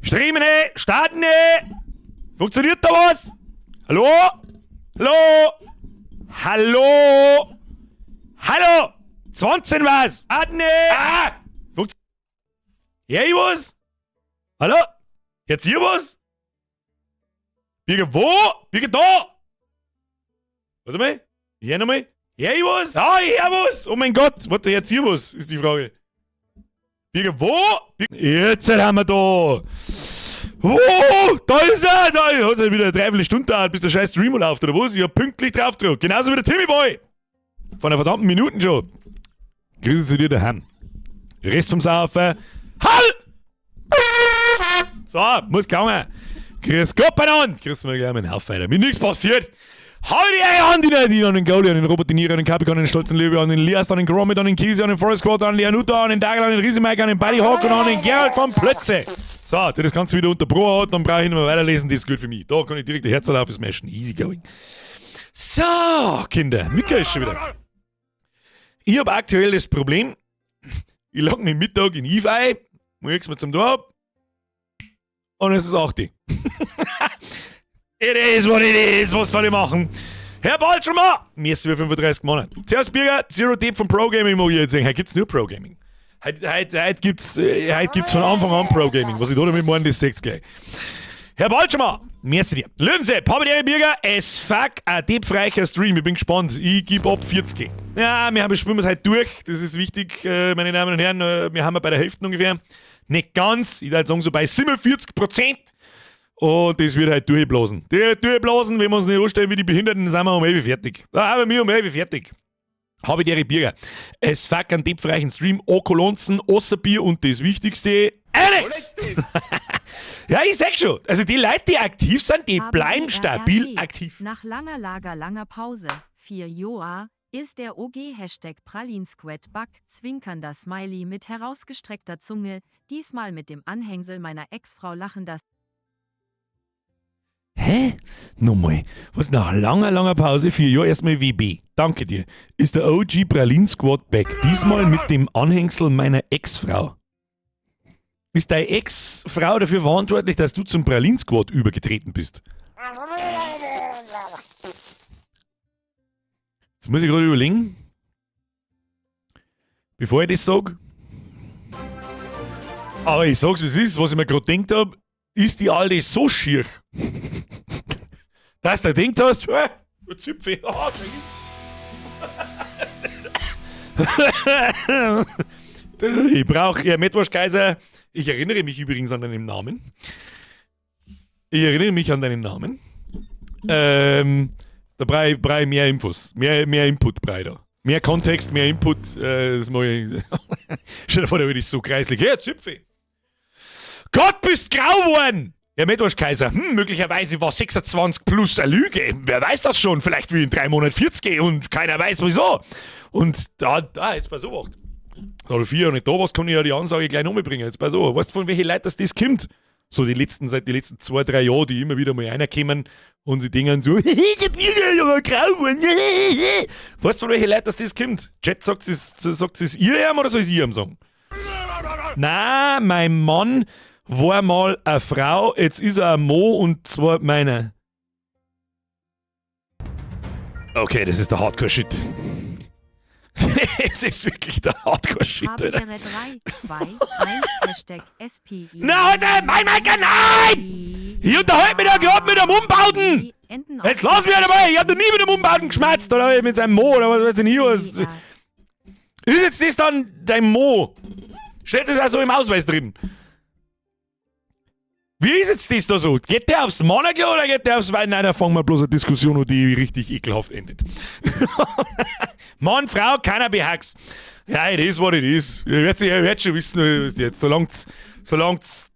Streamen, starten! Funktioniert da was? Hallo? Hallo? Hallo? Hallo? 20 was? Starten! Ah! Funkt Hör ich was? Hallo? Hört ihr was? Birger, wo? Birger, da! Warte mal. Ich hör nochmal. Hör ich was? Ja, ich hör was! Oh mein Gott! Warte, hört ihr was? Ist die Frage. Birger, wo? Jetzt haben wir da! Oh, da ist er! Da hat es wieder eine Dreiviertelstunde gedauert, bis der scheiß Stream läuft, oder was? Ich hab pünktlich drauf gedrückt. Genauso wie der Timmy Boy! Von einer verdammten Minuten schon. Grüße zu dir daheim. Rest vom Saufen. Hall! So, muss gegangen. Grüß Gott beieinander. Grüß mal gleich meinen Haufen. Mir nichts passiert. Hau die Eier an, die Nadine, an den Goalie, an den Robert De Niro, an den Capricorn, an den stolzen Löwe, an den Lias, an den Gromit, an den Kiesi, an den Forest Squad, an den Leanuta, an den Dagel, an den Riesemike, an den Buddy Hawk und an den Gerald von Plötze. So, der das Ganze wieder unterbrochen hat, dann brauche ich nicht mehr weiterlesen, das ist gut für mich. Da kann ich direkt die Herz auf smashen. Easy going. So, Kinder, Mika ist schon wieder. Ich habe aktuell das Problem, ich lag mich Mittag in Eve ein, muss nichts mehr zum tun hab, und es ist 8. It is what it is, was soll ich machen? Herr Baltschmer, mir ist über 35 Monate. Zuerst Birger, Zero Deep von Pro Gaming mag ich jetzt sehen. Heute gibt's nur Pro Gaming. Heute gibt's von Anfang an Pro Gaming. Was ich da damit meine, das seht's gleich. Herr Baltschmer, merci dir. Löwensepp, habe die Birger, as fuck, ein deepfreicher Stream. Ich bin gespannt. Ich gebe ab 40. Ja, wir haben spielen wir heute durch. Das ist wichtig, meine Damen und Herren. Wir haben bei der Hälfte ungefähr. Nicht ganz, ich würde sagen so bei 47%. Und das wird halt durchblasen. Die durchblasen, wenn wir uns nicht anstellen wie die Behinderten, sind wir um 11 fertig. Da haben wir um 11 fertig. Habe die Birger. As fuck einen deepfreichen Stream, Okolonzen, Osserbier und das Wichtigste, Alex! Ja, ich sag schon. Also die Leute, die aktiv sind, die bleiben stabil aktiv. Nach langer Lager, langer Pause, 4 Joa, ist der OG Hashtag Pralinsquad back, zwinkernder Smiley mit herausgestreckter Zunge, diesmal mit dem Anhängsel meiner Ex-Frau lachender. Hä? Nochmal. Was nach langer, langer Pause, 4 Jahre, erstmal WB. Danke dir. Ist der OG Pralin Squad back. Diesmal mit dem Anhängsel meiner Ex-Frau. Ist deine Ex-Frau dafür verantwortlich, dass du zum Pralin Squad übergetreten bist? Jetzt muss ich gerade überlegen. Bevor ich das sage. Aber ich sag's, wie es ist, was ich mir gerade gedacht habe, ist die Alte so schier, dass du gedacht hast, Zipfel, ah, ich brauche ja Metwaschkaiser. Ich erinnere mich übrigens an deinen Namen. Ich erinnere mich an deinen Namen. Da brauche ich, brauch ich mehr Infos, mehr Input brauche ich da. Mehr Kontext, mehr Input. Das mag ich. Stell dir vor, der würde ich so kreislig. Hey, Zipfel! Gott, bist grau geworden! Ja, Metwaschkaiser, möglicherweise war 26 plus eine Lüge. Wer weiß das schon? Vielleicht wie in 3 Monaten 40 und keiner weiß wieso. Und da, jetzt bei so was. Da 4 und nicht da was, kann ich ja die Ansage gleich nochmal bringen. Jetzt bei so. Weißt du, von welchen Leuten das, das kommt? So die letzten, seit die letzten 2, 3 Jahren, die immer wieder mal reinkommen und sie denken so, der Birger ist aber grau geworden. Weißt du, von welchen Leuten das, das kommt? Chat, sagt es ihr ihm oder soll es ihr ihm sagen? Na, mein Mann war mal eine Frau, jetzt ist er ein Mo und zwar meiner. Okay, das ist der Hardcore-Shit. Das ist wirklich der Hardcore-Shit, Alter. 3, 2, 1, Hashtag SPI. Na, Alter, mein Mike, nein! Ich unterhalte mich da gerade mit einem Umbauten! Jetzt lass mich einmal! Ich hab noch nie mit einem Umbauten geschmerzt, oder mit seinem Mo, oder was weiß ich nicht was. Ist jetzt das dann dein Mo? Steht das also im Ausweis drin? Wie ist jetzt das da so? Geht der aufs Männerklo oder geht der aufs Wein? Nein, da fangen wir bloß eine Diskussion an, die richtig ekelhaft endet. Mann, Frau, keiner behaxt. Ja, it is what it is. Ihr werdet schon wissen, jetzt, solang's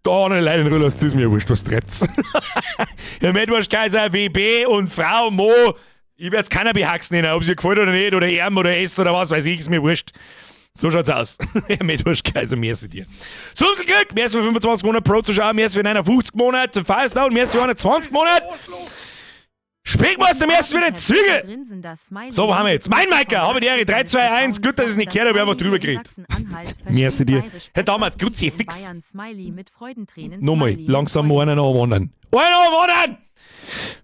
da nicht Leute in Ruhe lasst, ist mir wurscht, was treibt's. Ja, Medwasch Kaiser, WB und Frau Mo, ich werd's keiner behaxt nennen, ob sie gefällt oder nicht, oder M oder S oder was weiß ich, ist mir wurscht. So schaut's aus. Ja, Medwasch Kaiser, merci dir. So viel Glück, merci für 25 Monate Pro zu schauen, merci für 59 Monate, Firestone, merci für 120 Monate. Speckmeister am ersten wieder Züge! Grinsender Smiley. So, wo haben wir jetzt? Mein Maiker, habe die Ehre, 3, 2, 1. Gut, dass ich es nicht gehört habe, ich einfach drüber geredet. Merci dir. Herr Damals, Grüezi, fix. Bayern Smiley mit Freudentränen. Nochmal, Smiley mit langsam Freuden- einen nach dem anderen. Einen nach dem anderen!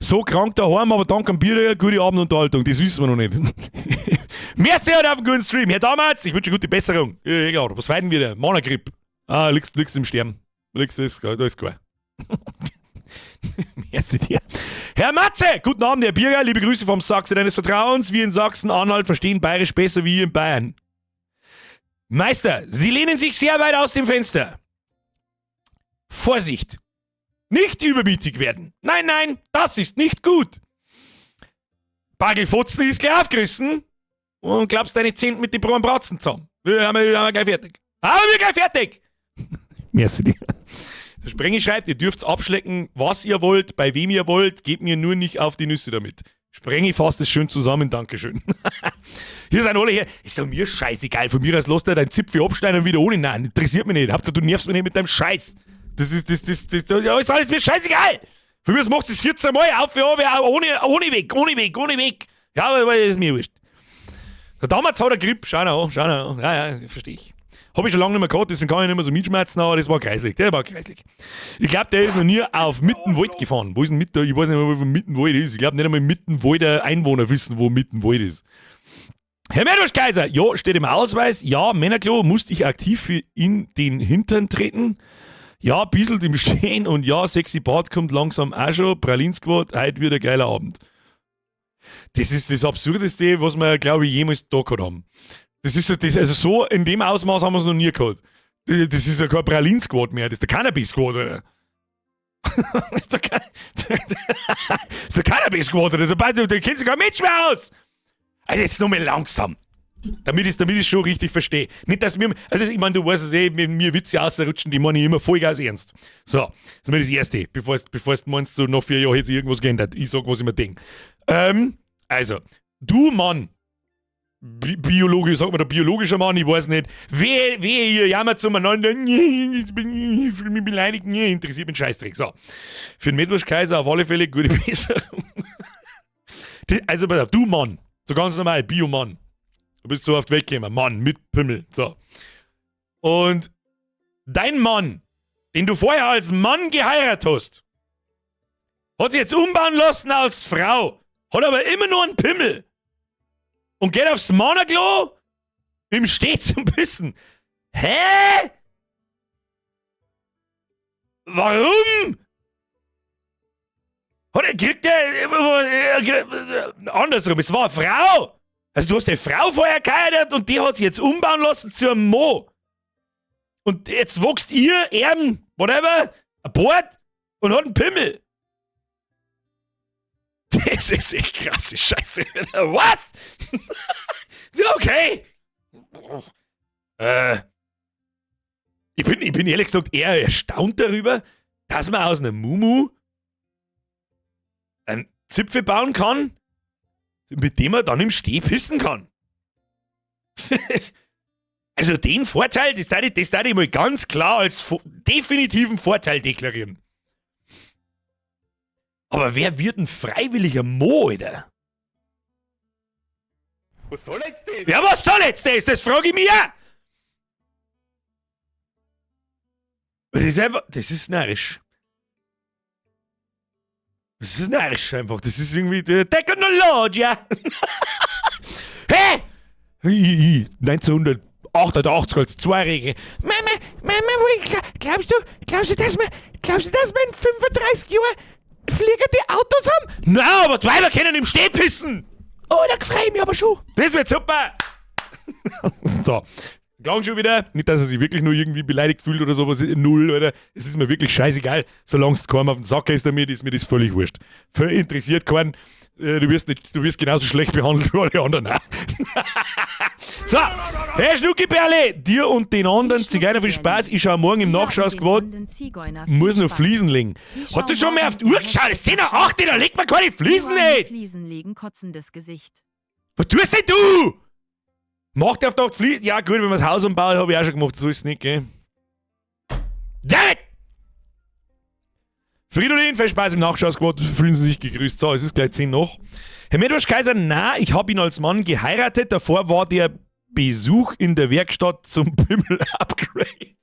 So krank daheim, aber dank am Bier, gute Abendunterhaltung, das wissen wir noch nicht. Merci und auf einen guten Stream. Herr Damals, ich wünsche gute Besserung. Ja, egal, was feiern wir denn? Mannergripp. Ah, liegst im Sterben. Liegst, das, da ist klar. Merci dir. Herr Matze, guten Abend, Herr Birger. Liebe Grüße vom Sachse deines Vertrauens. Wir in Sachsen-Anhalt verstehen Bayerisch besser wie ihr in Bayern. Meister, Sie lehnen sich sehr weit aus dem Fenster. Vorsicht! Nicht übermütig werden. Nein, nein, das ist nicht gut. Bagelfotzen ist gleich aufgerissen und glaubst deine Zähne mit den braunen Bratzen zusammen. Wir haben wir gleich fertig. Haben wir gleich fertig! Merci dir. Der Sprenge schreibt, ihr dürft abschlecken, was ihr wollt, bei wem ihr wollt, gebt mir nur nicht auf die Nüsse damit. Sprenge fasst es schön zusammen, Dankeschön. Hier sind alle her. Ist doch mir scheißegal. Von mir aus lass dir deinen Zipfel abschneiden und wieder ohne. Nein, interessiert mich nicht. Hauptsache, du nervst mich nicht mit deinem Scheiß. Das ist, das, das, das, das ja, ist alles mir scheißegal. Von mir aus macht es 14 Mal auf, ja, ohne, ohne Weg, ohne Weg, ohne Weg. Ja, aber das ist mir wurscht. Damals hat er Grip, schau noch, schau noch. Ja, ja, verstehe ich. Hab ich schon lange nicht mehr gehabt, deswegen kann ich nicht mehr so mitschmerzen, aber das war kreislig. Der war kreislig. Ich glaube, der ist noch nie auf Mittenwald gefahren. Wo ist denn Mitte? Ich weiß nicht mehr, wo Mittenwald ist. Ich glaube, nicht einmal Mittenwalder Einwohner wissen, wo Mittenwald ist. Herr Meerwurst-Kaiser, ja, steht im Ausweis. Ja, Männerklo, musste ich aktiv für in den Hintern treten. Ja, bisselt im Stehen und ja, sexy Bart kommt langsam auch schon. Pralinsquad, heute wird ein geiler Abend. Das ist das Absurdeste, was wir, glaube ich, jemals da gehabt haben. Das ist so, das, also so in dem Ausmaß haben wir es noch nie gehabt. Das ist ja kein Pralin-Squad mehr, das ist der Cannabis-Squad, oder? Das ist der, das ist der Cannabis-Squad, oder? Da kennt sich kein Mensch mehr aus! Also jetzt nochmal langsam. Damit ich es schon richtig verstehe. Nicht, dass mir, also ich meine, du weißt es eh, mir Witze ausrutschen, die meine ich immer Vollgas ernst. So, das ist mir das Erste, bevor du meinst, so nach 4 Jahren hätte sich irgendwas geändert. Ich sag, was ich mir denke. Also, du Mann, Biologe, sagt man der biologische Mann, ich weiß nicht. Wehe, ihr jammert zueinander, nee, ich fühle mich beleidigt, nee, interessiert mich ein Scheißdreck. So, für den Mettwurstkaiser auf alle Fälle gute Besserung. Also, pass auf, du Mann, so ganz normal, Bio-Mann. Du bist so oft weggekommen, Mann, mit Pimmel. So. Und dein Mann, den du vorher als Mann geheiratet hast, hat sich jetzt umbauen lassen als Frau, hat aber immer nur einen Pimmel und geht aufs Männerklo im Steh zum Pissen. Hä? Warum? Hat er, kriegt er, andersrum, es war eine Frau. Also du hast eine Frau vorher geheiratet und die hat sich jetzt umbauen lassen zu einem Mo. Und jetzt wächst ihr, Erben, whatever, ein Bart und hat einen Pimmel. Das ist echt krasse Scheiße. Was? Okay. Ich bin ehrlich gesagt eher erstaunt darüber, dass man aus einem Mumu einen Zipfel bauen kann, mit dem man dann im Steh pissen kann. Also den Vorteil, das darf ich mal ganz klar als definitiven Vorteil deklarieren. Aber wer wird ein freiwilliger Mo, Alter? Was soll jetzt das? Ja, was soll jetzt das? Das frage ich mich auch. Das ist einfach, das ist narrisch. Das ist narrisch einfach. Das ist irgendwie die Technologie. Hä? 1988 als Zweijährige. Mama, Mama, glaubst du, dass wir in 35 Jahren fliegende Autos haben? Nein, aber die Weiber können im Steh pissen. Oh, da freue ich mich aber schon. Das wird super. So. Klang schon wieder. Nicht, dass er sich wirklich nur irgendwie beleidigt fühlt oder sowas. Null, oder? Es ist mir wirklich scheißegal. Solange es keinem auf den Sack ist damit, ist mir das völlig wurscht. Interessiert keinen. Du wirst genauso schlecht behandelt wie alle anderen auch. So, Herr Schnuckiperle, dir und den anderen Zigeuner viel Spaß. Ich schaue morgen im Nachschau-Squad. Muss noch Fliesen legen. Hat du schon mal auf die Uhr geschaut? Es ist 10:08 Uhr, da legt man keine Fliesen nicht! Fliesen legen, kotzendes Gesicht. Was tust denn du? Macht auf der Fliesen? Ja gut, wenn man das Haus umbaut, habe ich auch schon gemacht. So ist es nicht, gell? Damn it! Fridolin, viel Spaß im Nachschau-Squad, fühlen Sie sich gegrüßt. So, es ist gleich 10 noch. Herr Medorsch Kaiser, na, ich habe ihn als Mann geheiratet. Davor war der Besuch in der Werkstatt zum Pimmel-Upgrade.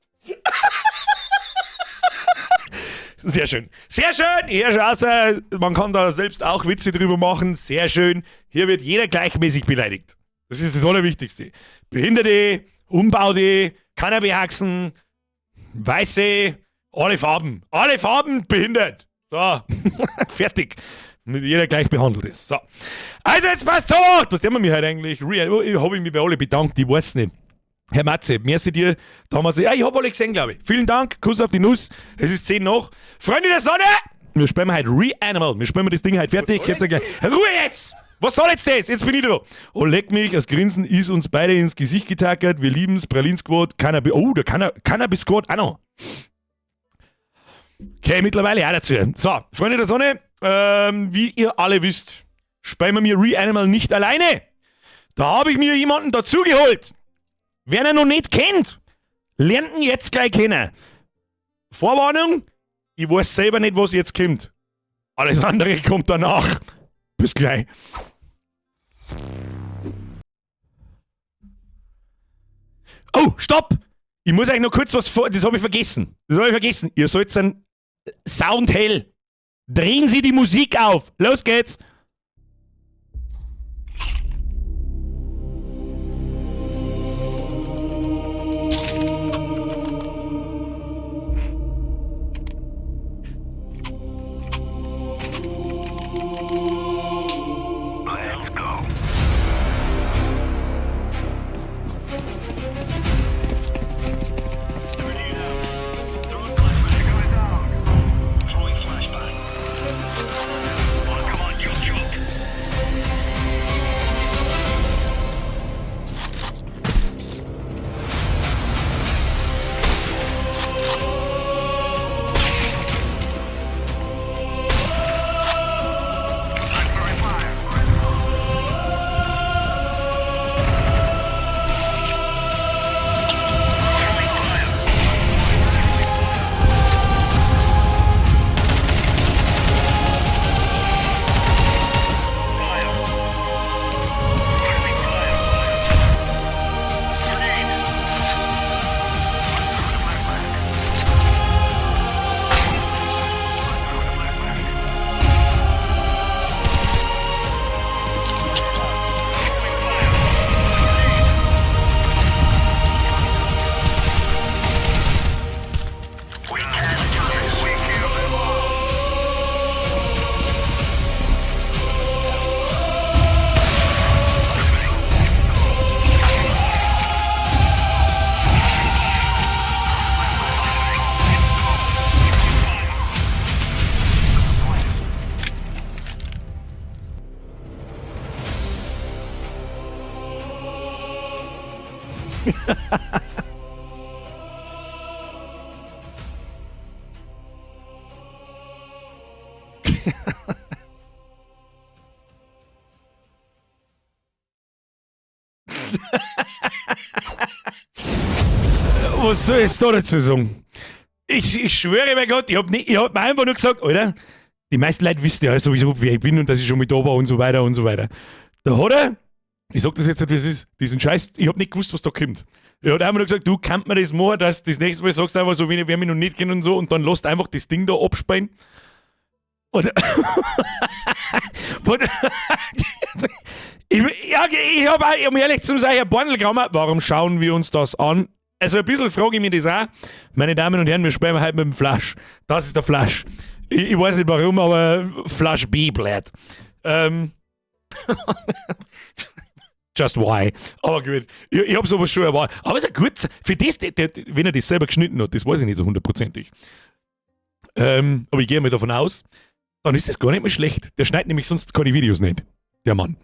Sehr schön. Sehr schön. Herr Schasser, man kann da selbst auch Witze drüber machen. Sehr schön. Hier wird jeder gleichmäßig beleidigt. Das ist das Allerwichtigste. Behinderte, Umbaute, Cannabishaxen, Weiße, alle Farben. Alle Farben behindert. So, fertig. Damit jeder gleich behandelt ist. So. Also jetzt passt so, was tun wir mir heute eigentlich? Ich habe mich bei alle bedankt, ich weiß nicht. Herr Matze, merci dir damals. Ja, ich habe alle gesehen, glaube ich. Vielen Dank, Kuss auf die Nuss. Es ist 10 nach. Freunde der Sonne! Wir spielen heute Reanimal. Wir spielen das Ding heute fertig. Jetzt gleich. Ruhe jetzt! Was soll jetzt das? Jetzt bin ich da. Oh, leck mich, das Grinsen ist uns beide ins Gesicht getackert. Wir lieben's. Pralin Squad, Cannabis. Oh, der Cannabis Squad auch noch. Okay, mittlerweile auch dazu. So, Freunde der Sonne, wie ihr alle wisst, spielen wir mir Reanimal nicht alleine. Da habe ich mir jemanden dazugeholt. Wer ihn noch nicht kennt, lernt ihn jetzt gleich kennen. Vorwarnung, ich weiß selber nicht, was jetzt kommt. Alles andere kommt danach. Bis gleich. Oh, stopp! Ich muss euch noch kurz was vor... Das habe ich vergessen. Das habe ich vergessen. Ihr sollt einen Sound hell. Drehen Sie die Musik auf. Los geht's. Was soll ich jetzt da dazu sagen? Ich schwöre bei Gott, ich hab nicht, ich hab mir einfach nur gesagt, Alter, die meisten Leute wissen ja sowieso, wer ich bin und dass ich schon mit da war und so weiter und so weiter. Da hat er, ich sag das jetzt nicht, wie es ist, diesen Scheiß, ich hab nicht gewusst, was da kommt. Er hat einfach nur gesagt, du, kannst mir das machen, dass das nächste Mal sagst einfach so, wenn wer mich noch nicht kennt und so, und dann lasst einfach das Ding da abspielen. Und, und ich, ja, ich hab auch, um ehrlich zu sein, Herr Bornelgrammer, warum schauen wir uns das an? Also ein bisschen frage ich mich das auch. Meine Damen und Herren, wir spielen heute mit dem Flash. Das ist der Flash. Ich weiß nicht warum, aber Flash B bleibt. Just why. Aber gut, ich hab sowas schon erwartet. Aber ist ja gut, für das, wenn er das selber geschnitten hat, das weiß ich nicht so hundertprozentig. Aber ich gehe mal davon aus, dann ist das gar nicht mehr schlecht. Der schneidet nämlich sonst keine Videos nicht, der Mann.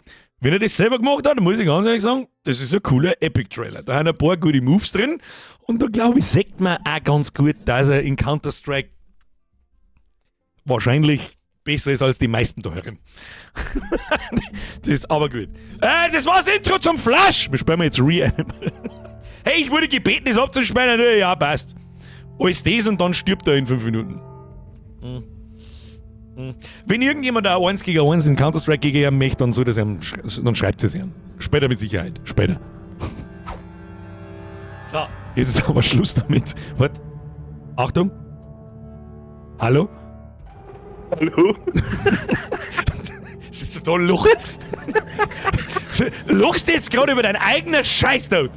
Wenn er das selber gemacht hat, dann muss ich ganz ehrlich sagen, das ist ein cooler Epic-Trailer. Da haben ein paar gute Moves drin und da glaube ich, sieht man auch ganz gut, dass er in Counter-Strike wahrscheinlich besser ist als die meisten da herin. Das ist aber gut. Das war's Intro zum Flash. Wir spielen jetzt Reanimal. Hey, ich wurde gebeten, das abzuspielen. Ja, passt. Alles das und dann stirbt er in 5 Minuten. Wenn irgendjemand da 1 gegen 1 in Counter-Strike gegen ihn möchte, dann soll das ihm, dann schreibt es ihm. Später mit Sicherheit. Später. So, jetzt ist aber Schluss damit. Warte. Achtung. Hallo? Hallo? Das ist total Luch. Lachst du jetzt gerade über deinen eigenen Scheiß, Dude?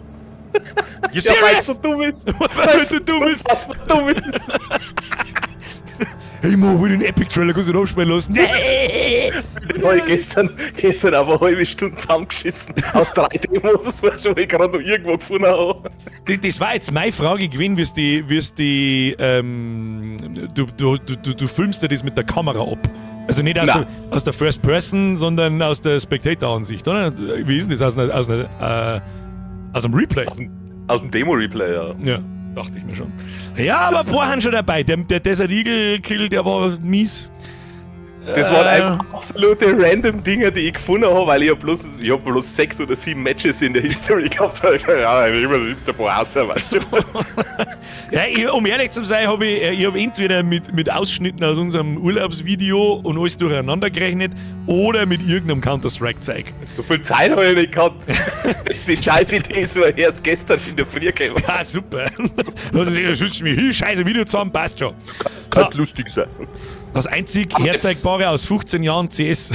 You Ja, weil serious? so dumm ist. Weil du dumm bist. Was für dumm ist. Hey Mo, will den Epic Trailer, kannst du den abspielen lassen? Nee! Den hab ich gestern einfach eine halbe Stunde zusammengeschissen. Aus drei Demos, das war schon, ich gerade noch irgendwo gefunden habe. Das war jetzt meine Frage gewesen, wirst die, du filmst dir das mit der Kamera ab. Also nicht aus der First Person, sondern aus der Spectator-Ansicht, oder? Wie ist denn das? Aus einem Replay? Aus dem Demo-Replay, ja. Ja, dachte ich mir schon. Ja, aber ein paar haben schon dabei. Der Desert Eagle Kill, der war mies. Das waren einfach absolute random Dinge, die ich gefunden habe, weil ich hab bloß sechs oder sieben Matches in der History gehabt. Da hab ich gesagt, ja, ich nehme ein paar raus, weißt du. Ja, ich, um ehrlich zu sein, habe ich, ich hab entweder mit Ausschnitten aus unserem Urlaubsvideo und alles durcheinander gerechnet oder mit irgendeinem Counter-Strike-Zeug. So viel Zeit habe ich nicht gehabt. Die scheiß Idee ist mir erst gestern in der Früh gekommen. Ah, super. Also, ich schütze mich hin, scheiße Video zusammen, passt schon. So, Könnte lustig sein. das einzig Aber Herzeigbare aus 15 Jahren CS.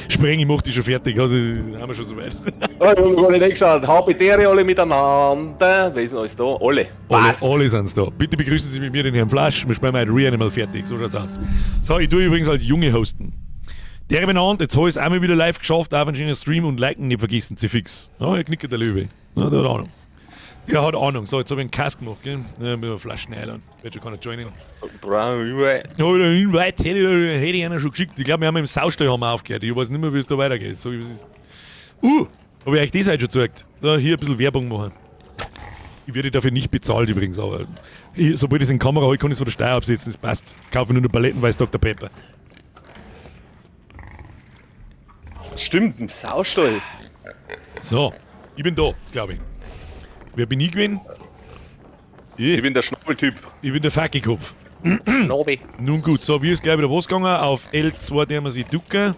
Spreng, ich mach die schon fertig, also haben wir schon soweit. Oh, ich hab noch gar nicht hingeschaut. Habitäre alle miteinander. Wer ist denn alles da? Alle. Alle, Passt. alle sind's da. Bitte begrüßen Sie mit mir den Herrn Flasch. Wir spielen heute Reanimal fertig. So schaut's aus. So, ich tue übrigens als Junge hosten. Der benannt, jetzt habe ich es einmal wieder live geschafft, auf einen schönen Stream und liken nicht vergessen, sie fix. Ja, er knickt der Löwe. Ja, der hat Ahnung. Der hat Ahnung. So, jetzt habe ich einen Cast gemacht, gell? Ja, mit einer Flaschen einladen. Wird schon keiner joinen. Brown, Ja, der Invite hätte ich einer schon geschickt. Ich glaube, wir haben im Saustall haben wir aufgehört. Ich weiß nicht mehr, wie es da weitergeht. So wie es ist. Habe ich euch das heute schon gezeigt? So, hier ein bisschen Werbung machen. Ich werde dafür nicht bezahlt übrigens, aber ich, sobald ich es in Kamera habe, kann ich es von der Steuer absetzen. Das passt. Kaufe nur noch palettenweise Dr. Pepper. Stimmt, im Saustall. So, ich bin da, glaube ich. Wer bin ich gewesen? Ich bin der Schnabeltyp. Ich bin der Fackelkopf. Schnabi. Nun gut, so, wie ist gleich wieder losgegangen? Auf L2 der wir sich ducken.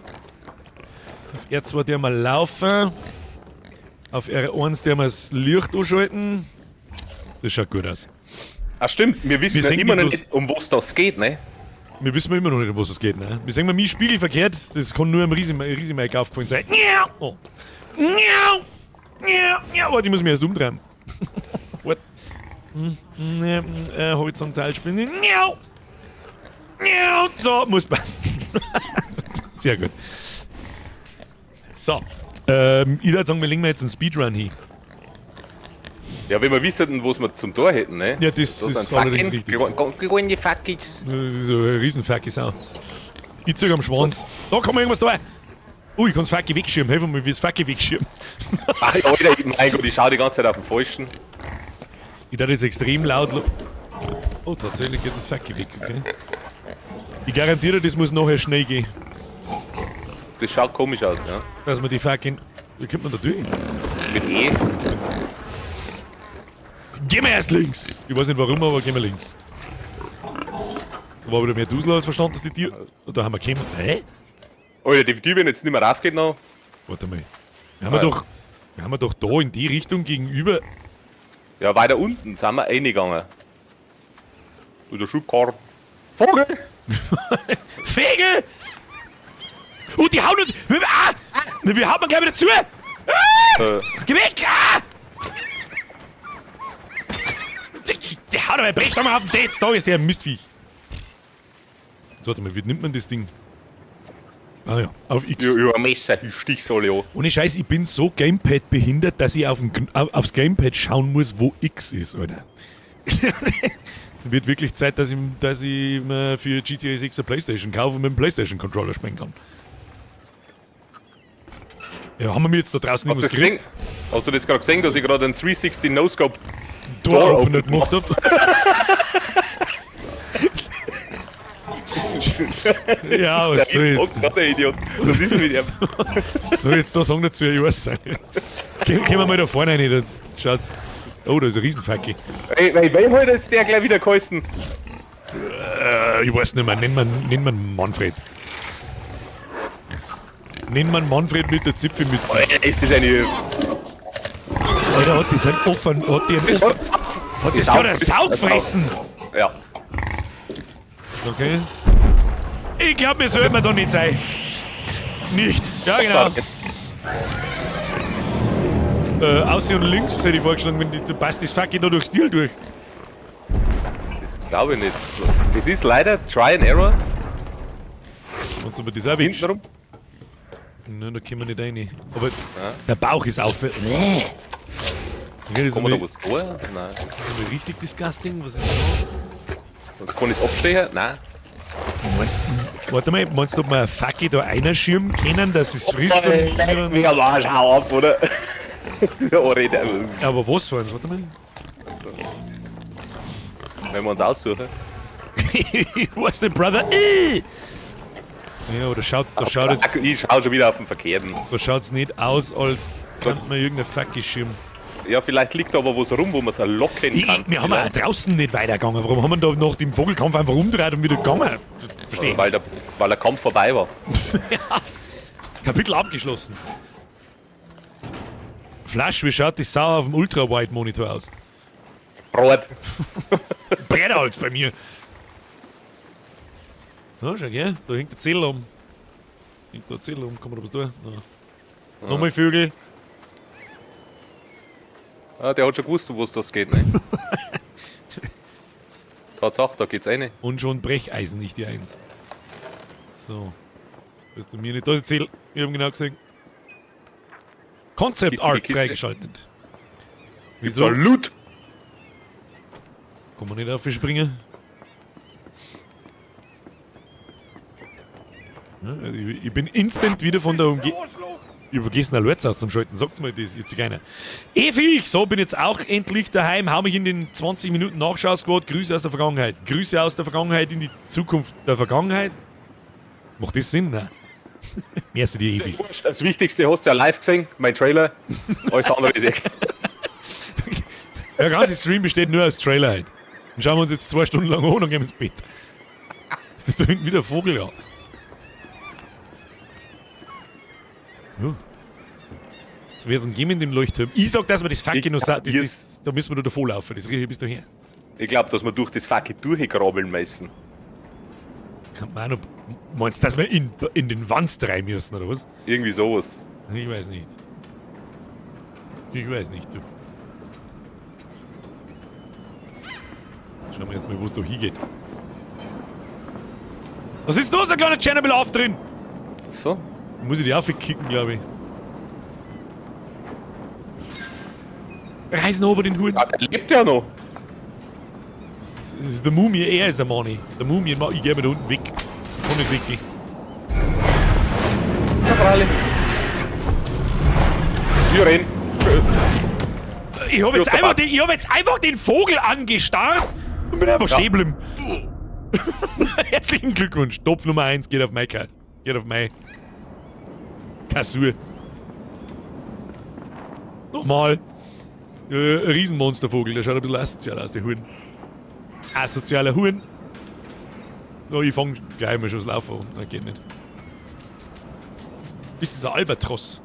Auf R2 der wir laufen. Auf R1 der wir das Licht anschalten. Das schaut gut aus. Ah, stimmt, wir wissen Wir ja immer noch bloß- nicht, um was das geht, ne? Wir wissen immer noch nicht, um was es geht, ne? Wir sehen mal mich spiegelverkehrt, das kann nur am Riesemike aufgefallen sein. Oh. Warte, ich muss mich erst umdrehen. Warte. Horizontal spielen. So, muss passen. Sehr gut. So. Ich würde sagen, wir legen wir jetzt einen Speedrun hin. Ja, wenn wir wissen, was wir zum Tor hätten, ne? Ja, das Da ist sind allerdings fucking richtig. Kleine Fuckings. So ein Riesenfuck auch. Ich zeig am Schwanz. Da kann man irgendwas dabei. Ui, ich kann's Facki wegschirmen. Helf mir, wie es Facki wegschirmen. Ach, Alter, mein Gott, ich schau die ganze Zeit auf den Falschen. Ich darf jetzt extrem laut. Oh, tatsächlich geht das Facki weg, okay. Ich garantiere, das muss nachher schnell gehen. Das schaut komisch aus, ja. Dass man die fucking. Wie kommt man da durch? Mit E. Gehen wir erst links! Ich weiß nicht warum, aber gehen wir links. Da war wieder mehr Dusel als verstanden, dass die Tür. Da haben wir gekommen. Hä? Alter, die Tür, wenn jetzt nicht mehr raufgeht noch. Warte mal. Wir haben ja doch. Wir haben ja doch da in die Richtung gegenüber. Ja, weiter unten sind wir reingegangen. Du, der Schubkarren. Vogel! Fegel! Und die hauen uns. Ah! Wir hauen wir gleich wieder zu! Ah! Geh weg! Ah! Die haut aber, bricht doch mal auf den Tetz! Da ist der Mistviech. Jetzt warte mal, wie nimmt man das Ding? Ah ja, auf X. Ja, ja, ein Messer, ich stich's alle an. Ohne Scheiß, ich bin so Gamepad behindert, dass ich aufs Gamepad schauen muss, wo X ist, Alter. Es wird wirklich Zeit, dass ich mir für GTA 6 eine Playstation kaufe und mit dem Playstation Controller spielen kann. Ja, haben wir mir jetzt da draußen Hast du irgendwas das gesehen? gekriegt? Hast du das gerade gesehen, dass ich gerade einen 360 No-Scope Door Door Opener gemacht hab? Ja, was soll ich jetzt? Der Idiot. Was ist denn mit ihm? Was soll ich jetzt da sagen dazu? Ich weiß es nicht. Gehen wir mal da vorne rein, da schaut's. Oh, da ist ein Riesenfackel. Ey, ey, wer hat jetzt der gleich wieder geheißen? Ich weiß nicht mehr, nenn man Manfred. Nenn man Manfred mit der Zipfelmütze. Alter, ist das eine. Alter, hat das einen offen, hat die einen Das offen, hat Sau, hat das gerade eine Sau gefressen? Ja. Okay. Ich glaube, wir sollten da nicht sein. Nicht. Ja, genau. Aussehen und links hätte ich vorgeschlagen, wenn die, da passt das fucking da durchs Deal durch. Das glaube ich nicht. Das ist leider Try and Error. Und so, aber das auch weg. Hintenrum. Nein, da können wir nicht rein. Aber der Bauch ist auf. Okay, das ist Kann man da einmal, was tun? Nein. das ist einmal richtig disgusting. Was ist da? Und kann ich es abstehen? Nein. Meinst du, warte mal, meinst du, ob wir ein Fackel da einerschirmen können, dass es frisst? Und, Mega Arsch, hau ab, oder? Das ist ja auch Rede. Ja, aber was für eins? Warte mal. Wenn wir uns aussuchen. Ich weiß nicht, Brother. Ja, aber da schaut jetzt, Ich schau schon wieder auf den Verkehrten. da schaut's nicht aus, als könnte man irgendeine Fackel schirmen. Ja, vielleicht liegt da aber was rum, wo man es locken kann. Wir haben auch draußen nicht weitergegangen. Warum haben wir da nach dem Vogelkampf einfach umgedreht und wieder gegangen? Verstehe. Weil der Kampf vorbei war. Kapitel abgeschlossen. Flash, wie schaut die Sau auf dem Ultra-Wide-Monitor aus? Brot. Bretter als bei mir. Na, schau her, da hängt der Zettel um. Hängt da ein Zettel um, kann man da was tun? Na. Nochmal Vögel. Ah, der hat schon gewusst, um was das geht, ne? Tatsache, da geht's rein. Und schon Brecheisen, nicht die Eins. So. Weißt du mir nicht. Da ist der Zettel. Wir haben genau gesehen. Concept Kiste, die Art Kiste. freigeschaltet. Wieso? Salut! Kann man nicht aufspringen? Ja, also ich bin instant wieder von der Umgebung. Ich hab vergessen, Alerts auszuschalten. Sagt's mal das, jetzt keiner. Evi, so bin jetzt auch endlich daheim. Hau mich in den 20 Minuten Nachschau-Squad. Grüße aus der Vergangenheit. Grüße aus der Vergangenheit in die Zukunft der Vergangenheit. Macht das Sinn? Nein. Merci dir, Evi. Das Wichtigste hast du ja live gesehen, mein Trailer. Alles andere ist echt. Der ganze Stream besteht nur aus Trailer halt. Dann schauen wir uns jetzt 2 Stunden lang an und gehen ins Bett. Ist das da hinten wieder ein Vogel? Ja. Ja. So wäre es ein Gehen in dem Leuchtturm. Ich sag, dass wir das fucking noch sa- das, das, da müssen wir nur davor laufen. Das rieche ich bis daher. Ich glaub, dass wir durch das fucking durchgrabbeln müssen. Kann man auch noch. Meinst du, dass wir in den Wanst rein müssen, oder was? Irgendwie sowas. Ich weiß nicht. Ich weiß nicht, du. Schauen wir erstmal, wo es da hingeht. Was ist da so ein kleiner Tschernobyl auf drin? So. Muss ich die aufkicken, glaube ich. Reißen over den Hut. Ah, der lebt ja noch. Das ist der Mumie, er ist der Mani. Der Mumie, ich geh mal da unten weg. Ich kann nicht weggehen. Ja, freilich. Wir rennen. Ich hab jetzt einfach den, ich hab jetzt einfach den Vogel angestarrt und bin einfach Ja. stehen geblieben. Herzlichen Glückwunsch. Topf Nummer 1 geht auf mein Ka-, geht auf mein Kassur. Nochmal. Riesenmonstervogel, der schaut ein bisschen asozial aus, der Huhn. Asozialer Huhn. So, ich fang gleich mal schon das Laufen an. Nein, geht nicht. Ist das ein Albatros?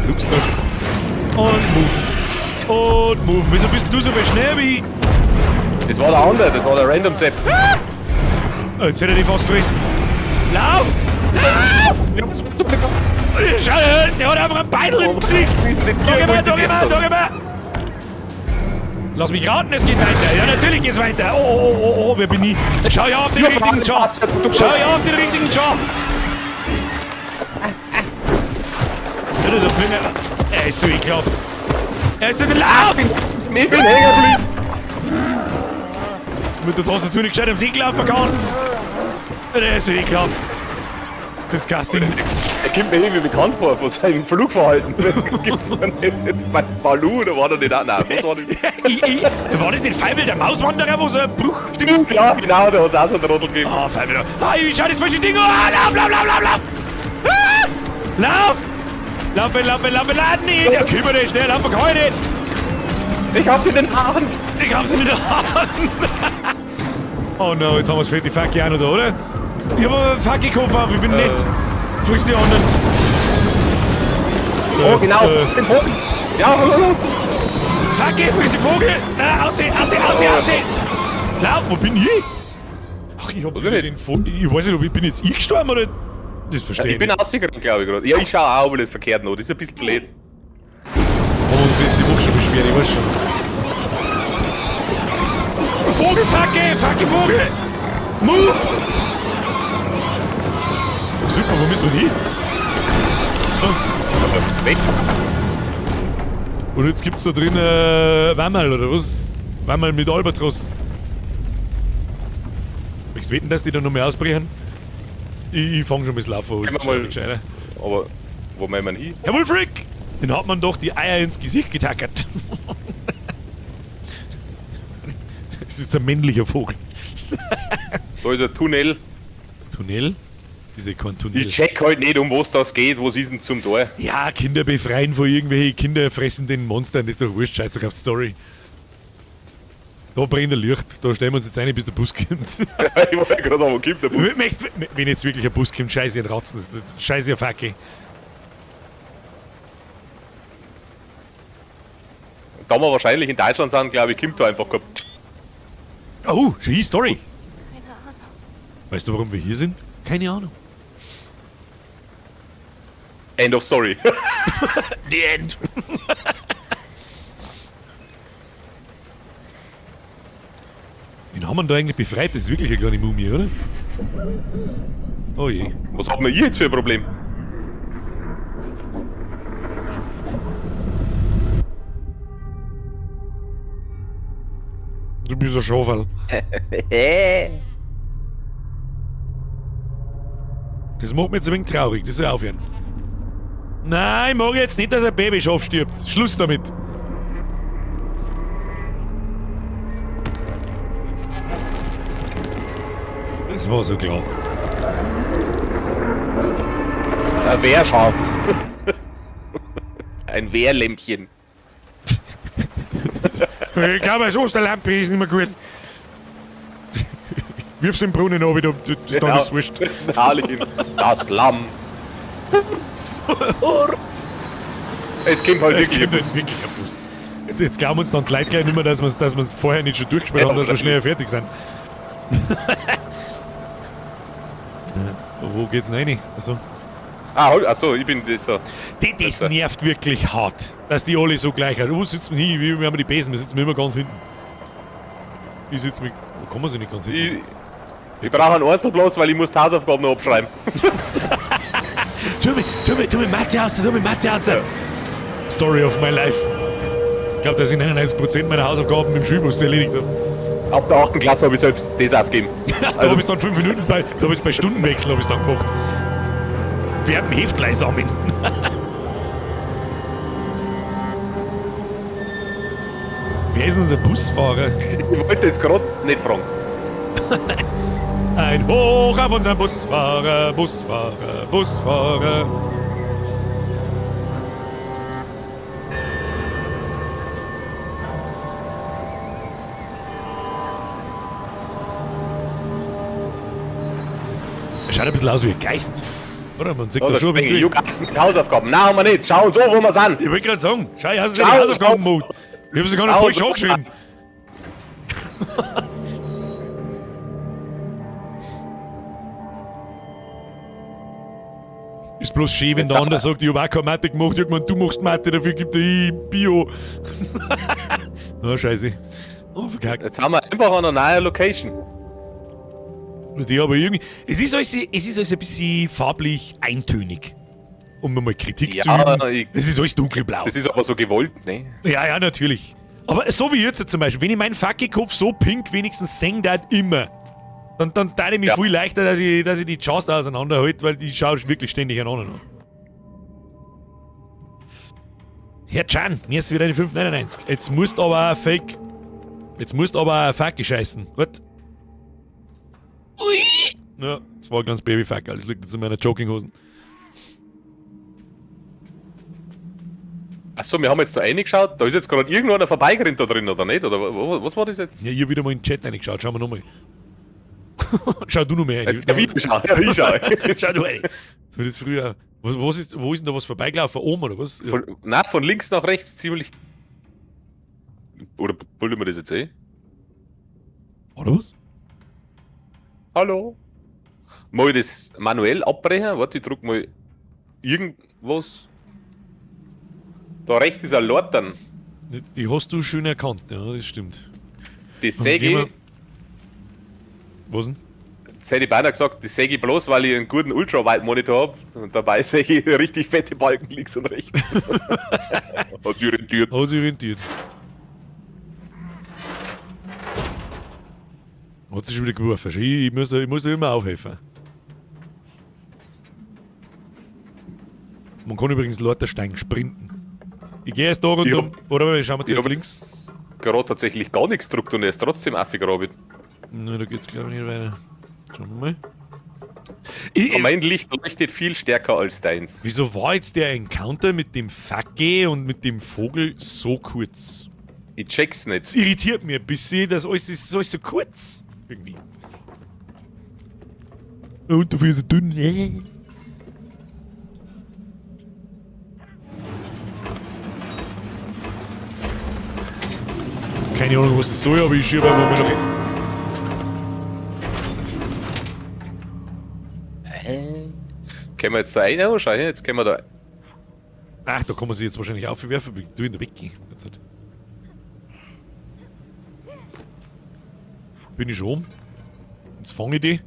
Luxtag. Und move. Und move. Wieso bist du so viel schneller wie ich? Das war der andere, das war der Random Sepp. Ah! Jetzt hätte er dich fast gefressen. Lauf! Lauf! Ja, was machst du denn da? Schau, der hat einfach ein Beidel im Gesicht. Da geh mal, da geh mal, da geh mal. Lass mich raten, es geht weiter. Ja, natürlich geht's weiter. Oh, oh, oh, oh, wer bin ich? Schau ja auf den Ja, richtigen Frau, Job. passt. Schau ja auf den richtigen Job. Ja, da fliegen wir. Er ist so ekelhaft. Er ist so ekelhaft. Ich bin hängen geblieben. Mit der Tastatur nicht gescheit am See laufen kann. Der ist so ekelhaft. Disgusting. Er kommt mir irgendwie bekannt vor, von seinem Flugverhalten. Gibt's da nicht bei Balu oder war der nicht auch? Nein, was war das? War das nicht Feivel, der Mauswanderer, wo so ein Bruch... Stimmt, ja, genau, der hat's auch so einen Trottel gegeben. Ah, Feivel. Ah, ich schau das falsche Ding. Ah, lauf, lauf, lauf, lauf, lauf. Ah, lauf! Laufe, laufe, laufe, lauf! Nee, der kümmert dich schnell, laufe, kann ich nicht! Ich hab's in den Haaren! Ich hab's in den Haaren! Oh no, jetzt haben wir das fette Facki auch noch da, oder? Ich hab aber einen Facki-Kopf auf, ich bin nett. Friss die anderen. Oh, genau, friss den Vogel. Ja, los. Facki, friss die Vogel! Na, ausseh, ausseh, ausseh, ausseh! Lauf, wo bin ich? Ach, ich hab wieder den Vogel. Ich weiß nicht, ob ich bin jetzt ich gestorben oder. Das verstehe ich. Ich bin rausgerannt, glaube ich gerade. Ja, ich schaue auch alles verkehrt noch. Das ist ein bisschen blöd. Oh, das ist die Woche schon beschwert, ich weiß schon. Vogel, Facke, Facke, Vogel! Move! Super, wo müssen wir hin? So. Weg. Und jetzt gibt's da drin Wammerl, oder was? Wammerl mit Albatros. Möchtest du wetten, dass die da noch mehr ausbrechen? Ich fang schon ein bisschen auf, ist mal, gescheiter. Aber wo meinen wir hin? Herr Wulfric! Den hat man doch die Eier ins Gesicht getackert. Das ist jetzt ein männlicher Vogel. Da ist ein Tunnel. Tunnel? Ist ja kein Tunnel. Ich check halt nicht, um was das geht, was ist denn zum Tor? Ja, Kinder befreien von irgendwelchen kinderfressenden Monstern, das ist doch wurscht, scheiß doch auf die Story. Da brennt ein Licht, da stellen wir uns jetzt rein, bis der Bus kommt. Ich wollte gerade sagen, wo kommt der Bus? Wenn jetzt wirklich ein Bus kommt, scheiße ein Ratzen, scheiße ein Facke. Da wir wahrscheinlich in Deutschland sind, glaube ich, kommt da einfach kein... Oh, schön Story. Keine Ahnung. Weißt du, warum wir hier sind? Keine Ahnung. End of story. The end. Wen haben wir da eigentlich befreit? Das ist wirklich eine kleine Mumie, oder? Oh je. Was hat man hier jetzt für ein Problem? Du bist ein Schafel. Das macht mich jetzt ein wenig traurig, das soll aufhören. Nein, ich mag jetzt nicht, dass ein Babyschaf stirbt. Schluss damit. Das war so klar. Ein Wehrschaf. Ein Wehrlämpchen. Ich glaube, das Osterlampe ist nicht mehr gut. Wirf's im Brunnen runter, da, dann ist es wurscht. Das Lamm. Es kommt halt Es wirklich kommt ein Bus. wirklich ein Bus. Jetzt glauben uns dann die Leute gleich nicht mehr, dass wir es vorher nicht schon durchgespielt haben, dass wir schneller fertig sind. Ja, wo geht's denn rein? Also. Ah, achso, ich bin das so. Das nervt wirklich hart, dass die alle so gleich sind. Wo sitzen wir hin? Wie haben wir die Besen? Wir sitzen immer ganz hinten. Ich sitze mit. Wo kann man sich nicht ganz hinten sitzen? Ich brauche einen Einzelplatz, weil ich muss die Hausaufgaben noch abschreiben. Tu mir Mathe aus, tu mir Mathe aus. Ja. Story of my life. Ich glaube, dass ich 99% meiner Hausaufgaben im Schulbus erledigt habe. Ab der 8. Klasse habe ich selbst das aufgegeben. Da habe ich dann 5 Minuten bei, da habe ich bei Stundenwechsel hab ich's dann gemacht. Wir haben Heftlein sammeln. Wer ist denn unser Busfahrer? Ich wollte jetzt gerade nicht fragen. Ein Hoch auf unseren Busfahrer, Busfahrer, Busfahrer. Er schaut ein bisschen aus wie ein Geist. Oder? Man sieht Oh, da da schon ein springe ich. bisschen. Mit Hausaufgaben. Nein, haben wir nicht. Schau uns an, wo wir sind. Ich wollte gerade sagen, schau, hast du deine Hausaufgaben gemacht? Ich habe sie gar nicht falsch angeschrieben. Ist bloß schön, wenn der andere sagt, ich hab auch keine Mathe gemacht. Ich hab gemeint, du machst Mathe, dafür gibt er Bio. Na, scheiße. Oh, verkackt. Jetzt sind wir einfach an einer neuen Location. Die aber irgendwie. Es ist alles ein bisschen farblich eintönig. Um mal Kritik Ja, zu üben. ich- Es ist alles dunkelblau. Das ist aber so gewollt, ne? Ja, ja, natürlich. Aber so wie jetzt zum Beispiel, wenn ich meinen Fackelkopf so pink wenigstens sehen darf, immer, dann tat ich mich Ja. viel leichter, dass ich die Chance da auseinanderhalte, weil die schaue ich wirklich ständig aneinander an. Herr Chan, mir ist wieder eine 5,99. Jetzt musst aber auch Fake. Jetzt musst aber auch Fackel scheißen. Gut. Ui! Ja, das war ein kleines Babyfackel. Das liegt jetzt in meiner Jogginghosen. Achso, wir haben jetzt da reingeschaut. Da ist jetzt gerade irgendwo einer vorbeigerannt da drin, oder nicht? Oder was war das jetzt? Ja, ich hab wieder mal in den Chat reingeschaut. Schauen wir nochmal. Schau du noch mehr rein. Jetzt der Video schauen. Ja, ich schau. Schau du rein. So wie das früher. Wo ist denn da was vorbeigelaufen? Oben oder was? Nein, von links nach rechts ziemlich. Oder bullen wir das jetzt eh? Oder was? Hallo? Mal ich das manuell abbrechen? Warte, ich drück mal irgendwas. Da rechts ist ein Lortern. Die hast du schön erkannt, ja, das stimmt. Das sehe ich. Was denn? Das hätte ich beinahe gesagt, das sehe ich bloß, weil ich einen guten Ultra-Wide-Monitor habe. Und dabei sehe ich richtig fette Balken links und rechts. Hat sich rentiert. Hat sich rentiert. Hat sich schon wieder geworfen. Ich muss da immer aufhelfen. Man kann übrigens Lauterstein sprinten. Ich gehe erst da runter. Oder schauen wir Ich zuerst hab links. links gerade tatsächlich gar nichts gedruckt und er ist trotzdem aufgegraben. Nein, da geht's glaube ich nicht weiter. Schauen wir mal. Mein Licht leuchtet viel stärker als deins. Wieso war jetzt der Encounter mit dem Facke und mit dem Vogel so kurz? Ich check's nicht. Das irritiert mich ein bisschen, dass alles ist, alles so kurz. Irgendwie. Und dafür ist er dünn. Keine Ahnung, was das soll, aber ich schiebe einfach mal noch. Können wir jetzt da rein? Oh, schau her, jetzt können wir da. Ach, da kann man sich jetzt wahrscheinlich aufwerfen. Ich tu in der Wecke. Jetzt halt. Bin ich schon. Jetzt fange ich die.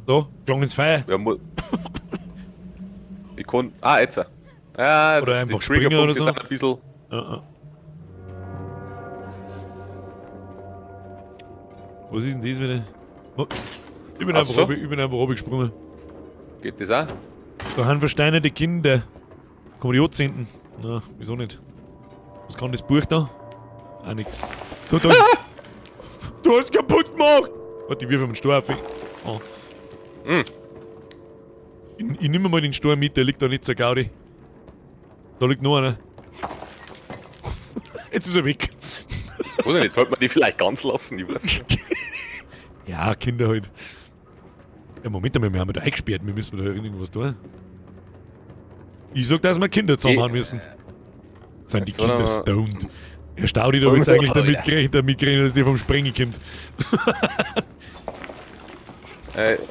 Da, klang ins Feuer. Ja, ich kann. Ah, jetzt. Ah, Oder die einfach springen Triggerpunkte oder so. sind ein bisschen. Ja, ja. Was ist denn das wieder? Oh, Ich bin Ach einfach so. runter runtergesprungen. Geht das auch? Da haben versteinerte Kinder. Kann man die anzünden? Na, wieso nicht? Was kann das Buch da? Auch nix. Du hast kaputt gemacht! Warte, ich wirf ihm einen Stor auf. Oh. Mm. Ich nehme mal den Stor mit, der liegt da nicht zur Gaudi. Da liegt noch einer. Jetzt ist er weg. Oder nicht? Sollte man die vielleicht ganz lassen, ich weiß nicht. Ja, Kinder halt. Ja, Moment einmal, wir haben ja da eingesperrt, wir müssen da irgendwas tun. Ich sag, dass wir Kinder zusammenhauen müssen. Sind die Jetzt warte Kinder mal. stoned. Er staut da jetzt eigentlich damit gerechnet, dass der vom Sprengen kommt.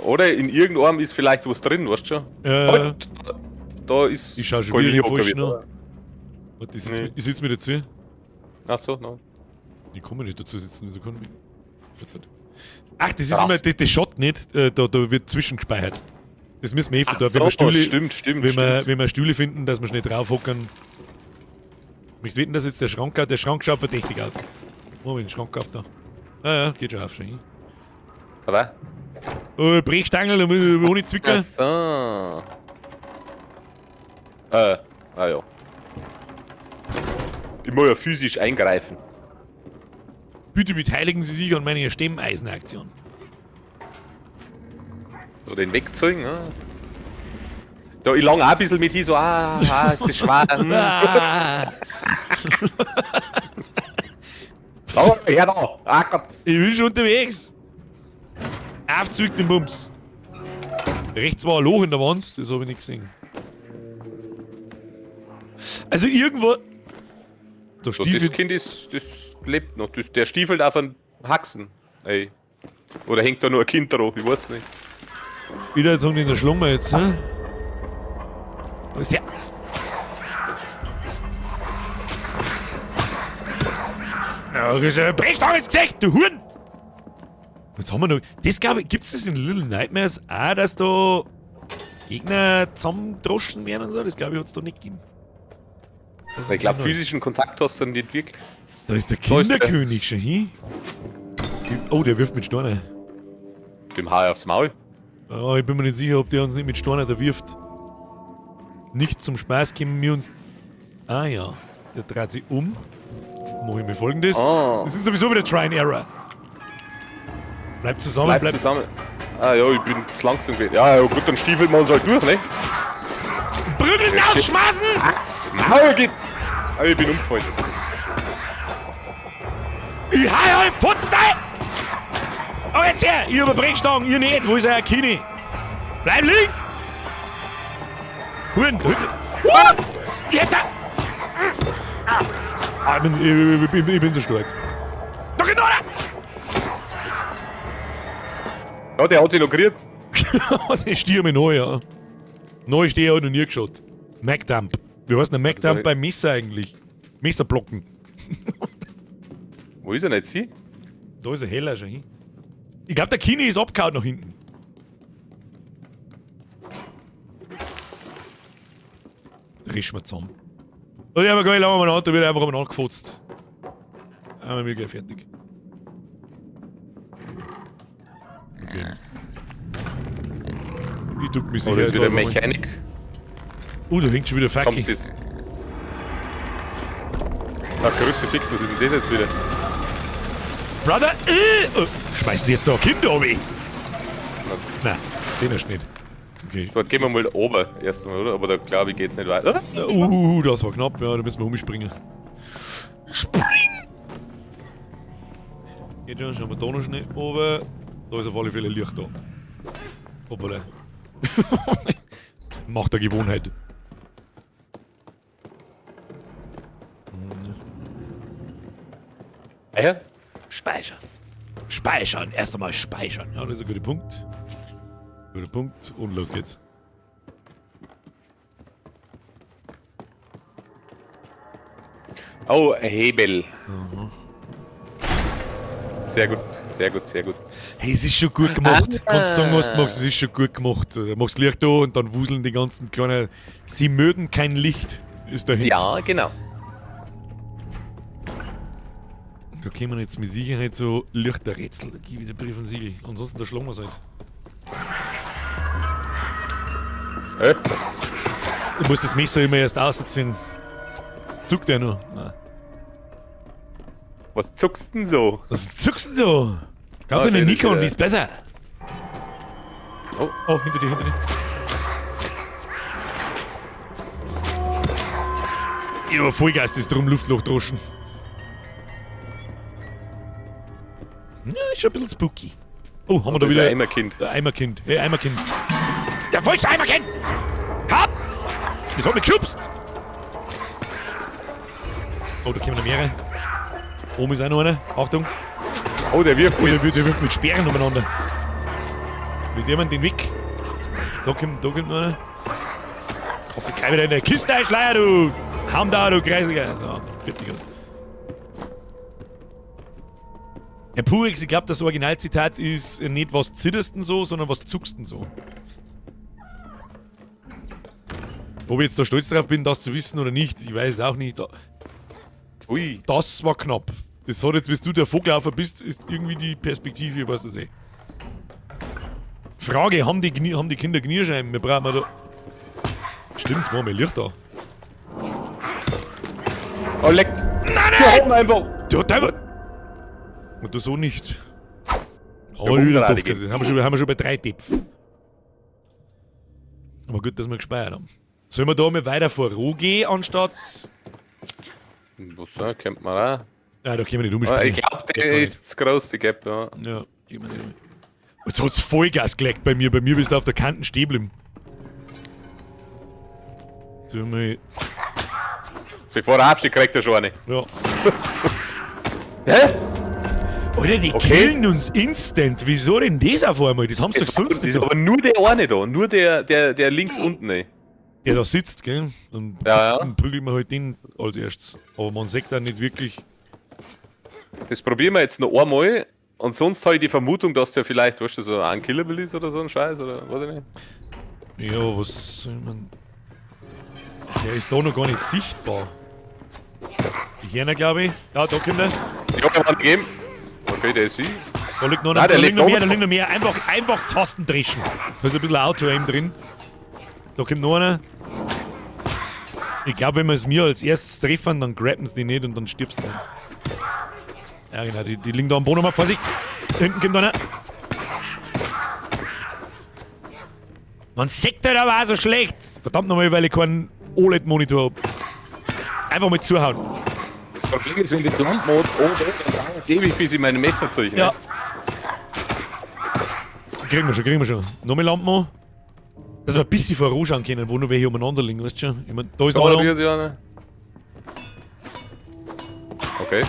Oder in irgendeinem ist vielleicht was drin, weißt du schon? Halt, da ist. Ich schau schon kein wieder Hocker falsch wieder. noch. Warte, Nee. ich sitz mir dazu. Ach so, no. Ich komme nicht dazu sitzen, wieso kann ich? Jetzt halt. Ach, das ist Krass. immer, das Shot nicht, da wird zwischengespeichert. Das müssen wir eh Ach da, wenn so, wir Stühle, stimmt, stimmt, wenn wir, stimmt. wenn wir Stühle finden, dass wir schnell draufhocken. Möchtest du wetten, dass jetzt der Schrank schaut verdächtig aus. Moment, den Schrank auf da. Ah ja, geht schon auf, schon. Aber? Oh, Brechstange, da muss ich ohne Zwicker. Ach so. Ah ja. Ich muss ja physisch eingreifen. Bitte beteiligen Sie sich an meiner Stemmeisenaktion. Oder den wegzeugen, ne? Da, ich lang auch ein bisschen mit hin, so, ist das schwer. Ah, Da, her da. Ah Gott. ich bin schon unterwegs. Aufzwick den Bums. Rechts war ein Loch in der Wand, das habe ich nicht gesehen. Also irgendwo. Der So, Stiefel. das Kind ist, das lebt noch. Das, der stiefelt auf einen Haxen. Ey. Oder hängt da nur ein Kind drauf, ich weiß nicht. Wieder jetzt haben die in der Schlummer jetzt, ne? Wo ist der? Ja, das ist ein Brechstange ins Gesicht, du Huren! Jetzt haben wir noch. Das glaube ich, gibt's das in Little Nightmares auch, dass da Gegner zusammendroschen werden und so? Das glaube ich, hat's da nicht gegeben. Das Ich ist glaube, neu. physischen Kontakt hast du nicht wirklich. Da ist der Da ist der- Kinderkönig schon hin. Oh, der wirft mit Steinen. Dem Haar aufs Maul. Oh, ich bin mir nicht sicher, ob der uns nicht mit Steinen da wirft. Nicht zum Spaß kommen wir uns. Ah ja, der dreht sich um. Mach ich mir folgendes. Ah. Das ist sowieso wieder Try and Error. Bleib zusammen, Bleib bleib, zusammen. Ah ja, ich bin zu langsam gewesen. Ja, ja, gut, dann stiefeln wir uns halt durch, ne? Prügeln, ausschmaßen! Aufs Maul gibt's! Ah, ich bin umgefallen. Ich hau euch Putz da! Oh, jetzt her! Ich hab eine Brechstange, ihr nicht! Wo ist euer Kini? Bleib liegen! Huren, da hinten! Ah! Jetzt da! Ah, ich bin so stark. Da geht noch einer! Ja, der hat sich noch gekriegt. Ich stehe mir neu, ja. Neu stehe ich noch nie geschaut. Macdump. Wie heißt denn der Macdump da- beim Messer eigentlich? Messerblocken. Wo ist er denn jetzt hin? Da ist er heller schon hin. Ich glaube, der Kini ist abgehauen nach hinten. Risch wir zusammen. Und ich habe geil, lange mal da wird einfach umeinander gefotzt. Aber wir gleich fertig. Okay. Ich duck mich Oh, sicher das ist wieder jetzt einfach mal. Mechanik. Oh, da hängt schon wieder Jetzt haben Fucking. sie das. Ah, Kruzifix, was ist denn das jetzt wieder? Brother, oh, schmeißen die jetzt da ein Kind runter? Nein, den hast du nicht. Okay. So, jetzt gehen wir mal oben erst einmal, oder? Aber da glaube ich geht's nicht weiter, oder? Das war knapp, ja, da müssen wir umspringen. Spring! Geht schon, schauen wir da noch schnell runter. Da ist auf alle Fälle Licht da. Hoppala. Macht der Gewohnheit. Ah ja? Speicher. Speichern, erst einmal speichern. Ja, das ist ein guter Punkt. Guter Punkt und los geht's. Oh, ein Hebel. Sehr gut, sehr gut, sehr gut. Hey, es ist schon gut gemacht. Ah. Kannst sagen, was du magst, es ist schon gut gemacht. Du machst Licht da und dann wuseln die ganzen kleinen. Sie mögen kein Licht, ist der Hint. Ja, genau. Da kommen jetzt mit Sicherheit so Lichterrätsel. Da gebe ich den Brief und Siegel. Ansonsten, da schlagen wir es halt. Du musst das Messer immer erst ausziehen. Zuckt der noch? Nein. Was zuckst denn so? Was zuckst denn so? Kauf Ah, dir eine schön, Nikon, wieder. die ist besser. Oh. Oh, hinter dir, hinter dir. Ja, Vollgas ist drum Luftloch droschen. Ja, ist schon ein bisschen spooky. Oh, haben wir da Das ist wieder. ein Eimerkind. Der Eimerkind. Hey, Eimerkind. Der falsche Eimerkind! Hab! Das hat mich geschubst! Oh, da kommen noch mehrere. Oben ist auch noch einer. Achtung. Oh, der wirft Oh, mit. der wirft mit Speeren umeinander. Wie der man den weg? Da kommt noch einer. Kannst du gleich wieder in der Kiste einschleiern, du! Haum da, du Kreisiger! So, fertig. Herr Purix, ich glaube, das Originalzitat ist nicht was zitterst denn so, sondern was zuckst denn so. Ob ich jetzt da stolz drauf bin, das zu wissen oder nicht, ich weiß es auch nicht. Ui. Das war knapp. Das hat jetzt, bis du der Vogelaufer bist, ist irgendwie die Perspektive, ich weiß das eh. Frage, haben die Kinder Knierscheiben? Wir brauchen da... Stimmt, machen wir Licht da. Oh, leck. Nein, Die haben einfach. Der hat einfach... Und das so nicht. Aber Der wieder Wunderradige. doof gesehen. Haben wir schon bei 3 Töpfen. Aber gut, dass wir gespeichert haben. Sollen wir da mal weiter vor gehen, anstatt... Was da, kennt man auch. Ja, da können wir nicht Ah, umspringen. ich glaube, Geht der gar ist zu groß, die Gap, ja. nicht. Ja, gehen wir nicht um. Jetzt hat's Vollgas gelegt bei mir. Bei mir bist du auf der Kante stehen geblieben. So, mal... Bevor er absteht, kriegt er schon eine. Ja. Hä? Alter, die Okay. killen uns instant. Wieso denn das auf einmal? Das haben sie doch Es sonst das nicht. ist So. aber nur der eine da, nur der links unten, ey. Der da sitzt, gell? Dann, Ja, ja. dann prügelt man halt den als erstes. Aber man sieht dann nicht wirklich. Das probieren wir jetzt noch einmal. Und sonst habe ich die Vermutung, dass der vielleicht, weißt du, so unkillable ist oder so ein Scheiß, oder weiß ich nicht. Ja, was soll man. Der ist da noch gar nicht sichtbar. Die Hirner, glaube ich. Ja, da kommt er. Ich hab ihm einen gegeben. Okay, der ist wie. Da liegt noch, Nein, einer, der da liegt liegt noch mehr, oben. da liegt noch mehr. Einfach Tasten dreschen. Da ist ein bisschen Auto-Aim drin. Da kommt noch einer. Ich glaube, wenn wir es mir als erstes treffen, dann grabben sie die nicht und dann stirbst du. Ja, genau, die liegen da am Boden. Vorsicht! Hinten kommt einer. Man sieht halt aber auch so schlecht. Verdammt nochmal, weil ich keinen OLED-Monitor hab. Einfach mal zuhauen. Das Problem ist, wenn die Lampen oh, dann dauert es ewig, bis ich meine Messer zeug, ne? Ja. Kriegen wir schon, kriegen wir schon. Nochmal Lampen an. Dass wir ein bisschen voranschauen können, wo noch welche umeinander liegen, weißt du schon? Ich mein, da ist Da noch einer. rührt sich einer. Okay.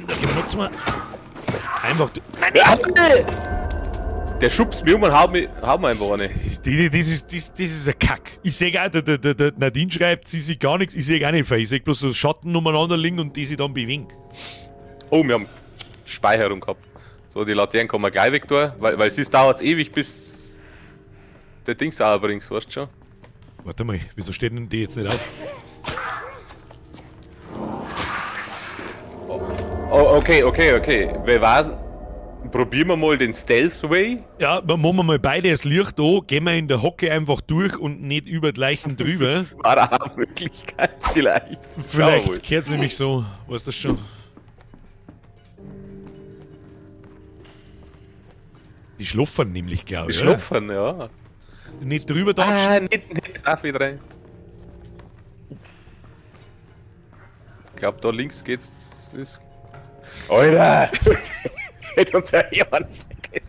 Da gehen wir noch zwei. Einfach. Der schubst mir um und haut mir einfach eine. Das ist ein Kack. Ich sehe auch, der Nadine schreibt, sie sieht gar nichts, ich sehe gar nicht viel. Ich sehe bloß so Schatten umeinander liegen und die sich dann bewegen. Oh, wir haben Speicherung gehabt. So, die Laternen kann man gleich weg tun, weil sonst dauert es ewig, bis der Dings auch bringst, weißt du schon? Warte mal, wieso steht denn die jetzt nicht auf? Oh, okay, okay, okay. Wer weiß, probieren wir mal den Stealth Way. Ja, dann machen wir mal beide das Licht an, gehen wir in der Hocke einfach durch und nicht über die Leichen drüber. Das war auch eine Möglichkeit, vielleicht. Vielleicht kehrt es nämlich so, weißt du das schon. Die schluffern nämlich, glaube Die ich. oder? schluffern, ja. Nicht drüber da. Ah, nicht drauf wieder rein. Ich glaube, da links geht's. Ist. Alter! Das hätte uns ja jemand sagen können.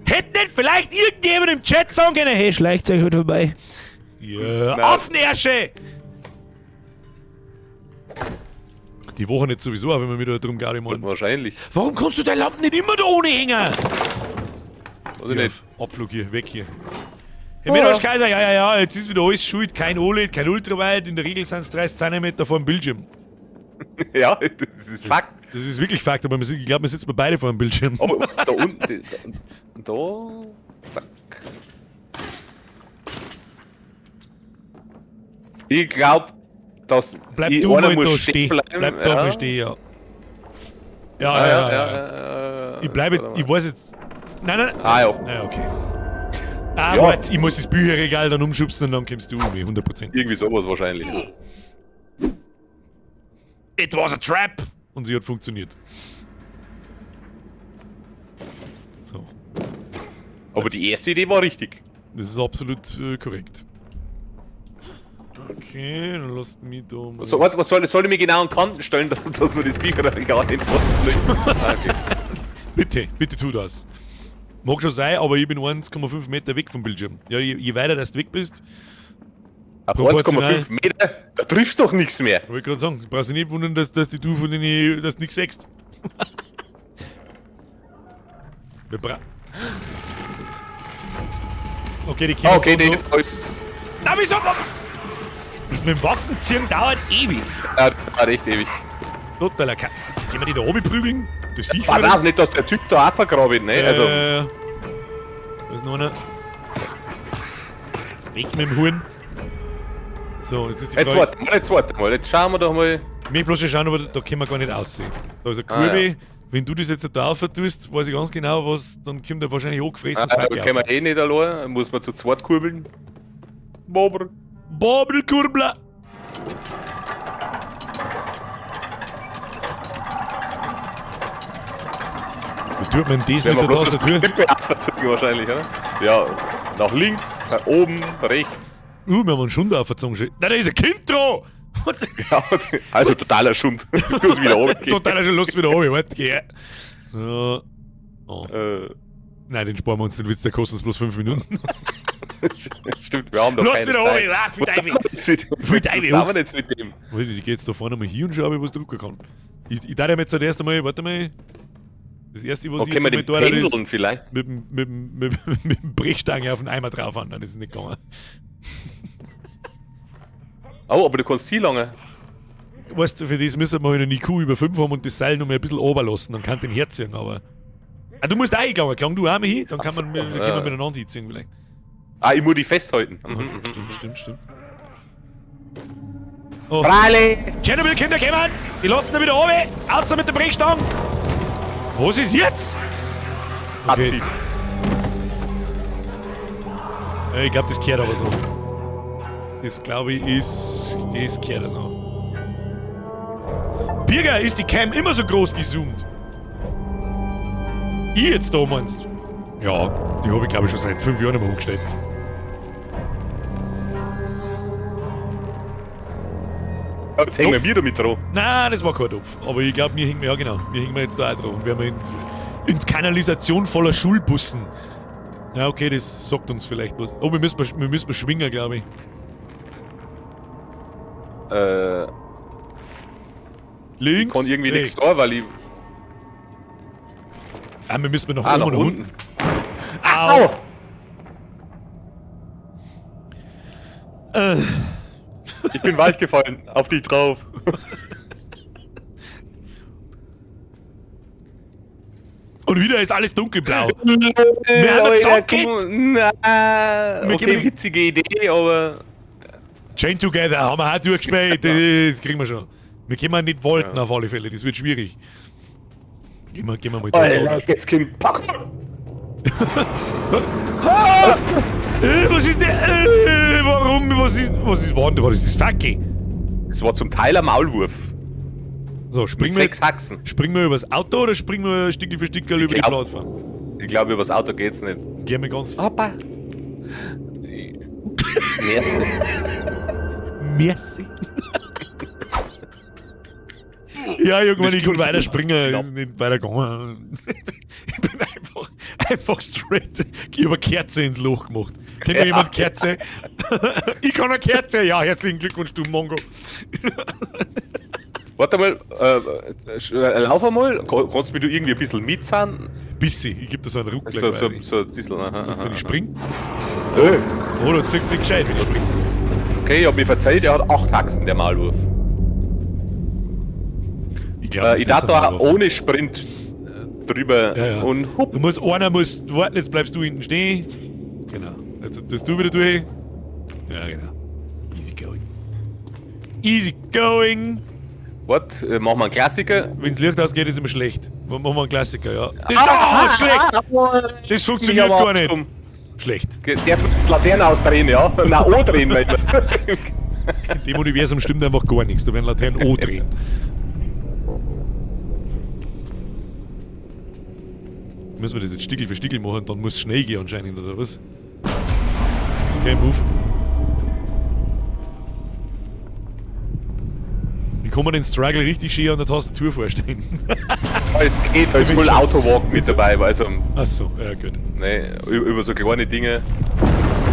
Hätte nicht vielleicht irgendjemand im Chat sagen können, hey, schleicht euch heute vorbei. Ja, Nein. Affenärsche! Die Woche nicht sowieso, auch wenn wir wieder drum gar nicht machen. Wahrscheinlich. Warum kannst du deine Lampen nicht immer da ohne hängen? Weiß ich nicht. Abflug hier, weg hier. Hey, Mensch, Kaiser, ja, ja, ja, jetzt ist wieder alles schuld. Kein OLED, kein Ultrawide, in der Regel sind es 30 cm vor dem Bildschirm. Ja, das ist Fakt. Das ist wirklich Fakt, aber ich glaube, wir sitzen wir beide vor dem Bildschirm. Oh, da unten. Da. Zack. Ich glaube, dass Bleib ich, du einer mal muss da stehen stehen. bleiben. Bleib da ja. mal stehen, ja. Ja, ja, ja. ja. Ich bleibe, Jetzt warte ich mal. weiß jetzt. Nein, nein, nein. Ah ja, Naja, okay. Ah, Ja. warte, ich muss das Bücherregal dann umschubsen und dann kommst du um mich, 100%. irgendwie sowas wahrscheinlich. It was a trap! Und sie hat funktioniert. So, Aber die erste Idee war richtig. das ist absolut korrekt. Okay, dann lasst mich da mal. So, warte, was soll ich mich genau an Kanten stellen, dass wir das Bücherregal nicht fortfliegen? Ah, okay. Bitte, bitte tu das. Mag schon sein, aber ich bin 1,5 Meter weg vom Bildschirm. Ja, je weiter dass du weg bist, Auf Proportional. 1,5 Meter, da triffst du doch nichts mehr. wollte ich gerade sagen, du brauchst dich nicht wundern, dass die du von denen, dass du nichts siehst. Wir bra Okay, die Ah, kommen okay, so und die so. ist, Na, wieso? Das mit dem Waffenziehen dauert ewig. ja, das dauert echt ewig. Totaler Kack. Können wir die da oben prügeln? Das Viech Pass wieder? auf, nicht, dass der Typ da auch vergraben, ne? Also, Da ist noch einer. Weg mit dem Huhn. So, jetzt ist die jetzt Frage. warte mal, jetzt warte mal. Jetzt schauen wir doch mal. Mir bloß schon schauen, aber da können wir gar nicht aussehen. Da ist eine Ah, Kurve. ja. Wenn du das jetzt da rauf tust, weiß ich ganz genau, was, dann kommt er wahrscheinlich angefressen. Ah, da können wir eh nicht allein. Muss man zu zweit kurbeln. Bobber. Bobelkurbler! Wie tut man das Wenn mit wir der bloß das Tastatur? Klippe aufverzogen wahrscheinlich, oder? Ja, nach links, nach oben, rechts. Wir haben einen Schund aufgezogen. Nein, da ist ein Kind dran! Ja, also totaler Schund. Du es wieder oben. Totaler schon Lust wieder oben. Warte, geh. So. Oh. Äh, Nein, den sparen wir uns den Witz, der kostet uns bloß 5 Minuten. stimmt, wir haben doch Los keine wieder Zeit. oben, ah, Was viel tun wir jetzt mit dem? Viel Was Teufel, tun wir jetzt mit dem? Warte, ich geh jetzt da vorne mal hier und schau, ob ich was drucken kann. Ich darf jetzt halt erst einmal, warte mal. Das erste, was Oh, ich können wir jetzt den einmal da ist, pendeln vielleicht? mit dem Brechstange auf den Eimer drauf an, dann ist es nicht gegangen. Oh, aber du kannst hier lange. Weißt du, für das müssen wir halt einen IQ über 5 haben und das Seil noch mal ein bisschen runterlassen, dann kann den herziehen, aber. Ah, du musst auch hingegangen, klang du auch mal hin, dann kann man, so, können ja. wir miteinander hinziehen vielleicht. Ah, ich muss die festhalten. Mhm. Stimmt, stimmt, stimmt. Oh. Freilich! Tschernobyl-Kinder kommen! Die lassen ihn wieder runter, außer mit der Brechstange! Was ist jetzt? Okay. Ich glaube, das kehrt aber so. Das glaube ich ist. Das kehrt so. Birger, ist die Cam immer so groß gezoomt? Ich jetzt da meinst? Ja, die habe ich glaube ich schon seit 5 Jahren nicht mehr umgestellt. Jetzt hängen wir wieder mit dran. Nein, das war kein Topf. Aber ich glaube, wir hängen, ja genau, wir hängen jetzt da auch dran. Und wir haben in Kanalisation voller Schulbussen. Ja, okay, das sagt uns vielleicht was. Oh, wir müssen schwingen, glaube ich. Links. Ich kann irgendwie rechts. nichts da, weil ich. Ah, wir müssen nach Ah, oben nach und unten. unten. Au! Ich bin weich gefallen. Auf dich drauf. Und wieder ist alles dunkelblau. Wir haben Alter, Zock komm, na, Wir okay, gehen- witzige Idee, aber. Chain Together haben wir auch durchgespielt. Das kriegen wir schon. Wir können nicht wollten auf alle Fälle, das wird schwierig. Gehen wir mal Alter, durch. jetzt kommt Pack. Ah! Was ist denn? Warum? Was ist das Fackel? Es war zum Teil ein Maulwurf. So, Mit springen wir, 6 Haxen. springen wir übers Auto oder springen wir Stück für Stück über die Plattform? Ich glaube, übers Auto geht's nicht. Gehen wir ganz. Papa. Merci. Merci. Ja, irgendwann, Das ich kann klingt weiter springen, Ja. ist nicht weiter gegangen. Ich bin einfach straight. Ich habe eine Kerze ins Loch gemacht. Kennt ja. Jemand Kerze? Ich kann eine Kerze. Ja, herzlichen Glückwunsch, du Mongo. Warte mal, lauf einmal. Kannst du mich du irgendwie ein bisschen mitzahlen? Bissi, ich gebe da so einen Ruck So, gleich so, quasi. so ein bisschen. Aha, aha, Wenn ich aha. spring. Äh, Oh, da zieht sich gescheit, wenn ich spring. Okay, ich hab mich verzählt, er hat 8 Haxen, der Maulwurf. Ich glaub, Ich das darf da ist ein Maulwurf. ohne Sprint drüber Ja, ja. und hupp. Du musst, einer muss warten, jetzt bleibst du hinten stehen. Genau. Jetzt tust du wieder durch. Ja, genau. Easy going. Easy going. Warte, machen wir einen Klassiker. Wenn's Licht ausgeht, ist immer schlecht. Machen wir einen Klassiker, ja. Das ist ah, schlecht! Das funktioniert gar nicht. Schlecht. Der wird jetzt Laterne ausdrehen, ja? Nein, andrehen, weil das. In dem Universum stimmt einfach gar nichts. Da werden Laternen O drehen. Müssen wir das jetzt Stickel für Stickel machen, dann muss es schnell gehen anscheinend, oder was? Okay, move. Wie kann man den Struggle richtig schön an der Tastatur vorstellen? Es geht, da ist Mit voll so- Autowalk mit dabei, also, Achso, ja gut. ne, über so kleine Dinge.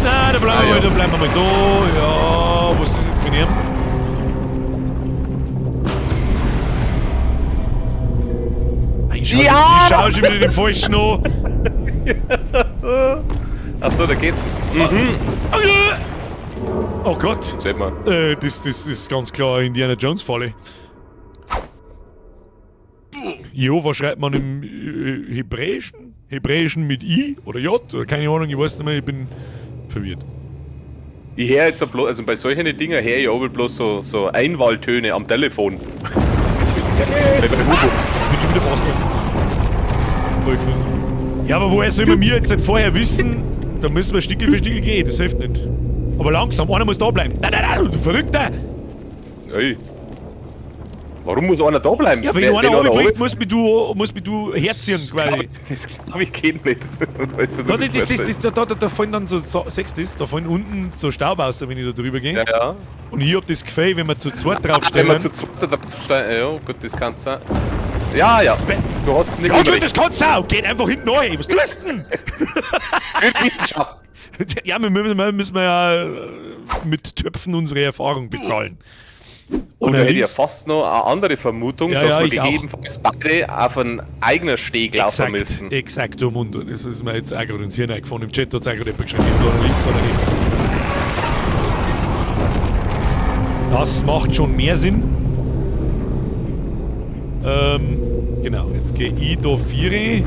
Na, da bleiben, Ah, wir ja. mal, da bleiben wir mal da. Ja, was ist jetzt mit ihm? Ah, Ich schau, Ja! ich schau schon wieder den falschen an. Achso, da geht's. Mhm. Oh Gott. Seht mal. Das ist ganz klar Indiana Jones Falle. Jo, was schreibt man im Hebräischen? Hebräischen mit I oder J? Oder keine Ahnung, ich weiß nicht mehr, ich bin verwirrt. Ich höre jetzt bloß, also bei solchen Dingen höre ich aber bloß so Einwahltöne am Telefon. Bei Hugo. Bin schon wieder fast Voll gefunden. Ja, aber woher soll man mir jetzt nicht vorher wissen, da müssen wir Stickel für Stickel gehen, das hilft nicht. Aber langsam, einer muss da bleiben. Nein, nein, nein, du Verrückter! Ey. Warum muss einer da bleiben? Ja, wenn Wer- einer runterbringt, runter- muss mich du herziehen quasi. Das glaube ich geht nicht. Weißt du, Da, das, das, das, da fallen dann so, siehst du das, da fallen unten so Staub raus, wenn ich da drüber gehe. Ja, ja. Und ich hab das Gefühl, wenn wir zu zweit Wenn draufstehen. wir zu zweit draufstehen, ja, gut, das kann's sein. Ja, ja. Du hast nicht Ja, du, Unrecht. das kann's auch! Geht einfach hinten rein! Was tust du denn? Für die Wissenschaft. Ja, wir müssen ja mit Töpfen unsere Erfahrung bezahlen. Und da hätte ich ja links- fast noch eine andere Vermutung, Ja, dass ja, wir ich auch. gegebenenfalls beide auf einen eigenen Steg laufen Exakt, müssen. exakt, du Mund. Das ist mir jetzt auch gerade ins Hirn eingefahren. Im Chat hat es auch gerade jemand geschrieben, oder links oder rechts. Das macht schon mehr Sinn. Genau, jetzt gehe ich da vier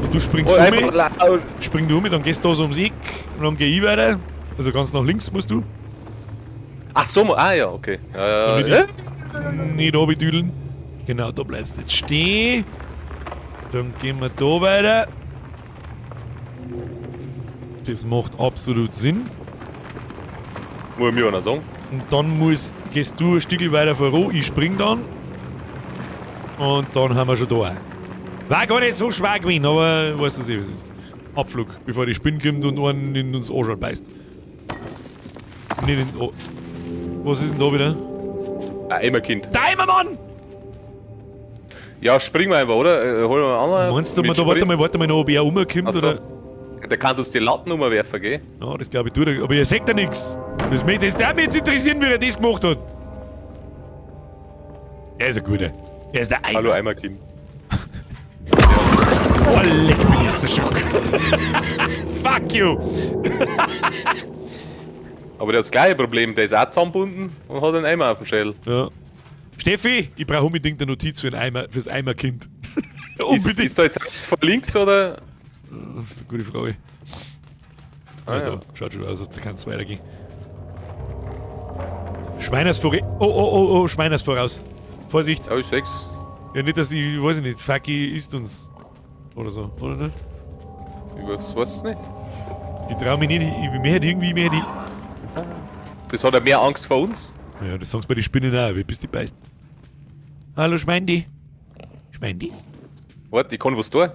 und du springst Oh, um. einfach lau- Spring du um, dann gehst du da so ums Eck und dann gehe ich weiter. Also ganz nach links musst du. Ach so, ah ja, okay. Dann will ich nicht runter. Genau, da bleibst du jetzt stehen. Dann gehen wir da weiter. Das macht absolut Sinn. Muss mir einer sagen. Und dann gehst du ein Stück weiter voran, ich spring dann. Und dann haben wir schon da. War gar nicht so schwer gewesen, aber weißt du eh, was es ist. Abflug, bevor die Spinne kommt und einen in uns Arsch beißt. Nicht in den. Was ist denn da wieder? Ein Eimerkind. Der Eimermann! Ja, springen wir einfach, oder? Holen wir einen anderen. Meinst du, Mit mal, da warte mal, Sprint. warte mal noch, ob er rumkommt, Ach so. oder? Der kann uns die Latten umwerfen, gell? Ja, das glaube ich tut er. Aber ihr seht ja nichts. Das darf mich jetzt interessieren, wie er das gemacht hat. Er ist ein guter. Er ist der Eimer. Hallo Eimerkind. Oh, leck mich jetzt der Schock. Fuck you. Aber der hat das gleiche Problem, der ist auch zusammengebunden und hat einen Eimer auf dem Schädel. Ja. Steffi, ich brauche unbedingt eine Notiz für ein Eimer, fürs Eimerkind. Ist, Unbedingt. ist da jetzt rechts vor links oder? Das ist eine gute Frage. Ah, Ja, ja. da schaut schon aus, als da kann es weitergehen. Schweiners voraus. Oh, oh, oh, oh, Schweiners voraus. Vorsicht. Ja, ich sechs. Ja, nicht, dass die, weiß ich nicht, Fucky isst uns. Oder so, oder nicht? Ich weiß es nicht. Ich trau mich nicht, ich mir hätte irgendwie mehr die. Das hat er mehr Angst vor uns. Ja, das sagen bei den Spinnen auch, wie bist du beißt. Hallo Schweindi. Schweindi? Warte, ich kann was tun.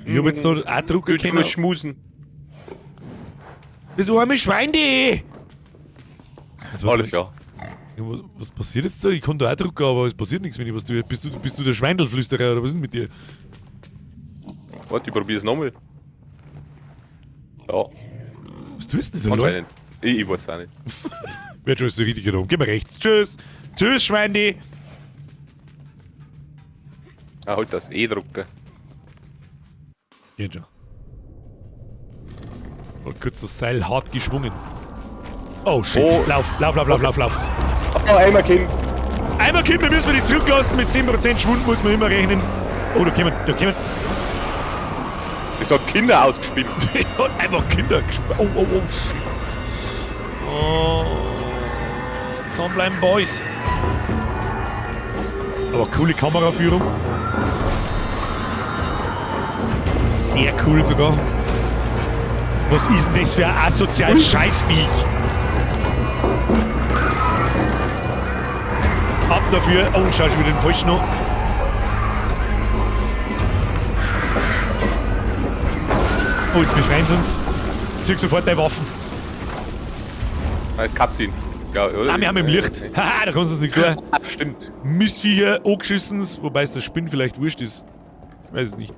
Ich hab jetzt da auch drucken Ich können. muss schmusen. Das arme Schweindi! Also, Alles klar. Ja, was passiert jetzt da? Ich kann da auch drucken, aber es passiert nichts, wenn ich was tue. Bist du der Schweindelflüsterer oder was ist denn mit dir? Warte, ich probier's nochmal. Ja, Was tust du denn da? anscheinend. Ich weiß auch nicht. Wird schon alles richtig genommen. Geh mal rechts. Tschüss. Tschüss, Schweindi. Ah, halt das E-Drucker. Geht schon. Und kurz das Seil hart geschwungen. Oh shit. Oh. Lauf, lauf, lauf, lauf, lauf, lauf. Oh, Eimerkind. Einmal Kind, wir müssen wir die zurücklassen. Mit 10% Schwund muss man immer rechnen. Oh, da kommen, da kommen. Das hat Kinder ausgespinnt. Die hat einfach Kinder gespielt. Oh, oh, oh, shit. Oh. Zusammenbleiben, Boys. Aber coole Kameraführung. Sehr cool sogar. Was ist denn das für ein asoziales Scheißviech? Ab dafür. Oh, schau schon wieder den falschen an. Oh, jetzt befreien sie uns. Zieh sofort deine Waffen. Ah, Cutscene. Glaub, oder? Ah, wir haben im Licht. Haha, da kannst du uns nichts tun. Ah, stimmt. Mistviecher angeschissen, wobei es der Spinn vielleicht wurscht ist. Ich weiß es nicht.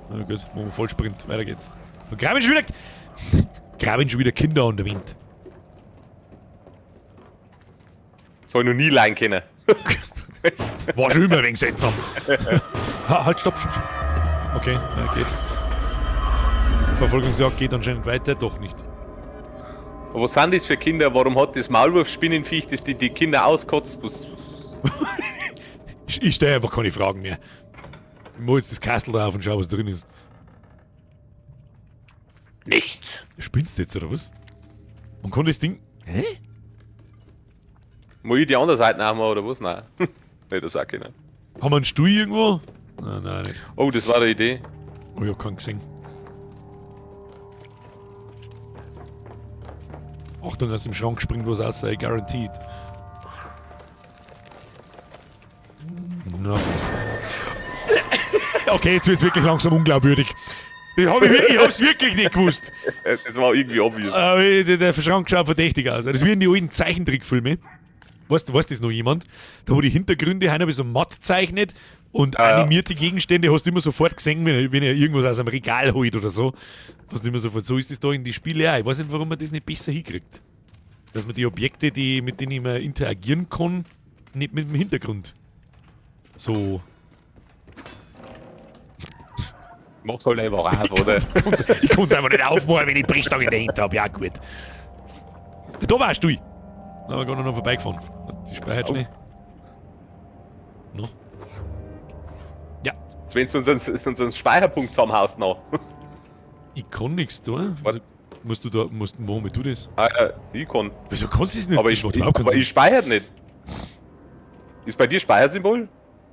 Na gut, machen wir Vollsprint. Weiter geht's. Und graben schon wieder. Graben schon wieder Kinder an der Wind. Soll ich noch nie leihen können. War schon immer ein wenig seltsam. Ha, halt, stopp, stopp, stopp. Okay, na, geht. Verfolgungsjagd geht anscheinend weiter, doch nicht. Aber was sind das für Kinder? Warum hat das Maulwurfspinnenviech, das die Kinder auskotzt? Was? Ich stelle einfach keine Fragen mehr. Ich mach jetzt das Kastel da auf und schau, was drin ist. Nichts. Spinnst du jetzt, oder was? Man kann das Ding. Hä? Muss ich die andere Seite nachmachen oder was? Nein. Nee, das sag ich nicht. Haben wir einen Stuhl irgendwo? Nein, nein, nicht. Oh, das war eine Idee. Oh, ich hab keinen gesehen. Achtung, aus dem Schrank springt was raus, I guaranteed. Na, fast. Okay, jetzt wird's wirklich langsam unglaubwürdig. Ich hab's wirklich nicht gewusst. Das war irgendwie obvious. Aber der Schrank schaut verdächtig aus. Das ist wie in die alten Zeichentrickfilme. Weißt das noch jemand? Da wo die Hintergründe einer so matt zeichnet und Ah, ja. animierte Gegenstände hast du immer sofort gesehen, wenn er irgendwas aus einem Regal holt oder so. Hast du immer sofort. So ist das da in die Spiele auch. Ich weiß nicht, warum man das nicht besser hinkriegt. Dass man die Objekte, mit denen man interagieren kann, nicht mit dem Hintergrund so. Mach's halt einfach auf, oder? Ich kann es einfach nicht aufmachen, wenn ich Brechstange in der Hand habe. Ja, gut. Da warst du. Da haben wir gerade noch vorbeigefahren. Die speichert Oh. schnell. No. Ja, Jetzt, wenn du unseren Speicherpunkt zusammenhaust noch. ich kann nichts tun. Was? Also, musst du da, musst, warum du das? Ah, ja, ich kann. Wieso kannst du es nicht? Aber Das ich, macht ich, überhaupt keinen aber Sinn. ich speichere nicht. Ist bei dir Speichersymbol?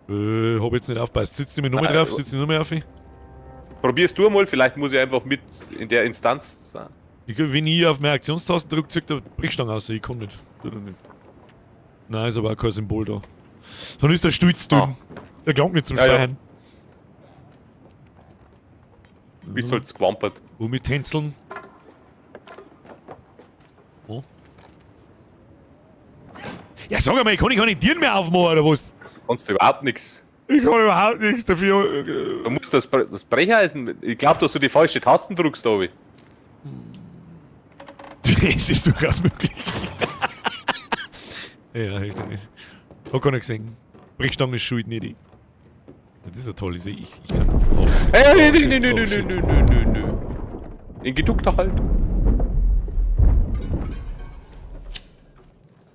Hab jetzt nicht aufgepasst. Sitzt du mir nochmal Ah, drauf? Sitzt du nochmal auf? Probierst du mal, vielleicht muss ich einfach mit in der Instanz sein. Ich, wenn ich auf meine Aktionstasten drücke, zieht der Brechstange raus. Ich kann nicht. Tut er nicht. Nein, ist aber auch kein Symbol da. Dann ist der Stuhl zu dünn. Ah. Der gelangt nicht zum Ja, ja. Speichern. Bist halt gewampert. Wo mit Tänzeln. Oh. Ja, sag einmal, kann ich keine Tieren mehr aufmachen oder was? Kannst du überhaupt nichts. Ich kann überhaupt nichts dafür. Du musst das Brecheisen. Ich glaube, dass du die falsche Tasten drückst, Tobi. Das ist durchaus möglich. Ja, ich hab gar nicht gesehen. Brechstange ist schuld, nicht ich. Das ist ja toll, ich sehe, ich kann. Oh, shit. Hey, Oh, nee, shit. nee, nee, Oh, nee, shit. nee, nee, nee, nee. In geduckter Haltung.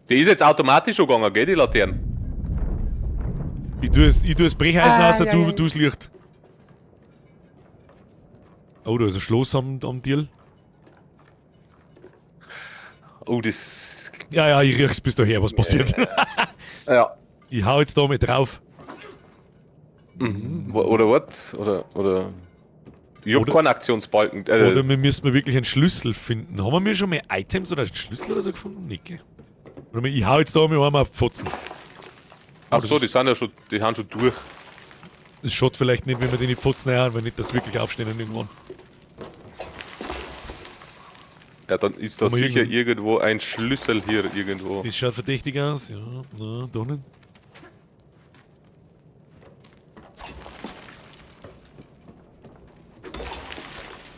Die ist jetzt automatisch schon gegangen, gell, die Laterne? Ich tue das Brecheisen Ah, aus, ja, du, ja. du das Licht. Oh, da ist ein Schloss am Deal. Oh, das. Ja, ja, ich riech's bis daher, was passiert. Ja. Ich hau jetzt da mit drauf. Mhm. Oder was? Oder. Ich hab Oder- keinen Aktionsbalken. Oder wir müssen wir wirklich einen Schlüssel finden. Haben wir mir schon mal Items oder einen Schlüssel oder so gefunden? Nicht, gell? Oder ich hau jetzt da mal einmal auf Pfotzen. Ach so, die sind ja schon, die haben schon durch. Es schaut vielleicht nicht, wenn wir den in die Pfotzen reinhauen, weil nicht, dass wirklich aufstehen und irgendwann. Ja, dann ist da Haben wir sicher irgend- irgendwo ein Schlüssel hier irgendwo. Das schaut verdächtig aus. Ja, na, doch nicht.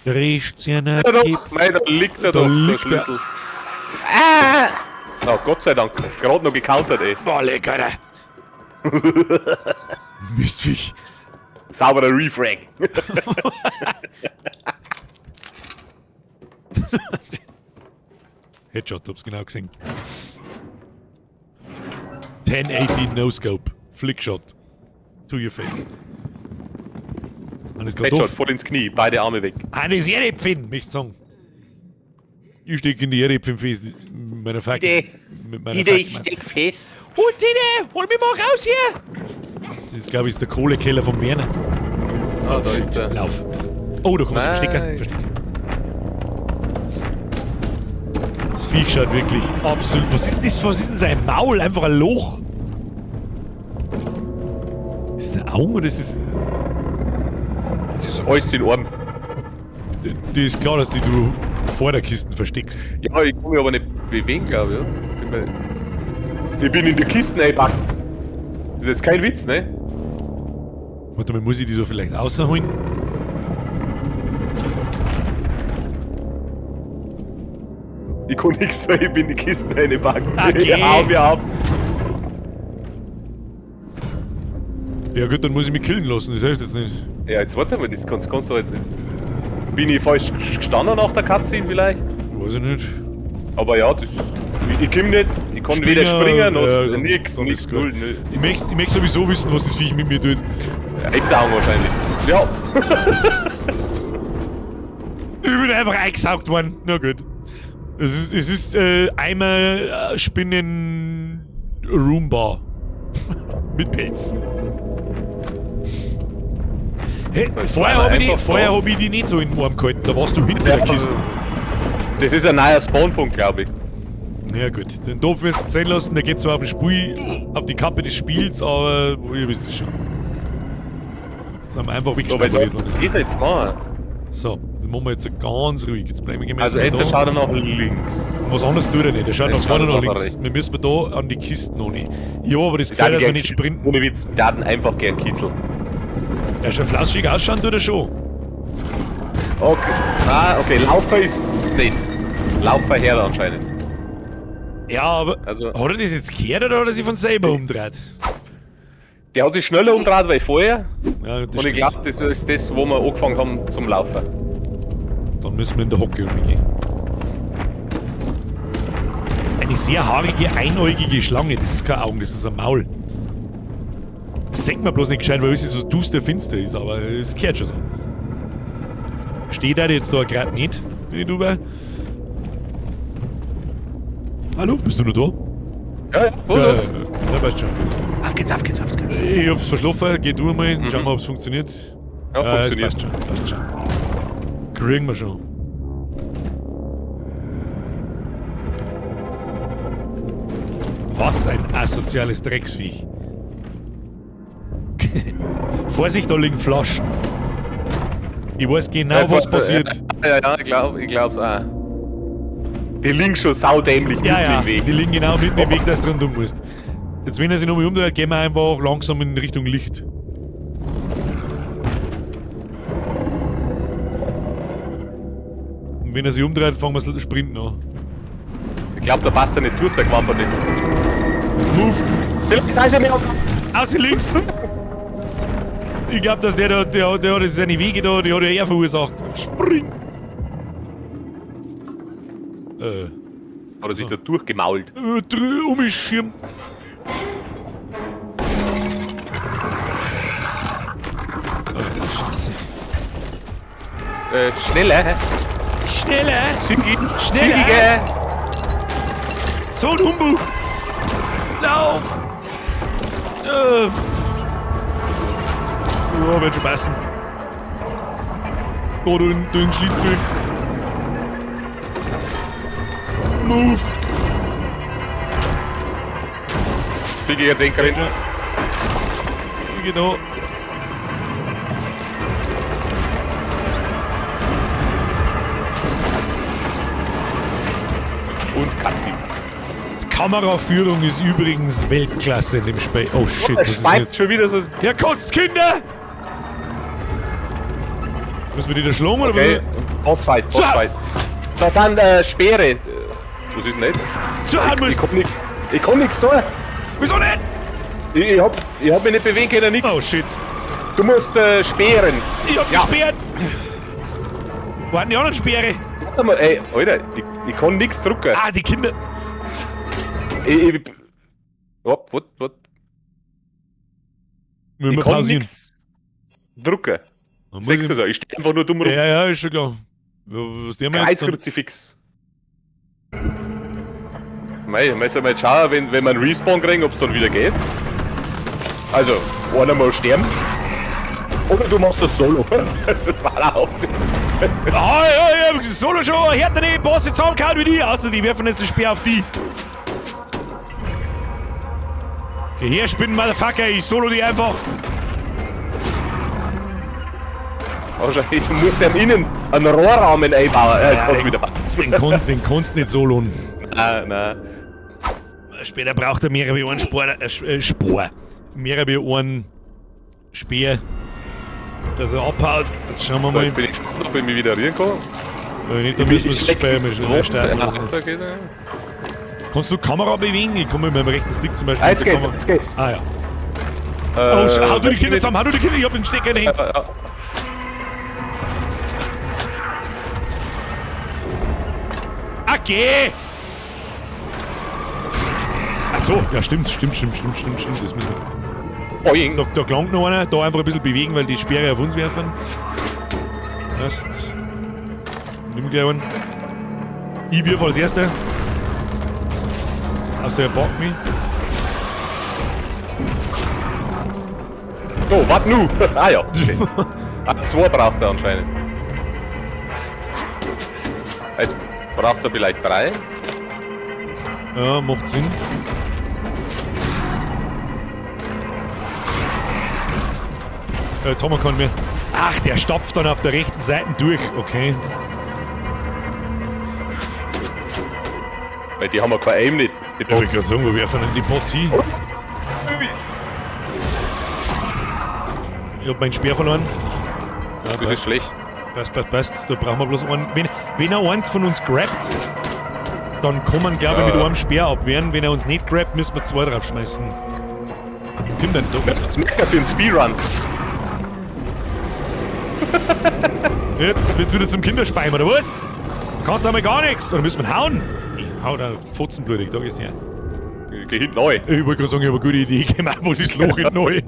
Ja, doch, nein, da liegt er Da doch, liegt der er. Schlüssel. Ah! Na, Gott sei Dank, gerade noch gecountert, ey. Boah, lecker, Alter. Mistviech. Sauberer Refrag. Headshot, hab's genau gesehen. 1080 No Scope. Flickshot. To your face. Alles grad Headshot, doof. voll ins Knie, beide Arme weg. Eines Erdäpfchen, möchtest du sagen. Ich steck in die Erdäpfchen fest. Mit meiner fucking. Mit meiner fucking steck fest. Hol die, hol mich mal raus hier! Das ist, glaube ich, ist der Kohlekeller vom Werner. Ah, da ist er. Lauf. Oh, da kann man sich verstecken. Nein. Verstecken. Das Viech schaut wirklich absolut. Was ist das? Was ist denn sein Maul? Einfach ein Loch. Ist das ein Auge oder ist das. Das ist alles in Ordnung. Das ist klar, dass die du vor der Kiste versteckst. Ja, ich kann mich aber nicht bewegen, glaube ich. Ja. Ich bin in der Kiste eingepackt. Das ist jetzt kein Witz, ne? Warte mal, muss ich die da vielleicht rausholen? Ich kann nichts, weil ich bin in die Kisten eingepackt. Okay. Ja, hau mir ab. Ja gut, dann muss ich mich killen lassen, das hilft jetzt nicht. Ja, jetzt warte mal, das kannst du jetzt. Bin ich falsch gestanden nach der Cutscene vielleicht? Weiß ich nicht. Aber ja, das. Ich komm nicht, ich kann weder springen noch ja, nix, dann nix, ist gut. null, null. Ich möcht sowieso wissen, was das Viech mit mir tut. Ja, Eingesaugen wahrscheinlich. Ja. Ich bin einfach eingesaugt worden. Na gut. Es ist Eimer Spinnen Roomba. Mit Pelz. Hey, So, jetzt vorher bleiben wir habe ich, die- einfach vorher da. hab ich die nicht so in den Arm gehalten. Da warst du hinter der Kiste. Das ist ein neuer Spawnpunkt, glaube ich. Ja gut, den Topf müssen wir sehen lassen, der geht zwar auf den Spiel, auf die Kappe des Spiels, aber ihr wisst es schon. Das haben wir einfach wirklich So, weil worden. was ist jetzt machen? So, dann machen wir jetzt ganz ruhig. Jetzt bleiben wir gemeinsam Also jetzt da. schaut er nach links. Was anderes tut er nicht, er schaut Jetzt nach vorne schaut er nach nach links. rechts. Wir müssen da an die Kisten noch nicht. Ja, aber das Ich gefällt, dass wir gern nicht kitzeln. sprinten. Ohne Witz, die daten einfach gern kitzeln. Er schaut flauschig ausschauen, tut er schon. Okay. Ah, okay, Laufer ist nicht. Laufer her anscheinend. Ja, aber Also- hat er das jetzt gehört oder hat er sich von selber umgedreht? Der hat sich schneller umgedreht weil vorher. Ja, das Und ich stimmt. glaube, das ist das, wo wir angefangen haben zum Laufen. Dann müssen wir in der Hocke umgehen. Eine sehr haarige, einäugige Schlange. Das ist kein Augen, das ist ein Maul. Das sieht man bloß nicht gescheit, weil es so duster finster ist, aber es gehört schon so. Steht er jetzt da gerade nicht, wenn ich du war? Hallo, bist du noch da? Ja, ja, was Ja, ist? ja, passt schon. Auf geht's, auf geht's, auf geht's. Ich hab's verschlafen, geh du mal, schauen wir, ob's funktioniert. Ja, es funktioniert. passt schon, passt schon. Kriegen wir schon. Was ein asoziales Drecksviech. Vorsicht, da liegen Flaschen. Ich weiß genau, Jetzt was warte, passiert. Ja, ja, ich glaub, ich glaub's auch. Die liegen schon saudämlich Ja, mitten ja, im Weg. die liegen genau mitten im Weg, dass du dran tun musst. Jetzt, wenn er sich nochmal umdreht, gehen wir einfach langsam in Richtung Licht. Und wenn er sich umdreht, fangen wir das Sprinten an. Ich glaube, da passt er nicht durch, der Quampert nicht. Move! Vielleicht da ist er mehr. Außer links! Ich glaube, dass der da, der hat seine Wege da, die hat ja er verursacht. Spring! Hat er sich da durchgemault. Um mich Schirm. Scheiße. Schneller. Schneller! Zügig. Schneller. Zügiger. So ein Humbug! Lauf! Ja, wird schon passen. Da, du in den Schlitz durch. Move! Zügiger Denkerin. Genau. Und Kassi. Die Kameraführung ist übrigens Weltklasse in dem Spiel. Oh shit, Er was ist speibt jetzt? schon wieder so. Ja, kotzt, Kinder! Müssen wir die da schlagen oder Okay. was? Bossfight, So. Bossfight. Da sind Speere. Was ist denn jetzt? Zu Ich musst. komm nix. Ich komm nix da. Wieso nicht? Ich hab mich nicht bewegen können, nix. Oh shit. Du musst speeren. Ich hab Ja. gesperrt. Wo waren die anderen Speere? Warte mal, ey, Alter, ich kann nix drucken. Ah, die Kinder. Ich, Wat, wat, wat? Müssen Ich wir kann pausieren. nix drucken. Dann muss Sechs ich- also, ich steh einfach nur dumm rum. Ja, ja, ist schon klar. Was der jetzt dann? Kreuzkruzifix. Mei, mei, soll mal jetzt schauen, wenn wir einen Respawn kriegen, ob's dann wieder geht. Also, einer mal sterben. Oder du machst das solo. Das war auch Option. Ah, ja, ja, Solo schon, härter die Bosse zusammengehauen wie die, außer die werfen jetzt den Speer auf die. Okay, her, Spinnen, Motherfucker, ich solo die einfach. Wahrscheinlich, du musst ja innen einen Rohrrahmen einbauen. Ja, jetzt hat's wieder passt. Den kannst du nicht soloen. Nein, nein. Später braucht er mehr wie einen Spor, Spor. Mehr wie einen Speer, dass er abhaut. Jetzt schauen wir So, mal. jetzt bin ich gespannt, ob ich mich wieder rühren kann. Wenn nicht, dann müssen wir das Speer mal starten. Ja, jetzt okay, ja. Kannst du Kamera bewegen? Ich komme mit meinem rechten Stick zum Beispiel. Ah, jetzt mit der geht's, Kamera. jetzt geht's. Ah ja. Oh, hau du die Kinder zusammen, hau du die Kinder, ich hab den Stecker in der Hand. Ja, ja. Okay! Ach so, ja stimmt. Das müssen wir. Boing. Da klangt noch einer, da einfach ein bisschen bewegen, weil die Speere auf uns werfen. Erst. Nimm gleich einen. Ich wirf als Erster. Außer er packt mich. Oh, warte nu. Ah ja. Okay. Ah, zwei braucht er anscheinend. Jetzt braucht er vielleicht drei. Ja, macht Sinn. Ja, jetzt haben wir keinen mehr. Ach, der stapft dann auf der rechten Seite durch. Okay. Weil die haben ja kein Aim nicht. Die Ja, ich wollte Bots. gerade sagen, wo werfen denn die Bots hin? Ich hab meinen Speer verloren. Ja, Das ist schlecht. Passt. Da brauchen wir bloß einen. Wenn er eins von uns grabt, dann kann man, glaube ich, Ja. mit einem Speer abwehren. Wenn er uns nicht grabt, müssen wir zwei draufschmeißen. Wo kommt denn da? Das merkt er für einen Speedrun. Jetzt wird's wieder zum Kinderspeim, oder was? Da kannst du einmal gar nichts. Oder müssen wir ihn hauen? Ich hau da fotzenblutig, da geht's her. Ich geh hinten neu. Ich wollte gerade sagen, ich habe eine gute Idee gemacht, wo das Loch in neu.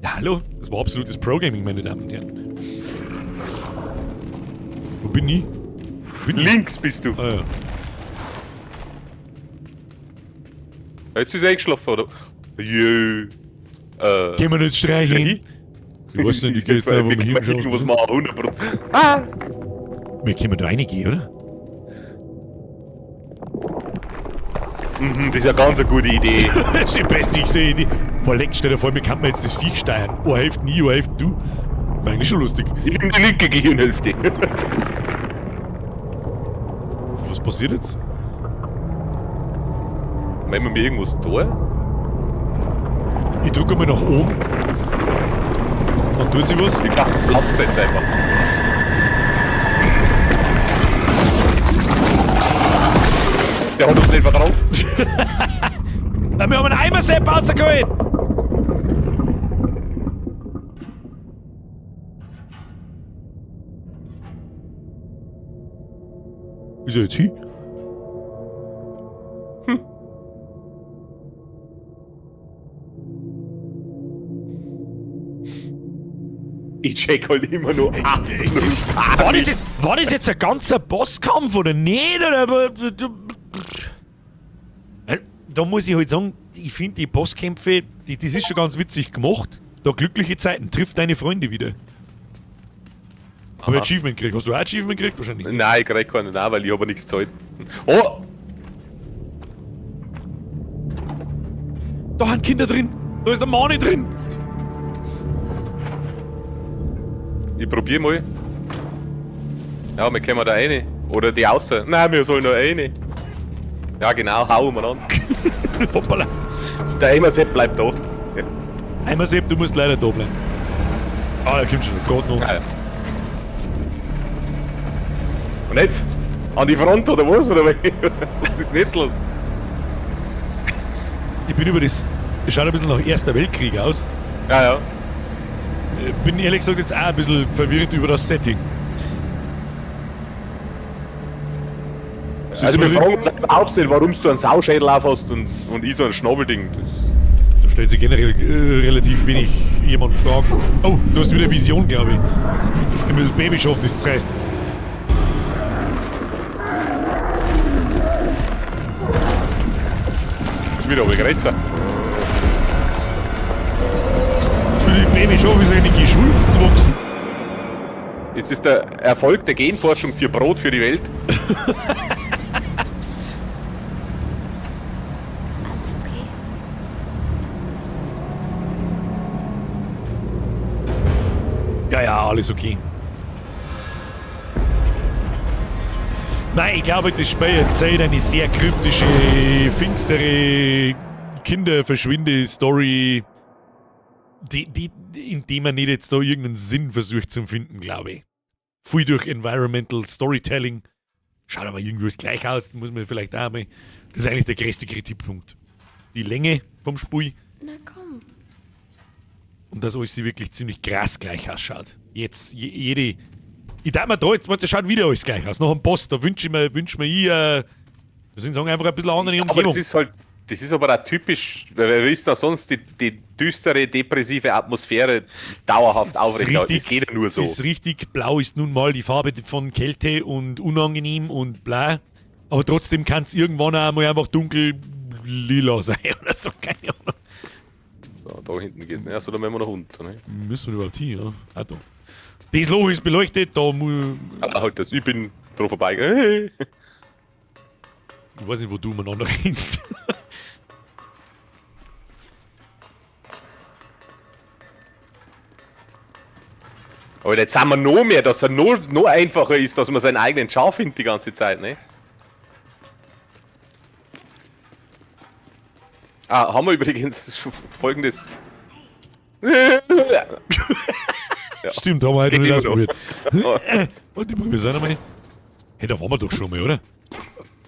Ja, hallo? Das war absolutes Pro-Gaming, meine Damen und Herren. Wo bin ich? Bin ich? Links bist du. Ah, ja. Jetzt ist er eingeschlafen, oder? Jö. Gehen wir nicht streichen? Ich weiß nicht, ich geh jetzt einfach mal Wir hier können irgendwas schauen. machen, 100%. Ah! Wir können da reingehen, oder? Mhm, das ist ja ganz eine gute Idee. Das ist die beste ich sehe Idee. Boah, leck, stell dir vor, mir kann man jetzt das Viech steuern. Oh, hilft nie, oh, hilft du. War eigentlich schon lustig. Ich nehme die linke Gehirnhälfte. passiert jetzt? Wenn wir irgendwas tun? Ich drücke mal nach oben. Dann tut sich was. Ich glaube, platzt jetzt einfach. Der hat uns nicht vertraut. Wir haben einen Eimersepp rausgeholt! Ist er jetzt hin? Hm. Ich check halt immer nur absolut War das jetzt ein ganzer Bosskampf oder nicht? Oder? Da muss ich halt sagen, ich finde die Bosskämpfe, das ist schon ganz witzig gemacht. Da glückliche Zeiten, trifft deine Freunde wieder. Hab ich Achievement gekriegt. Hast du auch Achievement gekriegt? Wahrscheinlich. Nein, ich krieg keinen, nein, weil ich habe nichts gezahlt. Oh! Da sind Kinder drin! Da ist der Mani drin! Ich probier mal. Ja, wir kommen da rein. Oder die außer. Nein, wir sollen da rein. Ja, genau, hauen wir an. Hoppala. Der Eimersepp bleibt da. Eimersepp, du musst leider da bleiben. Ah, der kommt schon, gerade noch. Ja. Und jetzt? An die Front oder was? Oder was ist denn jetzt los? Ich bin über das. Schaut ein bisschen nach Erster Weltkrieg aus. Ja, ja. Ich bin ehrlich gesagt jetzt auch ein bisschen verwirrt über das Setting. Also wir fragen uns überhaupt nicht, warum du einen Sauschädel auf hast und ich so ein Schnabelding. Das Da stellt sich generell relativ wenig jemand Fragen. Oh, du hast wieder Vision, glaube ich. Wenn man das Baby schafft, ist es zerreißt. ist wieder aber größer. Für die Babyschaf ist eigentlich geschwulst gewachsen. Ist das der Erfolg der Genforschung für Brot für die Welt? Alles okay? Ja, ja, alles okay. Nein, ich glaube, das Spiel erzählt eine sehr kryptische, finstere Kinderverschwinde-Story, in die man nicht jetzt da irgendeinen Sinn versucht zu finden, glaube ich. Viel durch Environmental Storytelling. Schaut aber irgendwie alles gleich aus, muss man vielleicht auch mal. Das ist eigentlich der größte Kritikpunkt. Die Länge vom Spiel. Na komm. Und dass alles wirklich ziemlich krass gleich ausschaut. Jetzt, jede. Ich dachte mir da, jetzt, das schaut wieder alles gleich aus. Nach dem Boss, da wünsche ich mir, wünsch mir ich, wir sollen sagen, einfach ein bisschen andere Umgebung. Aber das ist halt, das ist aber auch typisch, weil wer ist da sonst die düstere, depressive Atmosphäre dauerhaft aufrecht? Das geht ja nur so. Ist richtig, blau ist nun mal die Farbe von Kälte und unangenehm und bla. Aber trotzdem kann es irgendwann auch mal einfach dunkel lila sein oder so, keine Ahnung. So, da hinten geht's nicht. Achso, da müssen wir nach unten. Ne? Müssen wir überhaupt hin, ja? Ah, da. Das Loch ist beleuchtet, da muss. Ah, halt das, ich bin drauf vorbei. Ich weiß nicht, wo du umeinander rennst. Aber jetzt sind wir noch mehr, dass er noch einfacher ist, dass man seinen eigenen Char findet die ganze Zeit, ne? Ah, haben wir übrigens schon folgendes. Ja. Stimmt, haben wir heute noch nicht ausprobiert. Warte, ich probier's auch nochmal. Hey, da waren wir doch schon mal, oder?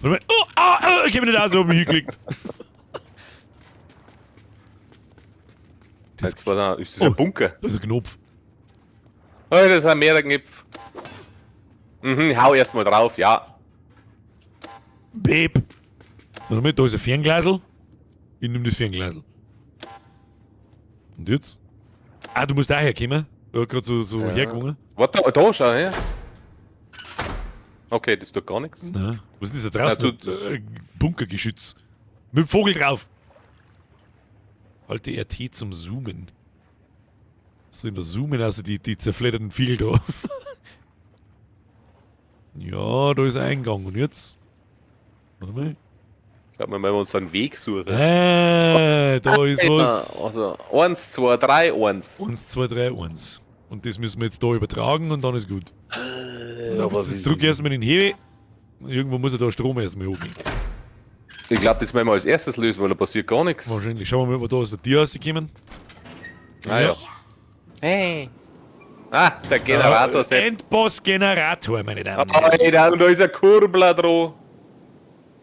Warte mal. Oh, ah, oh, ich hab mich nicht aus, hab mich hingeklickt. Das jetzt war da, ist das ein Bunker? Da ist ein Knopf. Oh, das ist ein mehrere Knopf. Mhm, hau erstmal drauf, ja. Babe. Warte mal, da ist ein Fernglasel. Ich nehm das Fernglasel. Und jetzt? Ah, du musst da herkommen. Da hat grad so ja. hergegangen. Warte, da schau her. Okay, das tut gar nichts. Nein. Was ist denn das da draußen? Ja, Bunkergeschütz. Mit dem Vogel drauf. Halte RT zum Zoomen. So in der Zoomen, also die zerfledderten Vögel da. Ja, da ist ein Eingang. Und jetzt? Warte mal. Ich glaube, wir müssen uns einen Weg suchen. Ah, da ist was. Also 1, 2, 3, 1. 1, 2, 3, 1. Und das müssen wir jetzt da übertragen und dann ist gut. So, jetzt drück ich erstmal den Hebel. Irgendwo muss ja da Strom erstmal hochgehen. Ich glaube, das müssen wir als erstes lösen, weil da passiert gar nichts. Wahrscheinlich. Schauen wir mal, ob wir da aus der Tür rauskommen. Ah ja. Hey. Ah, der Generator ja, Endboss Generator, meine Damen und Herren. Alter, und da ist ein Kurbler dran.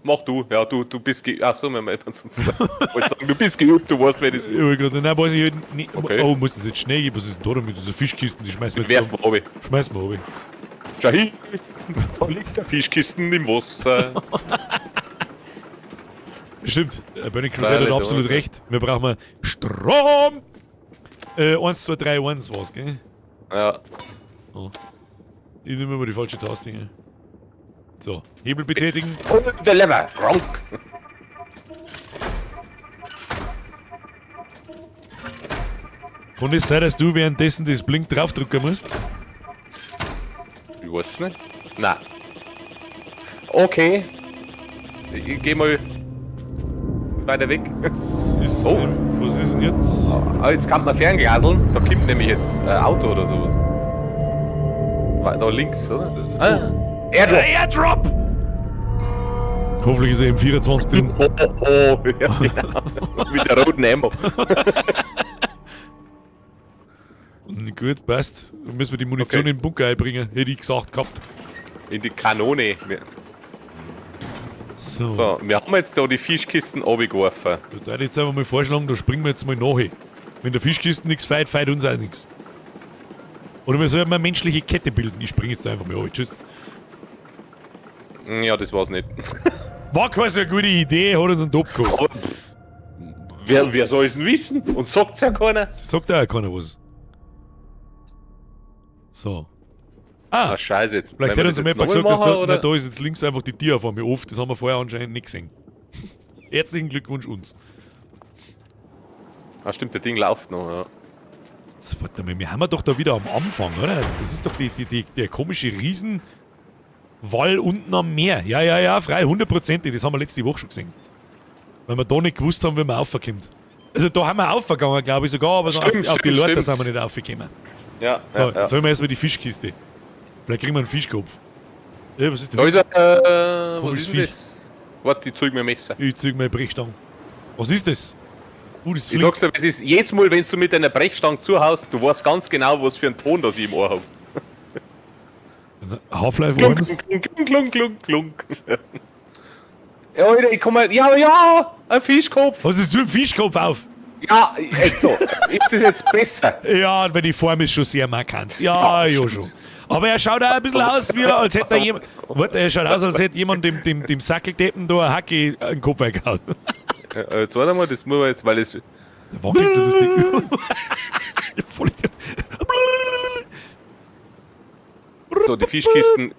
Mach du, ja, du bist ge... Achso, wir haben sonst. Ich wollte sagen, du bist geübt, du weißt, wer das Ich wollte gerade, nein, weiß ich halt nicht. Okay. Oh, muss das jetzt schnell gehen? Was ist denn da mit dieser Fischkisten? Die schmeißen wir jetzt Werfen wir runter. Schmeißen wir runter. Schau hin, da liegt der Fischkisten im Wasser. Stimmt, Burning Crusade hat Freilich, absolut oder? recht. Wir brauchen Strom! 1, 2, 3, 1 war's, gell? Ja. Oh. Ich nehme immer die falsche Taste. Gell? So, Hebel betätigen. Und der Lever, Gronk. Kann es sein, dass du währenddessen das Blink draufdrücken musst? Ich weiß nicht. Nein. Okay. Ich geh mal weiter weg. Das ist, Oh. Was ist denn jetzt? Ah, jetzt kann man fernglaseln. Da kommt nämlich jetzt ein Auto oder sowas. Da links, oder? Ah, Airdrop. Airdrop! Hoffentlich ist er im 24 drin. Oh, oh, oh. Ja, genau. Mit der roten Ammo. Gut, passt. Dann müssen wir die Munition Okay. in den Bunker einbringen. Hätte ich gesagt gehabt. In die Kanone. So. So, wir haben jetzt da die Fischkisten runtergeworfen. Da würde ich jetzt einfach mal vorschlagen, da springen wir jetzt mal nach. Wenn der Fischkisten nichts feit, feit uns auch nichts. Oder wir sollten mal eine menschliche Kette bilden. Ich springe jetzt einfach mal runter. Tschüss. Ja, das war's nicht. War quasi eine gute Idee, hat uns einen Topf gekostet. Aber wer soll es denn wissen? Und sagt's ja keiner. Sagt auch keiner was. So. Ah, Ah, scheiße. Jetzt, vielleicht wenn hat wir uns das ein jetzt Mapper nochmal gesagt, dass da, machen, na, oder? da ist jetzt links einfach die Tür vor mir auf. Das haben wir vorher anscheinend nicht gesehen. Herzlichen Glückwunsch uns. Ah, stimmt, der Ding läuft noch. Ja. Jetzt, warte mal, wir haben ja doch da wieder am Anfang, oder? Das ist doch der komische Riesenwall unten am Meer. Ja, ja, ja, frei, hundertprozentig. Das haben wir letzte Woche schon gesehen. Weil wir da nicht gewusst haben, wie man raufkommt. Also da haben wir aufgegangen, glaube ich sogar, aber so Stimmt, auf die stimmt, Leute stimmt. sind wir nicht aufgekommen. Ja, So, ja, ja. Jetzt holen wir erstmal die Fischkiste. Vielleicht kriegen wir einen Fischkopf. Ja, was ist denn Da ist er. Was Komisches ist denn Viech. das? Warte, ich zeig mir Messer. Ich zeig mir Brechstange. Was ist das? Das Ich sag's dir, es ist jedes Mal, wenn du mit deiner Brechstange zuhaust, du weißt ganz genau, was für einen Ton das ich im Ohr hab. Half-Life Klunk, 1. klunk, klunk, klunk, klunk. Ja, Alter, ich komm mal. Ja, ja, ein Fischkopf. Was ist du ein Fischkopf auf? Ja, jetzt so. Ist das jetzt besser? Ja, weil die Form ist schon sehr markant. Ja, Ja, ja, schon. Aber er schaut auch ein bisschen aus, wie als hätte er jemand. Warte, er schaut aus, als hätte jemand dem Sackeldeppen da eine Hacke in den Kopf eingehauen. Ja, jetzt warte mal, das muss man jetzt, weil es. Der wackelt so lustig. Voll Idiot. So, die Fischkisten.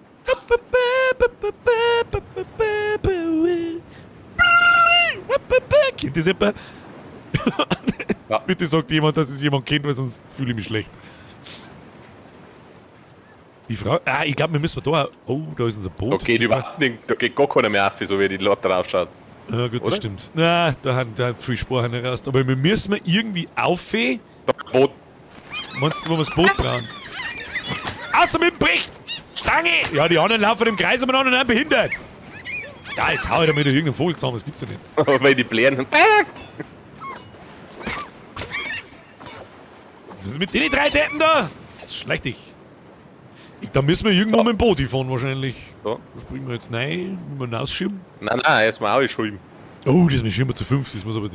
Kennt das jemand? Ja. Bitte sagt jemand, dass es jemand kennt, weil sonst fühle ich mich schlecht. Die Frage. Ah, ich glaube, wir müssen da. Oh, da ist unser Boot. Da geht Das war- überhaupt nicht, da geht gar keiner mehr auf, so wie die Leute ausschaut. Ja, gut, das Oder? stimmt. Na, da hat viel Spur raus. Aber wir müssen irgendwie auf. Da Boot. Meinst du, wo wir das Boot brauchen? Außer mit dem Bricht! Stange! Ja, die anderen laufen im Kreis umeinander und sind behindert. Ja, jetzt hau ich da wieder irgendeinen Vogel zusammen, das gibt's ja nicht. Weil die blären. Was ist mit den drei Deppen da? Das ist schlecht dich. Da müssen wir irgendwo So. mit dem Boot hinfahren wahrscheinlich. So. Da springen wir jetzt rein, müssen wir rausschieben. Nein, nein, erstmal auch schreiben. Oh, das ist mir schon immer zu fünf, das muss aber.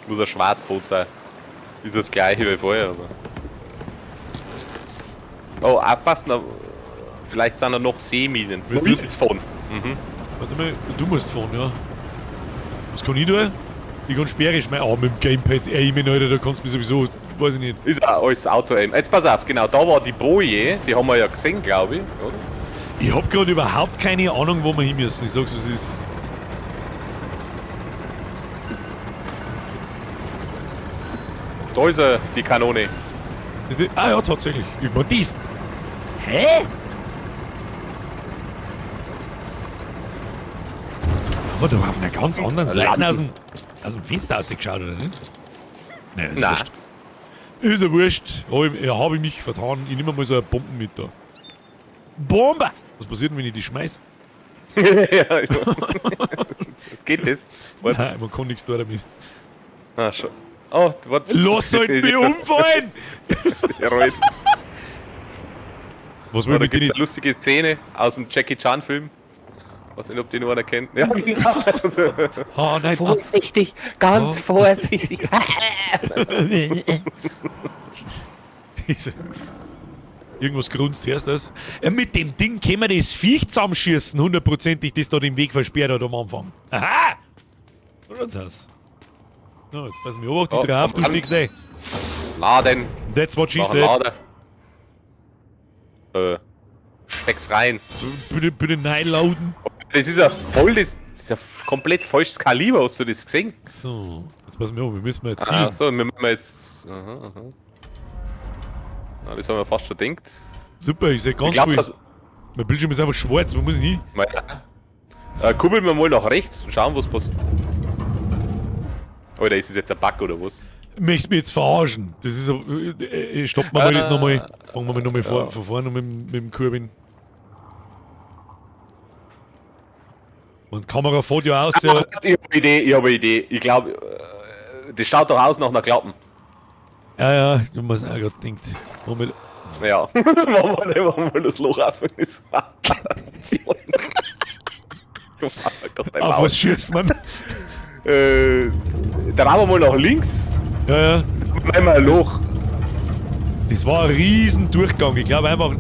Muss ein Schwarzboot sein. Ist das gleiche wie vorher, aber. Oh, aufpassen, aber vielleicht sind da noch Seeminen. Wird- Jetzt fahren. Mhm. Warte mal, du musst fahren, ja. Was kann ich tun? Ich kann Sperre schmeißen. Oh, mit dem Gamepad, ey, ich bin, Alter, da kannst du mich sowieso, weiß ich nicht. Ist auch alles Auto eben. Jetzt pass auf, genau, da war die Boje, die haben wir ja gesehen, glaube ich, oder? Ich hab gerade überhaupt keine Ahnung, wo wir hin müssen. Ich sag's, was ist. Da ist er, die Kanone. Ist sie- ah ja, tatsächlich. Über dies. Hä? Aber doch auf einer ganz anderen Seite aus dem Fenster rausgeschaut, oder nicht? Nein, ist Nein. wurscht. Ist ja wurscht. Hab ich, ja, hab ich mich vertan. Ich nehme mal so eine Bomben mit da. Bombe! Was passiert denn, wenn ich die schmeiß? Ja, ja. Geht das? Warte. Nein, man kann nichts tun damit. Ah, schon. Oh, warte. Lass halt mich umfallen! Rollt. Was will Oh, da mit gibt es denen? eine lustige Szene aus dem Jackie Chan Film. Weiß nicht, ob den noch einer kennt. Ja, genau. Oh nein, Vorsichtig, ganz Oh. vorsichtig. Irgendwas grunzt, hörst du das? Ja, mit dem Ding können wir das Viech zusammenschießen, hundertprozentig, das da den Weg versperrt hat am Anfang. Aha! So schaut's aus. So, jetzt pass mich auf, die Oh, drauf, du komm an. steigst ein. Laden. That's what she Mach einen said. Lader. Steck's rein. Bitte, bitte nein lauten. Das ist ja voll, das ist ja komplett falsches Kaliber, hast du das gesehen? So, jetzt pass mir auf, wir müssen mal zielen. Ah, so, wir müssen jetzt. Aha, aha. Na, das haben wir fast schon gedacht. Super, ich sehe ganz Ich glaube, viel. dass. Mein Bildschirm ist einfach schwarz, wo muss ich hin? Mal, kurbeln wir mal nach rechts und schauen, was passiert. Alter, ist das jetzt ein Bug oder was? Möchtest mich jetzt verarschen? Das ist. Stoppen wir mal das nochmal. Fangen wir mal nochmal ja. von vorne mit dem Kurbeln. Und die Kamera fährt ja aus. Ja, Ah, ich habe eine Idee, ich habe eine Idee. Ich glaube, das schaut doch aus nach einer Klappen. ja, ja, ich hab mir's auch gerade gedacht. Moment. Ja, machen wir das Loch auf. Das war Auf was schießt man? Drehen wir mal nach links. Ja, ja. Machen wir ein Loch. Das war ein riesen Durchgang. Ich glaube einfach.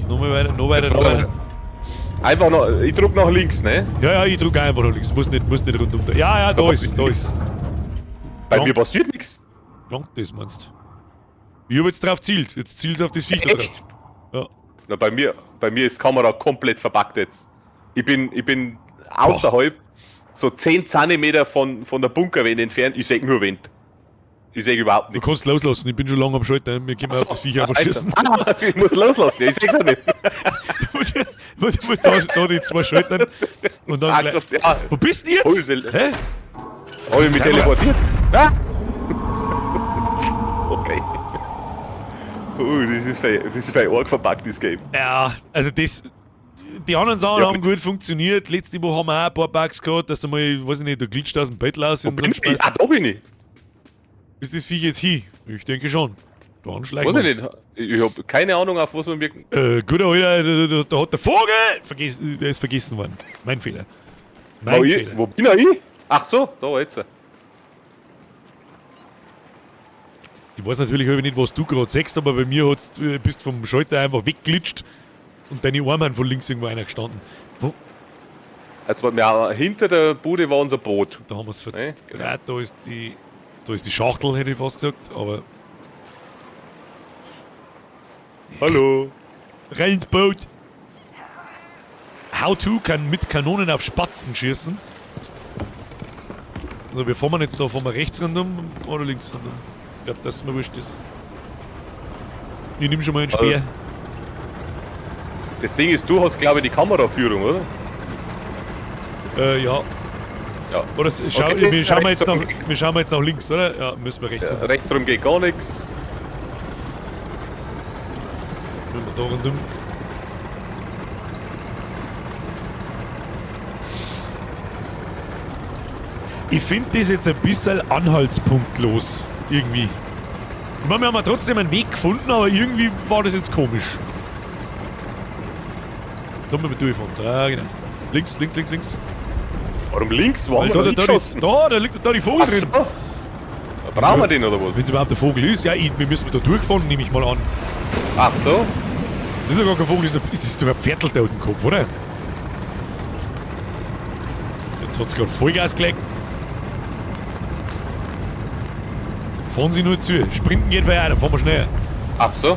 Nochmal weiter, noch weiter, Jetzt noch warte weiter. Einfach noch, ich drück nach links, ne? Ja, ja, ich drücke einfach nach links. Muss nicht rundum. Ja, ja, da ist, da ist. Bei Ja. mir passiert nichts. Langt das, meinst du? Ich hab jetzt drauf zielt. Jetzt zielt's auf das Viech da drauf. Echt? Ja. Na, bei mir ist Kamera komplett verbuggt jetzt. Ich bin außerhalb, so 10 cm von der Bunkerwand entfernt. Ich seh nur Wind. Ich seh überhaupt Du nichts. kannst loslassen, ich bin schon lange am Schalter. Wir können auf das Viech einfach schießen. Ah, ich muss loslassen, ich seh's ja nicht. Du musst da die zwei Schaltern und dann Ah, gleich. Gott, ja. Wo bist denn jetzt? Hol Hä? Hab ich mich teleportiert? Ah! Okay. Das ist voll arg verpackt, das Game. Ja, also das. Die anderen Sachen Ja, haben gut funktioniert. Letzte Woche haben wir auch ein paar Bugs gehabt, dass du mal, weiß ich nicht, du glitscht aus dem Bett raus Wo und so bin ein ich? Spaß. Ah, da bin ich. Ist das Viech jetzt hin? Ich denke schon. Da anschleichen Weiß ich wir uns. nicht. Ich hab keine Ahnung, auf was man mir. Guter Alter, da hat der Vogel! Vergiss, der ist vergessen worden. Mein Fehler. Mein Wo, ich, Fehler. wo bin ich? Ach so, da jetzt. Ich weiß natürlich aber nicht, was du gerade sagst, aber bei mir hat's, bist vom Schalter einfach wegglitscht und deine Arme sind von links irgendwo einer gestanden. Wo? Also, wir, hinter der Bude war unser Boot. Da haben wir es Ne, verdreht. genau. Da ist die Schachtel, hätte ich fast gesagt, aber Hallo. rein ins Boot. How to kann mit Kanonen auf Spatzen schießen. Also wir fahren jetzt da, fahren wir rechts rundum oder links rundum? Ich glaube, dass mir wurscht ist. Ich nehme schon mal einen Speer. Das Ding ist, du hast, glaube ich, die Kameraführung, oder? Ja. Ja. Oder schau, Okay, wir, schauen rechts jetzt nach, rum. wir schauen jetzt nach links, oder? Ja, müssen wir rechts Ja, rundum. rechts rum geht gar nichts. Müssen wir da rundum. Ich finde das jetzt ein bisschen anhaltspunktlos. Irgendwie. Ich meine, wir haben ja trotzdem einen Weg gefunden, aber irgendwie war das jetzt komisch. Da müssen wir durchfahren. Da, genau. Links, links, links, links. Warum links? Wo haben Weil wir da, da da, da, geschossen? da liegt da die Vogel Ach drin. so. Brauchen wir den oder was? Wenn es überhaupt der Vogel ist, ja, wir müssen da durchfahren, nehme ich mal an. Ach so. Das ist ja gar kein Vogel, das ist doch ein Pferdl da im Kopf, oder? Jetzt hat's gerade Vollgas gelegt. Fahren Sie nur zu. Sprinten geht weiter, dann fahren wir schneller. Ach so.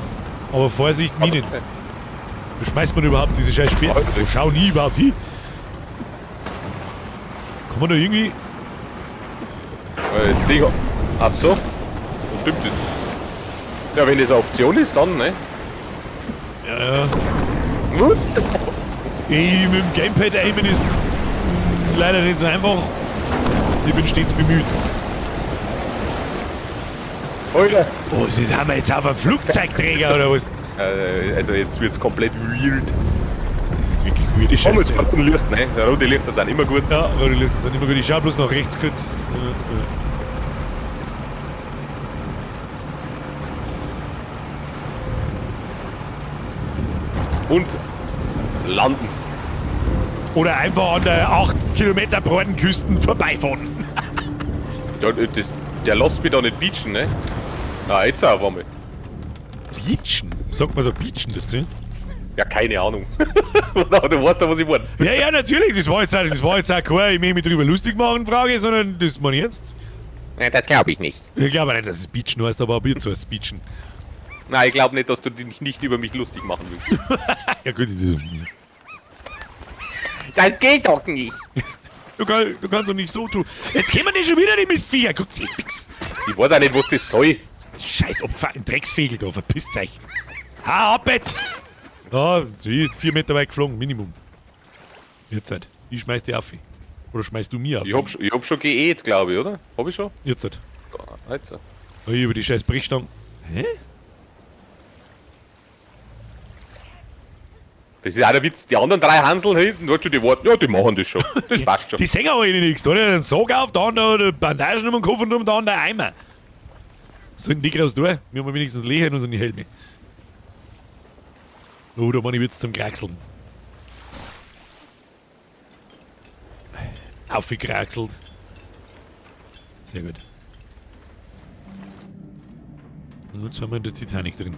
Aber Vorsicht, Minen. Wo schmeißt man überhaupt diese scheiß Speer? Wo schau nie überhaupt hin? Kann man da irgendwie... Das Ding. Ach so. Stimmt das. Ja, wenn das eine Option ist, dann, ne? Ja, ja. Hm? Ey, mit dem Gamepad aimen ist leider nicht so einfach. Ich bin stets bemüht. Alter. Oh, das haben wir jetzt auf einem Flugzeugträger oder was? Also jetzt wird's komplett weird. Das ist wirklich weirde Komm, jetzt Scheiße. roten Licht, ne? Rote Lichter sind immer gut. Ja, rote Lichter sind immer gut. Ich schau bloß nach rechts kurz. Und landen. Oder einfach an der 8 Kilometer breiten Küsten vorbeifahren. Ja, das, der lässt mich da nicht beachen, ne? Na, jetzt auf einmal. Beachen? Sagt man da Beachen dazu? Ja, keine Ahnung. Du weißt ja, was ich meine. Ja, ja, natürlich. Das war jetzt auch, das war jetzt auch keine, ich möchte mich drüber lustig machen Frage, sondern das meine ich jetzt. Nein, das glaube ich nicht. Ich glaube nicht, dass es Beachen heißt, aber ab jetzt heißt es Beachen. Nein, ich glaube nicht, dass du dich nicht über mich lustig machen willst. Ja gut, das ist, Das geht doch nicht. du kannst doch nicht so tun. Jetzt kommen die schon wieder, die Mistviecher. Guckt sie, fix. Ich weiß auch nicht, was das soll. Scheiß Opfer, ein Drecksfegel da, verpisst euch. Ha, ab jetzt! Ja, die ist 4 Meter weit geflogen, Minimum. Jetzt halt. Ich schmeiß die auf. Oder schmeißt du mir auf? Ich hab schon geäht, glaube ich, oder? Hab ich schon? Jetzt halt. Da, jetzt. Oh, über die scheiß Brechstange. Hä? Das ist auch der Witz. Die anderen drei Hansel hinten, weißt du, die warten. Ja, die machen das schon. Das passt schon. Die sehen aber eh nichts, oder? Einen Sack auf, der andere hat Bandagen um den Kopf und um der andere Eimer. Sollten die groß tun? Wir haben wenigstens Leche in unseren Helme. Oh, da bin ich jetzt zum Kraxeln. Aufgekraxelt. Sehr gut. Und jetzt haben wir in der Titanic drin.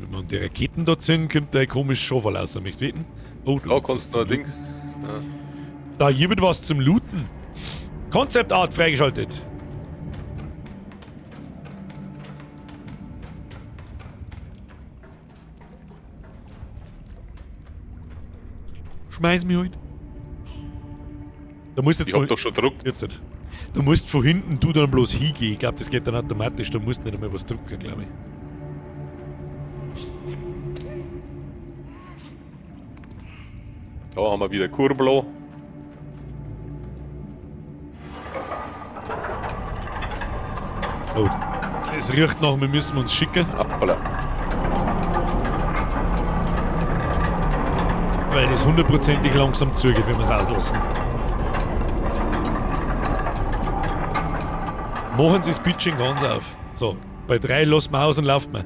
Wenn wir die Raketen da ziehen, kommt der komische Schofal raus. Möchtest du wetten? Oh, Da kannst du noch Dings. Ja. Da hier wird was zum Looten. Concept Art freigeschaltet. Schmeiß mich halt. Da musst jetzt Ich hab doch schon gedruckt. Jetzt nicht. Du musst von hinten du dann bloß hingehen. Ich glaube, das geht dann automatisch. Da musst du nicht einmal was drucken, glaube ich. Da haben wir wieder Kurblo. Oh. Es riecht nach, wir müssen uns schicken. Hoppala. Weil das hundertprozentig langsam zugeht, wenn wir es auslassen. Machen Sie das Pitching ganz auf. So, bei 3 lassen wir aus und laufen wir.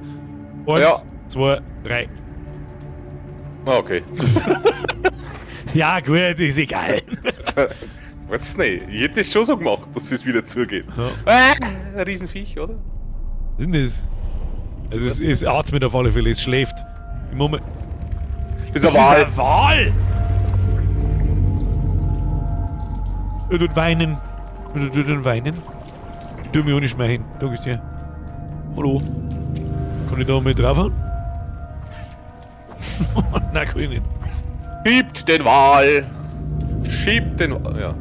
1, Ja. 2, 3. Ah, okay. Ja, gut, ist egal. Weiß nicht. Ich hätte das schon so gemacht, dass es wieder zugeht. Ja. Ah, ein Riesenviech, oder? Was ist denn das? Also es atmet auf alle Fälle, es schläft. Im Moment. Das ist ein Wal. ist ein Wal! Er tut weinen. Er tut dann weinen. Ich tue mich auch nicht mehr hin. Da ist her. Hallo. Kann ich da mal draufhauen? Nein, kann ich nicht. Schiebt den Wal! Schiebt den Wal. Ja.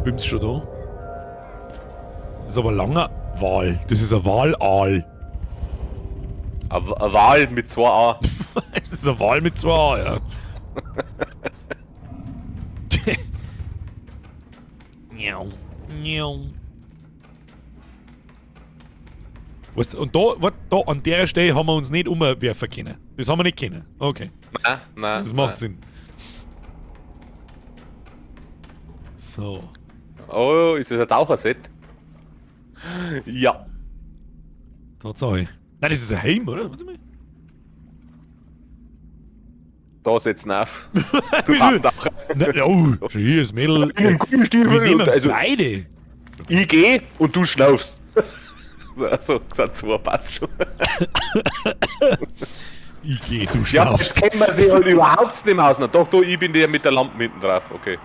Bin's schon da? Das ist aber ein langer Wal. Das ist ein Walaal. Ein Wal mit 2 A. Das ist ein Wal mit 2 A, ja. Miau. Miau. Weißt du, und da, wart, da an der Stelle haben wir uns nicht umwerfen können. Das haben wir nicht können. Okay, Nein, nein. das macht nein. Sinn. So. Oh, ist das ein Taucherset? Ja. Tatsache. Nein, das ist ein Heim, oder? Warte mal. Da setzen auf. Du Taucher. Nein, oh, schon hier ist Mädel. Im Gummistiefel Wir nehmen und also beide. ich geh und du schnaufst. Also, gesagt, zwei passt schon. Ich geh, du Ja, schnaufst. das kennen wir sich halt überhaupt nicht mehr aus. Na doch, du, ich bin der mit der Lampe hinten drauf. Okay.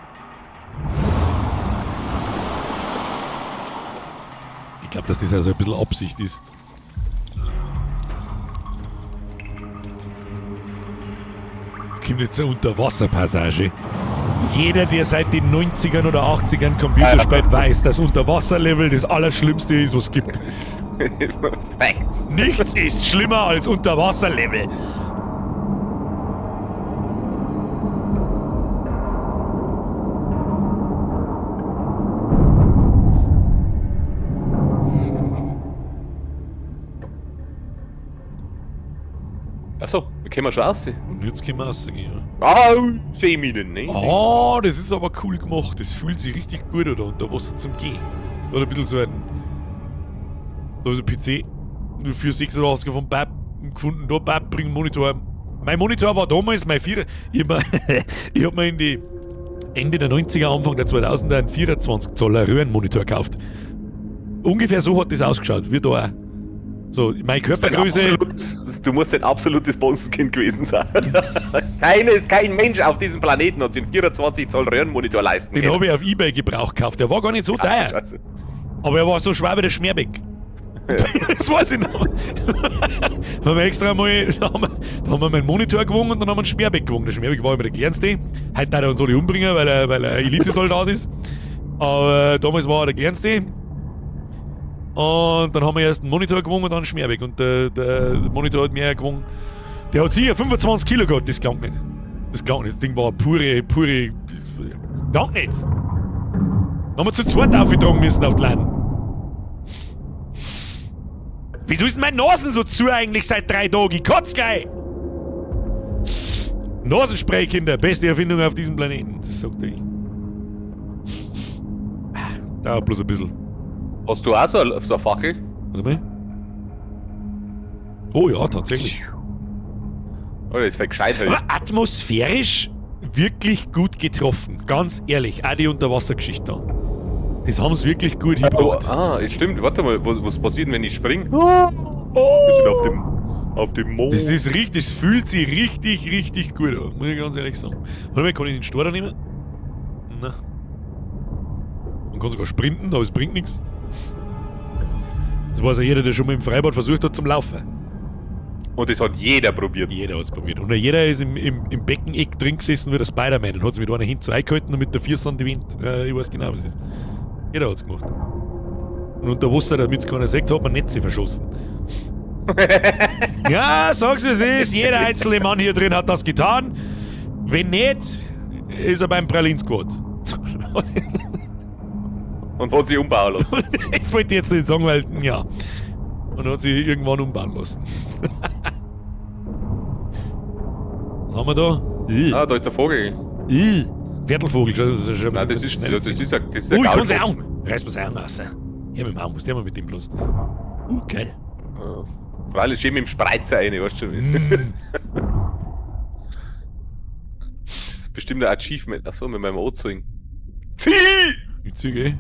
Ich glaube, dass das also ein bisschen Absicht ist. Kommt jetzt eine Unterwasserpassage. Jeder, der seit den 90ern oder 80ern Computer spielt, weiß, dass Unterwasserlevel das Allerschlimmste ist, was es gibt. Das ist Facts. Nichts ist schlimmer als Unterwasserlevel. Achso, wir können schon aussehen. Und jetzt können wir rausgehen, ja. Ah, Seeminen, ne? Ah, das ist aber cool gemacht. Das fühlt sich richtig gut an, unter Wasser zum Gehen. Oder ein bisschen so ein. Da ist ein PC. Nur für 86er von Bab gefunden. Da, Bab, bring Monitor. Mein Monitor war damals mein Vierer. Ich hab mir, ich hab mir in die Ende der 90er, Anfang der 2000er einen 24 Zoller Röhrenmonitor gekauft. Ungefähr so hat das ausgeschaut, wie da auch. So, meine Körpergröße. Du musst ein absolutes Bonzenkind gewesen sein. Kein Mensch auf diesem Planeten hat sich einen 24 Zoll Röhrenmonitor leisten Den habe ich auf Ebay Gebrauch gekauft. Der war gar nicht so teuer. Scheiße. Aber er war so schwer wie der Schmerbeck. Das weiß ich noch. Da haben wir extra mal, da haben wir meinen Monitor gewogen und dann haben wir einen Schmerbeck gewogen. Der Schmerbeck war immer der kleinste. Heute darf er uns alle umbringen, weil er Elitesoldat ist. Aber damals war er der kleinste. Und dann haben wir erst einen Monitor gewogen und dann einen Schmerbeck. Und der Monitor hat mehr gewogen. Der hat sicher 25 Kilo gehabt, das klangt nicht. Das klangt nicht. Das Ding war pure, pure. Das klangt nicht. Dann haben wir zu zweit aufgetragen müssen auf die Leine. Wieso ist mein Nasen so zu eigentlich seit 3 Tagen? Ich kotz gleich! Nasenspray, Kinder, beste Erfindung auf diesem Planeten. Das sagt ich. Dauert bloß ein bisschen. Hast du auch so eine Fackel? Warte mal. Oh ja, tatsächlich. Oh, das ist voll gescheit. Aber atmosphärisch wirklich gut getroffen. Ganz ehrlich. Auch die Unterwassergeschichte da. Das haben sie wirklich gut Oh, hingebracht. ah, jetzt stimmt. Warte mal, was passiert, wenn ich spring? Wir sind auf dem Mond. Das ist richtig, das fühlt sich richtig, richtig gut an, muss ich ganz ehrlich sagen. Warte mal, kann ich den Starter nehmen? Na. Man kann sogar sprinten, aber es bringt nichts. Das weiß ja jeder, der schon mal im Freibad versucht hat zum Laufen. Und das hat jeder probiert. Jeder hat es probiert. Und jeder ist im Beckeneck drin gesessen wie der Spider-Man und hat sich mit einer Hand so eingehalten und mit der Füße an die Wand. Ich weiß genau, was es ist. Jeder hat es gemacht. Und unter Wasser, damit es keiner sieht, hat man Netze verschossen. Ja, sag's, wie es ist. Jeder einzelne Mann hier drin hat das getan. Wenn nicht, ist er beim Pralin-Squad. Und hat sich umbauen lassen. Das wollte ich jetzt nicht sagen, weil, ja. Und hat sich irgendwann umbauen lassen. Was haben wir da? Ih. Ah, da ist der Vogel. Ih. Viertelvogel, schau, das ist schon. Nein, das ist, ja, das ist ein Oh, ich kann's Gaulfotzen. auch. Reiß mir's Augen raus. Her mit dem Augen, was der mal mit dem bloß? Geil. Ja. Freilich schön mit dem Spreizer rein, weißt du schon. Das ist bestimmt ein Achievement. Achso, mit meinem Anzeigen. Zieh! Ich zieh, eh.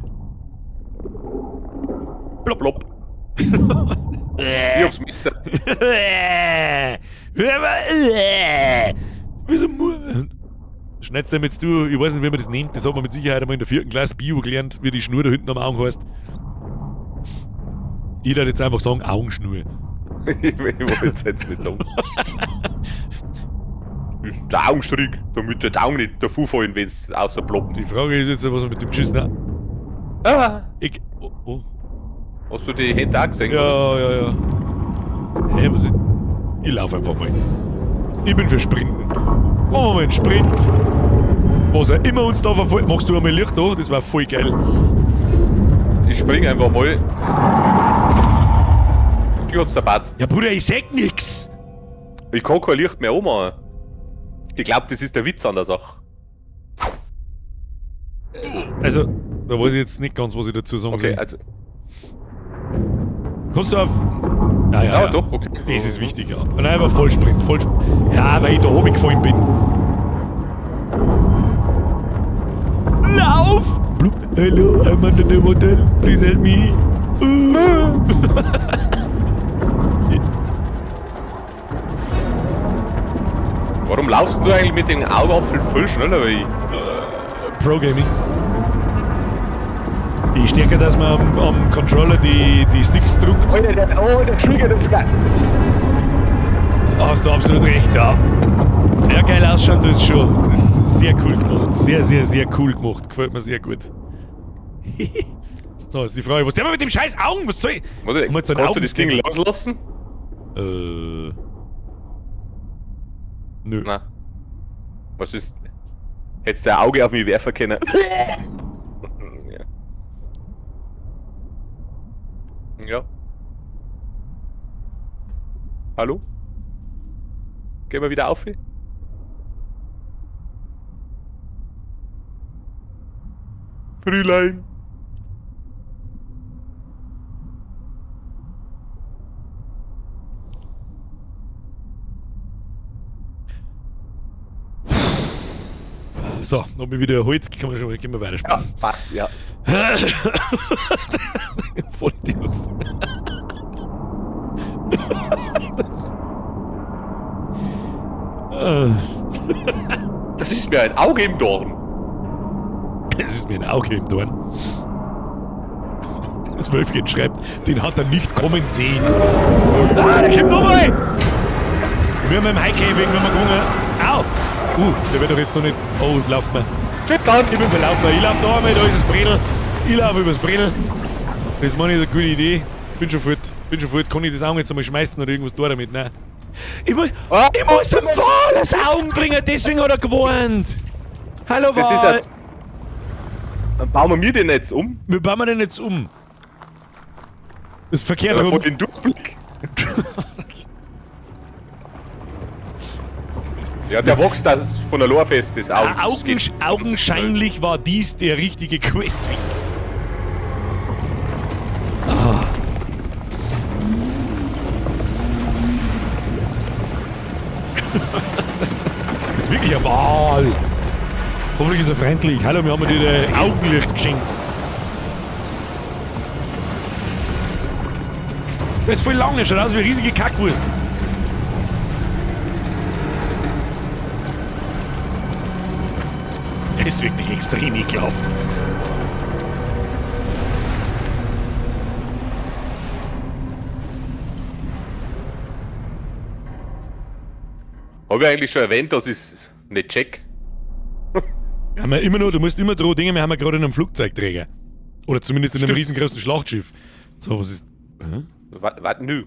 Plopp, plopp. Ich hab's Messer. Wieso mu Schneidest du jetzt du, ich weiß nicht, wie man das nennt, das hat man mit Sicherheit einmal in der vierten Klasse Bio gelernt, wie die Schnur da hinten am Augen heißt. Ich würde jetzt einfach sagen, Augenschnur. Ich wollte es jetzt nicht sagen. Das ist der Augenstrick, damit der Augen nicht davor fallen, wenn es außer ploppen. Die Frage ist jetzt, was man mit dem geschissen. Ah, Ich. Oh, oh. Hast du die Hände auch gesehen? Ja. Hä, was ist. Ich lauf einfach mal. Ich bin für Sprinten. Machen wir mal einen Sprint. Was auch immer uns da verfolgt. Machst du einmal Licht da? Das war voll geil. Ich spring einfach mal. Und die hat's der Batz. Ja, Bruder, ich sag nix. Ich kann kein Licht mehr anmachen. Ich glaube, das ist der Witz an der Sache. Also, da weiß ich jetzt nicht ganz, was ich dazu sagen Okay, soll. also. Kannst du auf. Ja, ja, Ja, ja. doch, okay. Das ist wichtig, ja. Und einfach Vollsprint, Vollsprint. Ja, weil ich da oben gefallen bin. Lauf! Blub. Hello, I'm under the hotel. Please help me. Uh. Warum laufst du eigentlich mit dem Augapfel viel schneller wie ich? Pro Gaming. Je stärker, dass man am Controller die Sticks drückt, Alter, oh, der triggert uns gar. Hast du absolut recht, ja. Ja, geil ausschauen tut es schon. Das ist sehr cool gemacht. Sehr, sehr, sehr cool gemacht. Gefällt mir sehr gut. So, ist die Frage, was der mit dem scheiß Augen? Was soll ich? Warte, Haben wir jetzt einen kannst du das Ding Augenscanner? loslassen? Nö. Nein. Was ist. Hättest du ein Auge auf mich werfen können? Ja. Ja. Hallo? Gehen wir wieder auf. Frühlein. So, hab mich wieder erholt, kann man schon mal, können wir weiterspielen. Ja, passt, ja. Voll Idiot. Das ist mir ein Auge im Dorn. Es ist mir ein Auge im Dorn. Das Wölfchen schreibt, den hat er nicht kommen sehen. Ah, der kommt nochmal! Wir haben im Haikäfig, wenn wir gegangen. Au! Der wird doch jetzt noch nicht. Oh, lauft mir. Tschüss, dann. Ich bin verlaufen. Ich lauf da einmal, da ist das Bredel. Ich laufe übers Bredel. Das meine ich eine gute Idee. Bin schon fort. Bin schon fort. Kann ich das Auge jetzt einmal schmeißen oder irgendwas da damit? Nein. Ich muss, ich muss dem Wal das Augen bringen, deswegen hat er gewarnt. Hallo Das Wal. ist ein. Dann bauen wir mir den jetzt um. Wir bauen wir den jetzt um. Das ist verkehrt Ja, rum. vor den Durchblick. Ja, der wächst da von der Lore fest, das Auge. Ah, augenscheinlich war dies der richtige Questweg. Ah. Das ist wirklich ein Wal. Hoffentlich ist er freundlich. Hallo, wir haben dir das Augenlicht geschenkt. Das ist voll lang, das schaut aus wie eine riesige Kackwurst. Er ist wirklich extrem ekelhaft. Habe ich eigentlich schon erwähnt, dass ich es nicht check? Wir haben ja immer noch, du musst immer drohen, Dinge, wir haben ja gerade in einem Flugzeugträger. Oder zumindest in einem Stimmt. riesengroßen Schlachtschiff. So, was ist. Hä? Warte, nü.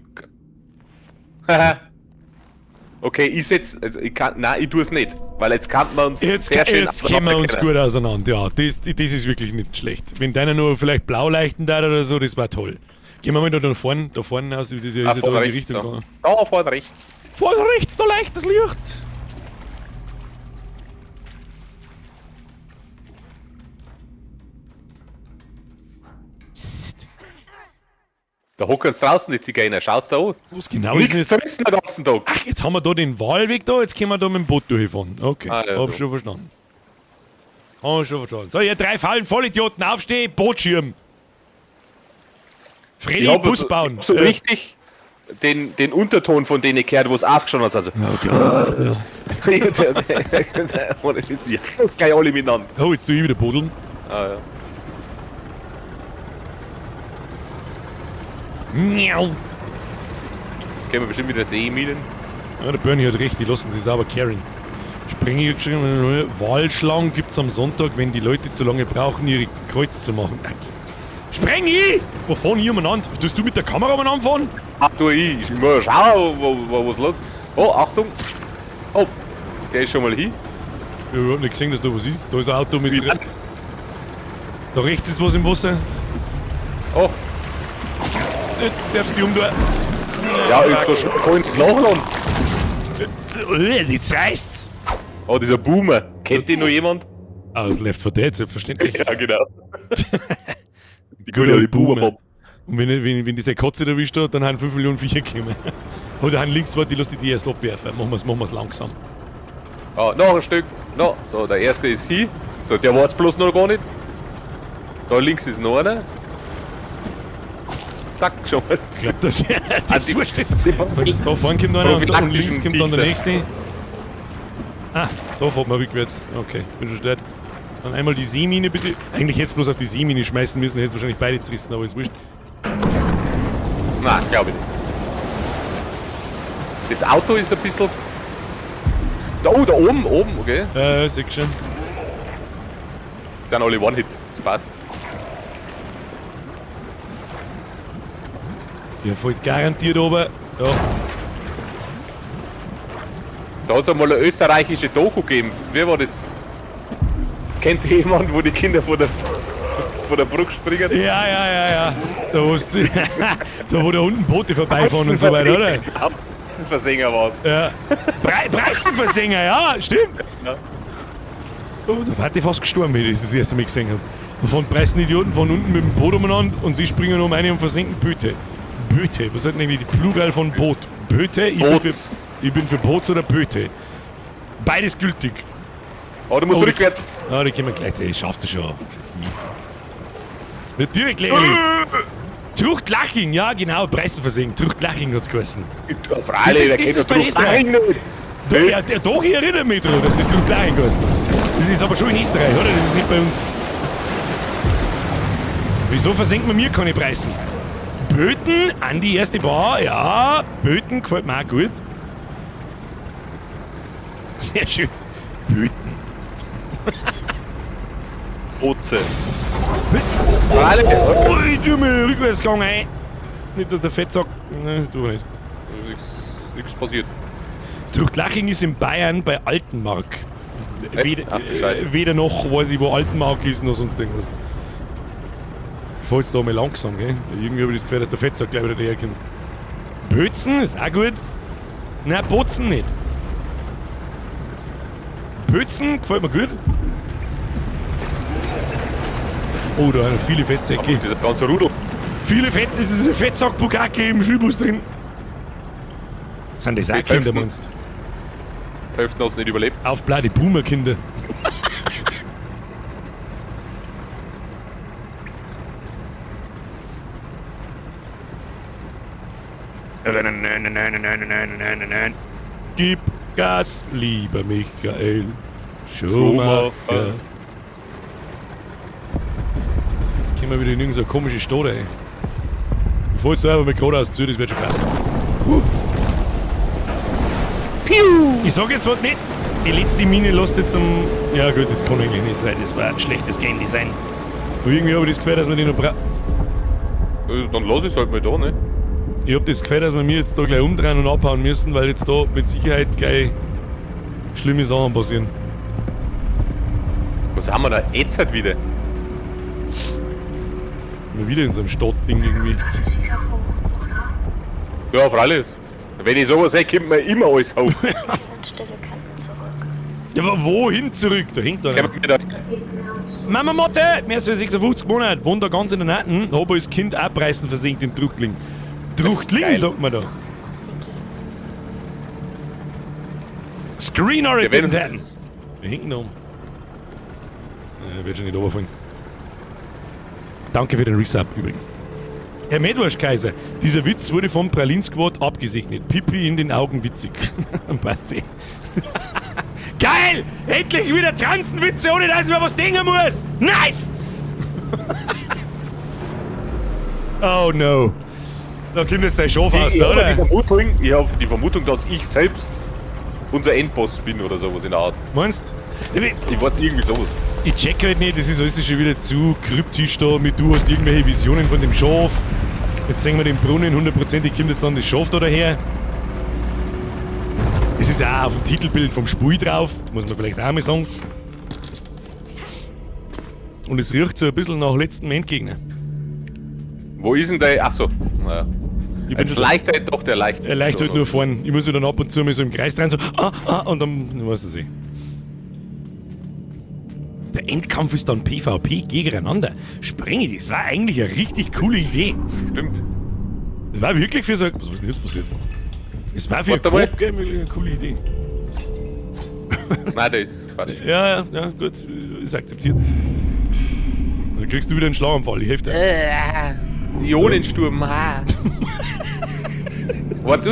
Okay, ich setz, also ich kann, nein, ich tu's nicht, weil jetzt kann man uns Jetzt, sehr schön jetzt kennen wir uns auseinanderkennen. gut auseinander, ja. Das ist wirklich nicht schlecht. Wenn deiner nur vielleicht blau leuchten darf oder so, das war toll. Gehen wir mal da vorne, da vorne aus, die, die, Ah, ist ja vorne da in die rechts, Richtung ja. gegangen. Da vorne rechts. Vorne rechts, da leuchtet das Licht. Psst. Da hocken sie draußen, die Zigeuner. Schaust du an? Was genau ist Nichts denn jetzt? zu essen den ganzen Tag. Ach, jetzt haben wir da den Wahlweg da, jetzt können wir da mit dem Boot durchfahren. Okay, Ah, ja, hab ja. schon verstanden. Hab schon verstanden. So, ihr drei faulen Vollidioten, aufstehen, Bootschirm. Freddy, Ich hab Bus so, bauen. Ich hab so richtig den Unterton von denen gehört, wo es aufgeschaut hat. Also. Oh Gott. Das gleich alle miteinander. Oh, jetzt tu ich wieder buddeln. Ah, ja. Miau. Können wir bestimmt wieder Seeminen. Ja, der Bernie hat recht, die lassen sich sauber carryen. Sprengi hat geschrieben, Wahlschlangen gibt's am Sonntag, wenn die Leute zu lange brauchen, ihre Kreuz zu machen. Ach, Sprengi! Wo fahren hier umeinander? Tust du mit der Kamera umeinander fahren? Ach du, ich muss schauen, wo was los. Oh, Achtung. Oh, der ist schon mal hin. Ich hab überhaupt nicht gesehen, dass da was ist. Da ist ein Auto mit. Ja. Da rechts ist was im Wasser. Oh, Jetzt darfst du dich umtun. ja, ich so schnell kann ich nicht nachladen. Jetzt reißt's! Oh, dieser Boomer. Kennt den noch jemand? Ah, das Left 4 Dead, selbstverständlich. Ja, genau. Die Good gute old Boomer. Boomer. Und wenn diese Katze erwischt hat, dann haben 5 Millionen Viecher gekommen. Oder haben links, warte, die lass die erst abwerfen. Machen wir's langsam. Ah, noch ein Stück. No. So, der erste ist hier. So, der war's bloß noch gar nicht. Da links ist noch einer. Zack, schon mal. Ich glaub, das, das die- wurscht ist. die Da vorne kommt einer und links prophylaktischen kommt dann der Piekser. nächste. Ah, da fährt man rückwärts. Okay, bin schon stört. Dann einmal die Seemine bitte. Eigentlich hätte es bloß auf die Seemine schmeißen müssen, hätte es wahrscheinlich beide zerrissen, aber ist wurscht. Nein, glaube ich nicht. Das Auto ist ein bisschen. Da, oh, da oben, oben, okay. Seh schon. Das sind alle One-Hit, das passt. Der fällt garantiert oben. Ja. Da hat es einmal eine österreichische Doku gegeben. Wie war das? Kennt jemand, wo die Kinder vor der Brücke springen? Ja, ja, ja, ja. Da, wo's, da wo da unten Boote vorbeifahren und so weiter, oder? Preisenversänger war's. Ja. Preisenversänger, ja, stimmt. Ja. Oh, da war ich fast gestorben, wie ich das erste Mal gesehen habe. Und von Preisenidioten von unten mit dem Boot umeinander und sie springen um eine und versenken Böte. Böte, was ist denn eigentlich die Plural von Boot? Böte? Boots. Ich bin für Boots oder Böte. Beides gültig. Oh, du musst Oh, rückwärts. Ah, die können wir gleich. Ich schaff's das schon. Natürlich, Leli. Truchtlaching, ja genau, Preisenversenken. Truchtlaching hat's geheißen. Ja, freilich, der Ist kennt das doch bei Österreich? Truchtlaching nicht. Doch, ja, doch, ich erinnere mich dran, dass das Truchtlaching geheißen hat. Das ist aber schon in Österreich, oder? Das ist nicht bei uns. Wieso versenken wir mir keine Preisen? Böten an die erste Bar, ja. Böten gefällt mir auch gut. Sehr schön. Böten. Botze. Freilich. Ui, du mir Rückwärtsgang ein. Nicht, dass der Fettsack. Ne, tu nicht. Nichts passiert. Truchtlaching ist in Bayern bei Altenmark. Echt? Weder, Ach du Scheiße. weder noch weiß ich, wo Altenmark ist, noch sonst irgendwas. Ich fahr jetzt da mal langsam, gell? Irgendwie habe ich das Gefühl, dass der Fettsack gleich wieder daherkommt. Bötzen ist auch gut. Nein, Bozen nicht. Bötzen gefällt mir gut. Oh, da haben viele Fettsäcke. Dieser ganze Rudel. Viele Fett, es ist ein Fettsack-Bukake im Schulbus drin. Sind das auch Die Kinder, Hälften. meinst du? Die Hälfte hat's nicht überlebt. Auf die Boomer-Kinder. Gib Gas, lieber Michael Schumacher. Schumacher. Jetzt kommen wir wieder in irgendeine komische Stadt, ey. Ich fahr jetzt einfach mal geradeaus zu, das wird schon passen. Ich sag jetzt was nicht. Die letzte Mine lässt jetzt zum. Ja gut, das kann eigentlich nicht sein. Das war ein schlechtes Game Design. Aber irgendwie habe ich das Gefühl, dass wir die noch bra Dann lass ich's halt mal da, ne? Ich habe das Gefühl, dass wir mir jetzt da gleich umdrehen und abhauen müssen, weil jetzt da mit Sicherheit gleich schlimme Sachen passieren. Was haben wir da jetzt halt wieder? Mal wieder in so einem Stadtding irgendwie. Alles wieder hoch, oder? Ja, freilich. Wenn ich sowas sehe, kommt mir immer alles hoch. Ich wünschte, wir könnten zurück. Ja, aber wohin zurück? Da hängt einer. Kommt mir da. Mama Motte, mehr als für 56 Monate, wohnt da ganz in der Natten, hab als Kind auch Preisen versenkt in Truchtling. Truchtling, Geil. sagt man da. Aus WG. Screen or Wir it werden didn't happen. uns Wir hinken da um. Wird schon nicht runterfallen. Danke für den Resub übrigens. Herr Medwurst-Kaiser, dieser Witz wurde vom Pralin-Squad abgesegnet. Pipi in den Augen witzig. Passt eh. Geil! Endlich wieder Transenwitze, ohne dass ich mir was denken muss! Nice! Oh no. Da kommt jetzt dein Schaf raus, Ich habe oder? die Vermutung, ich hab die Vermutung, dass ich selbst unser Endboss bin oder sowas in der Art. Meinst du? Ich weiß irgendwie sowas. Ich check halt nicht, das ist alles schon wieder zu kryptisch da mit du hast irgendwelche Visionen von dem Schaf. Jetzt sehen wir den Brunnen, hundertprozentig kommt jetzt dann das Schaf da daher. Es ist auch auf dem Titelbild vom Spiel drauf, muss man vielleicht auch mal sagen. Und es riecht so ein bisschen nach letztem Endgegner. Wo ist denn der? Achso. Naja. Ich bin Jetzt schon, leicht halt doch der leicht. er leicht halt nur vorn. Ich muss mich dann ab und zu mal so im Kreis drehen, so ah, ah, und dann weiß ich eh. Der Endkampf ist dann PvP gegeneinander. Sprenge, das war eigentlich eine richtig coole Idee. Stimmt. Das war wirklich für so. Was ist denn jetzt passiert? Das war für ein Warte mal. Coop-Game wirklich eine coole Idee. Nein, der ist Quatsch. Ja, ja, ja, gut, ist akzeptiert. Dann kriegst du wieder einen Schlaganfall, ich helfe dir. Ionensturm. Ah. Warte.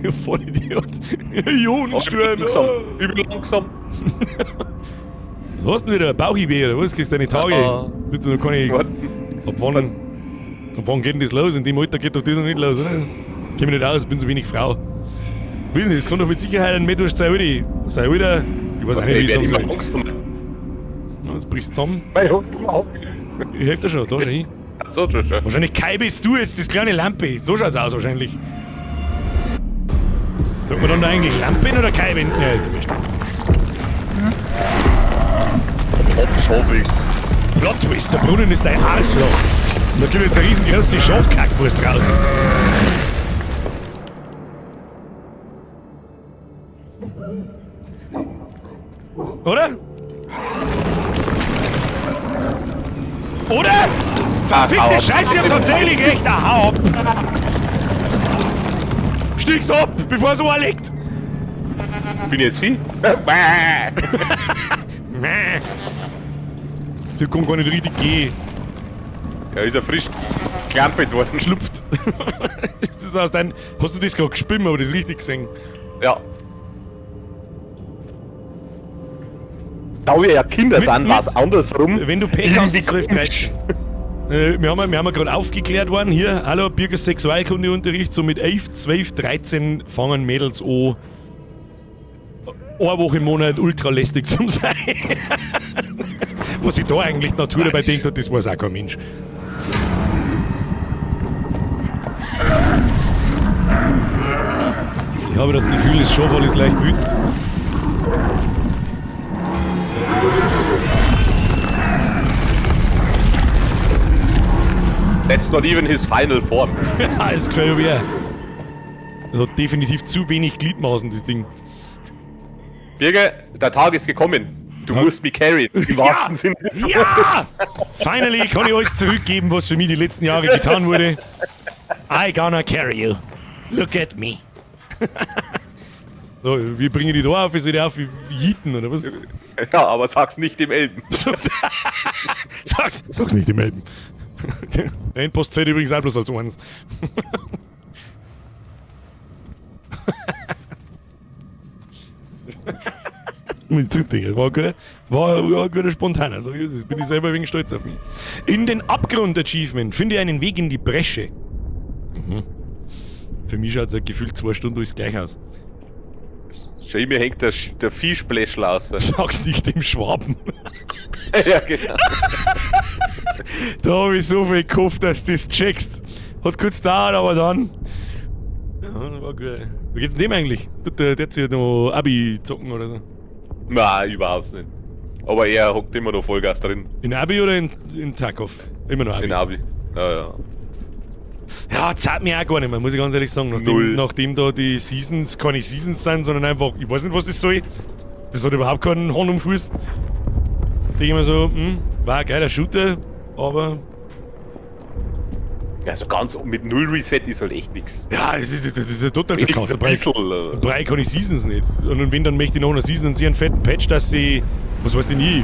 Du Vollidiot. Ionensturm. Langsam. Übel langsam. Was hast du denn wieder? Bauchidee oder was? Kriegst du deine Tage? Ah. Bist du noch keine. Warte. Ab wann geht denn das los? In dem Alter geht doch das noch nicht los, oder? Komm ich nicht aus, bin zu wenig Frau. Wissen Sie, das kann doch mit Sicherheit ein Metwurst sein, Alter. Sein Alter. Ich weiß auch nicht, wie Ich ich werde sagen immer soll. langsamer. Ja, Jetzt brichst du zusammen. Mein Hund ist auf. Ich helfe dir schon, da schon hin. Achso, schon, schon. Wahrscheinlich Kai bist du jetzt, das kleine Lampe. So schaut's aus wahrscheinlich. Sagt man dann da eigentlich Lampen oder Kai? Ja, ist wurscht. Abschaffig. Plot Twist, der Brunnen ist dein Arschloch. Da kommt jetzt eine riesengroße Schafkackwurst raus. Oder? Oder? Verfickte hau ab. Scheiße, ich hab tatsächlich recht. Ah, hau ab. Stieg's ab, bevor es anlegt. Bin ich jetzt hin? Mäh. Der kann gar nicht richtig gehen. Ja, ist ja frisch geklampert worden. Schlupft. Das ist aus dein, hast du das gerade gespimmt, aber das richtig gesehen? Ja. Da wir ja Kinder sind, war's andersrum. Wenn du Pech hast, Irgendwie 12, komisch. 13. Wir haben ja gerade aufgeklärt worden hier. Hallo, Birger Sexualkundeunterricht. So mit 11, 12, 13 fangen Mädels an, eine Woche im Monat ultra lästig zu sein. Was sich da eigentlich die Natur dabei denkt hat, das weiß auch kein Mensch. Ich habe das Gefühl, das Schafal ist leicht wütend. That's not even his final form. Ja, das gefällt mir. Das hat definitiv zu wenig Gliedmaßen, das Ding. Birger, der Tag ist gekommen. Du musst mich carryen. Im wahrsten Sinne des Ja! Wortes. Finally kann ich alles zurückgeben, was für mich die letzten Jahre getan wurde. I gonna carry you. Look at me. So, wir bringen die da auf, ich soll die auf wie Yeeten, oder was? Ja, aber sag's nicht dem Elben. Sag's nicht dem Elben. Der Endboss zählt übrigens auch bloß als eins. Muss ich zurückdenken. War ein guter Spontaner. So ist es. Bin ich selber ein wenig stolz auf mich. In den Abgrund Achievement. Finde einen Weg in die Bresche. Für mich schaut es halt gefühlt 2 Stunden alles gleich aus. Schau, mir hängt der Viehspläschl aus. Sag's nicht dem Schwaben. Ja, genau. Da hab ich so viel gehofft, dass du das checkst. Hat kurz gedauert, aber dann. Ja, war gut. Wie geht's denn dem eigentlich? Tut der hat sich noch Abi zocken oder so? Nein, überhaupt nicht. Aber er hockt immer noch Vollgas drin. In Abi oder in Tarkov? Immer noch Abi. In Abi. Ja, ja. Ja, zahlt mir auch gar nicht mehr, muss ich ganz ehrlich sagen. Null. Nachdem da die Seasons keine Seasons sind, sondern einfach, ich weiß nicht, was das soll. Das hat überhaupt keinen Horn um Fuß. Denke ich mir so, war ein geiler Shooter, aber. Ja, so ganz mit Null Reset ist halt echt nix. Ja, das ist ja total Wenigstens verkauft. ein bisschen. Brei keine Seasons nicht. Und wenn, dann möchte ich noch eine Season und sie einen fetten Patch, dass sie. Was weiß denn ich?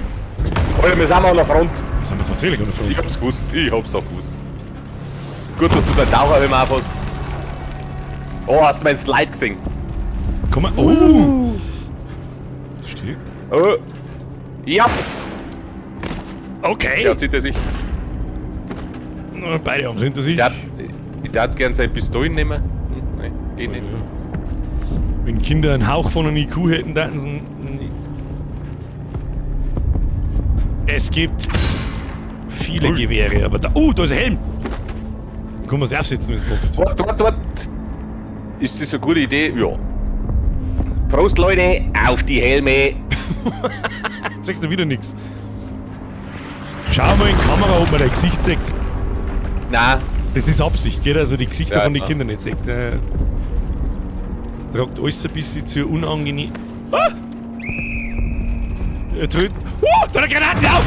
Alter, wir sind an der Front. Das sind wir tatsächlich an der Front. Ich hab's gewusst. Ich hab's auch gewusst. Gut, dass du deinen Taucherhelm auf hast. Oh, hast du meinen Slide gesehen? Komm mal. Oh! Steht. Oh. Ja. Okay. Der hat hinter sich. Na, beide haben es hinter sich. Der hat gern seine Pistolen nehmen. Nein, geht nicht. Wenn Kinder einen Hauch von einem IQ hätten, dann sie einen. Es gibt viele Ui. Gewehre, aber da. Oh, da ist ein Helm! Da kann man sich aufsetzen, wenn du magst. Warte, warte, warte. Ist das eine gute Idee? Ja. Prost, Leute, auf die Helme. Sagst du wieder nix. Schau mal in die Kamera, ob man dein Gesicht sieht. Nein. Das ist Absicht, gell, dass man die Gesichter Ja, von den klar. Kindern nicht sieht. Tragt alles ein bisschen zu unangenehm. Ah! Er tötet. Da hat Granaten auf!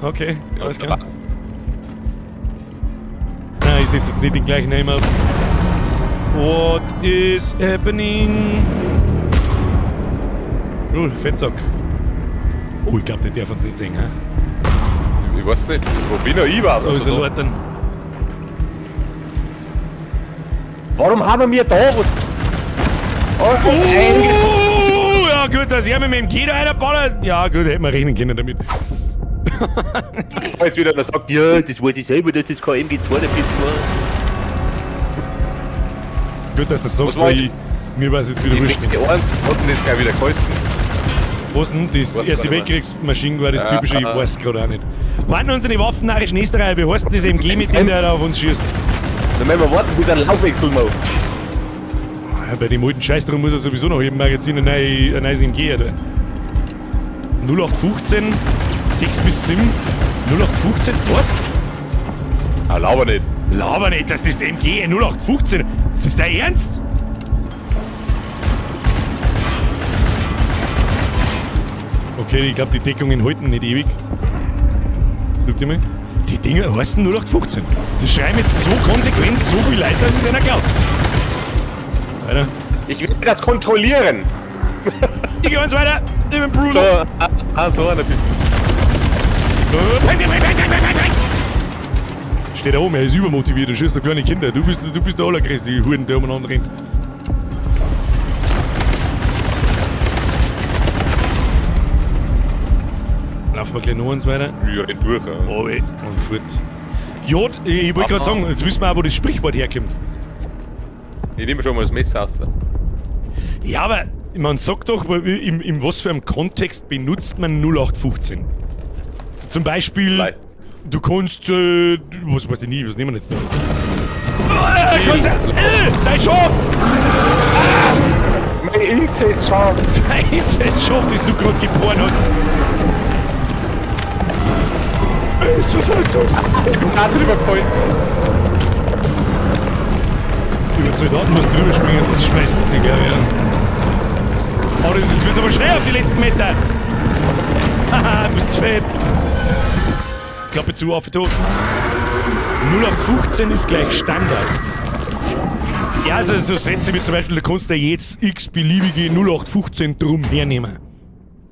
Okay, Ja, alles klar. passt. Nein, ich setze jetzt nicht den gleichen Name auf. What is happening? Oh, Fettsack. Oh, ich glaub, der darf uns nicht sehen, hä? Ich weiß nicht, wo bin ich überhaupt? Da ist Also ein da. Leutern. Warum haben wir da was? Oh, Oh, ja gut, dass er mit dem MG da einer ballert. Ja gut, hätten wir rechnen können damit. Bevor jetzt wieder einer sagt, ja, das weiß ich selber, dass das kein MG42 war. Gut, dass du das sagst, Was war weil ich, mir war es jetzt wieder Die wurscht. die 1 hat denn das gleich wieder geheißen? Was denn? Das Weiß Erste gar nicht mehr. Weltkriegsmaschinengewehr, das typische, ich Ah. weiß gerade auch nicht. Warten unsere Waffen narischen Österreicher, wie heißt denn das MG, mit dem der da auf uns schießt? Dann müssen wir warten, bis er einen Laufwechsel macht. Ja, bei dem alten Scheiß drum muss er sowieso noch jedem Magazin ein neues MG, oder? 0815. 6 bis 7, 0815, was? Ah, laber nicht. Laber nicht, dass das MG 0815. Ist das dein Ernst? Okay, ich glaube, die Deckungen halten nicht ewig. Guck dir mal. Die Dinger heißen 0815. Das schreiben jetzt so konsequent so viel Leute, dass es einer glaubt. Weiter. Ich will das kontrollieren. Ich geh eins weiter. Ich bin Bruno. So, so einer bist du. Bang, bang, bang, bang, bang, bang. Steht da oben, er ist übermotiviert und schießt auf kleine Kinder. Du bist der Allergrößte, die Huren, der umeinander rennt. Laufen wir gleich noch eins weiter. Ich renn durch. Ja. Oh, ey, und fort. Ja, ich wollte gerade sagen, jetzt wissen wir auch, wo das Sprichwort herkommt. Ich nehme schon mal das Messer raus. Ja, aber man sagt doch, in was für einem Kontext benutzt man 0815? Zum Beispiel, Vielleicht. Du kannst, was weiß ich nie, was nehmen wir jetzt da? Dein Schaf! Mein Inzestschaf! Dein Inzestschaf, das du gerade geboren hast. Es verfolgt uns. Ich bin auch drüber gefallen. Über Soldaten musst du drüber springen, sonst schmeißt es dich, glaube ich. Ja. Oh, das ist, jetzt wird's aber schnell auf die letzten Meter. Haha, du bist fett. Klappe zu, auf tot. 0815 ist gleich Standard. Ja, also so Sätze wie zum Beispiel, du kannst ja jetzt x-beliebige 0815 drum hernehmen.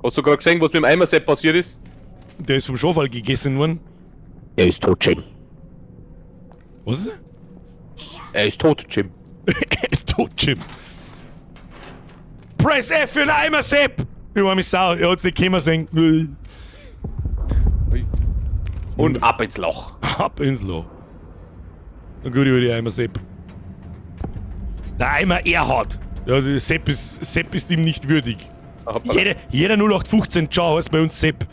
Hast du gerade gesehen, was mit dem Eimersepp passiert ist? Der ist vom Schafall gegessen worden. Er ist tot, Jim. Was ist er? Er ist tot, Jim. Er ist tot, Jim. Press F für den Eimer, Sepp! Ich war mich sau, er hat's nicht kommen sehen. Und ab ins Loch. Ab ins Loch. Na gut, über die Eimer Sepp. Der Eimer Erhard. Ja, der Sepp ist ihm nicht würdig. Jeder 0815 Ciao heißt bei uns Sepp.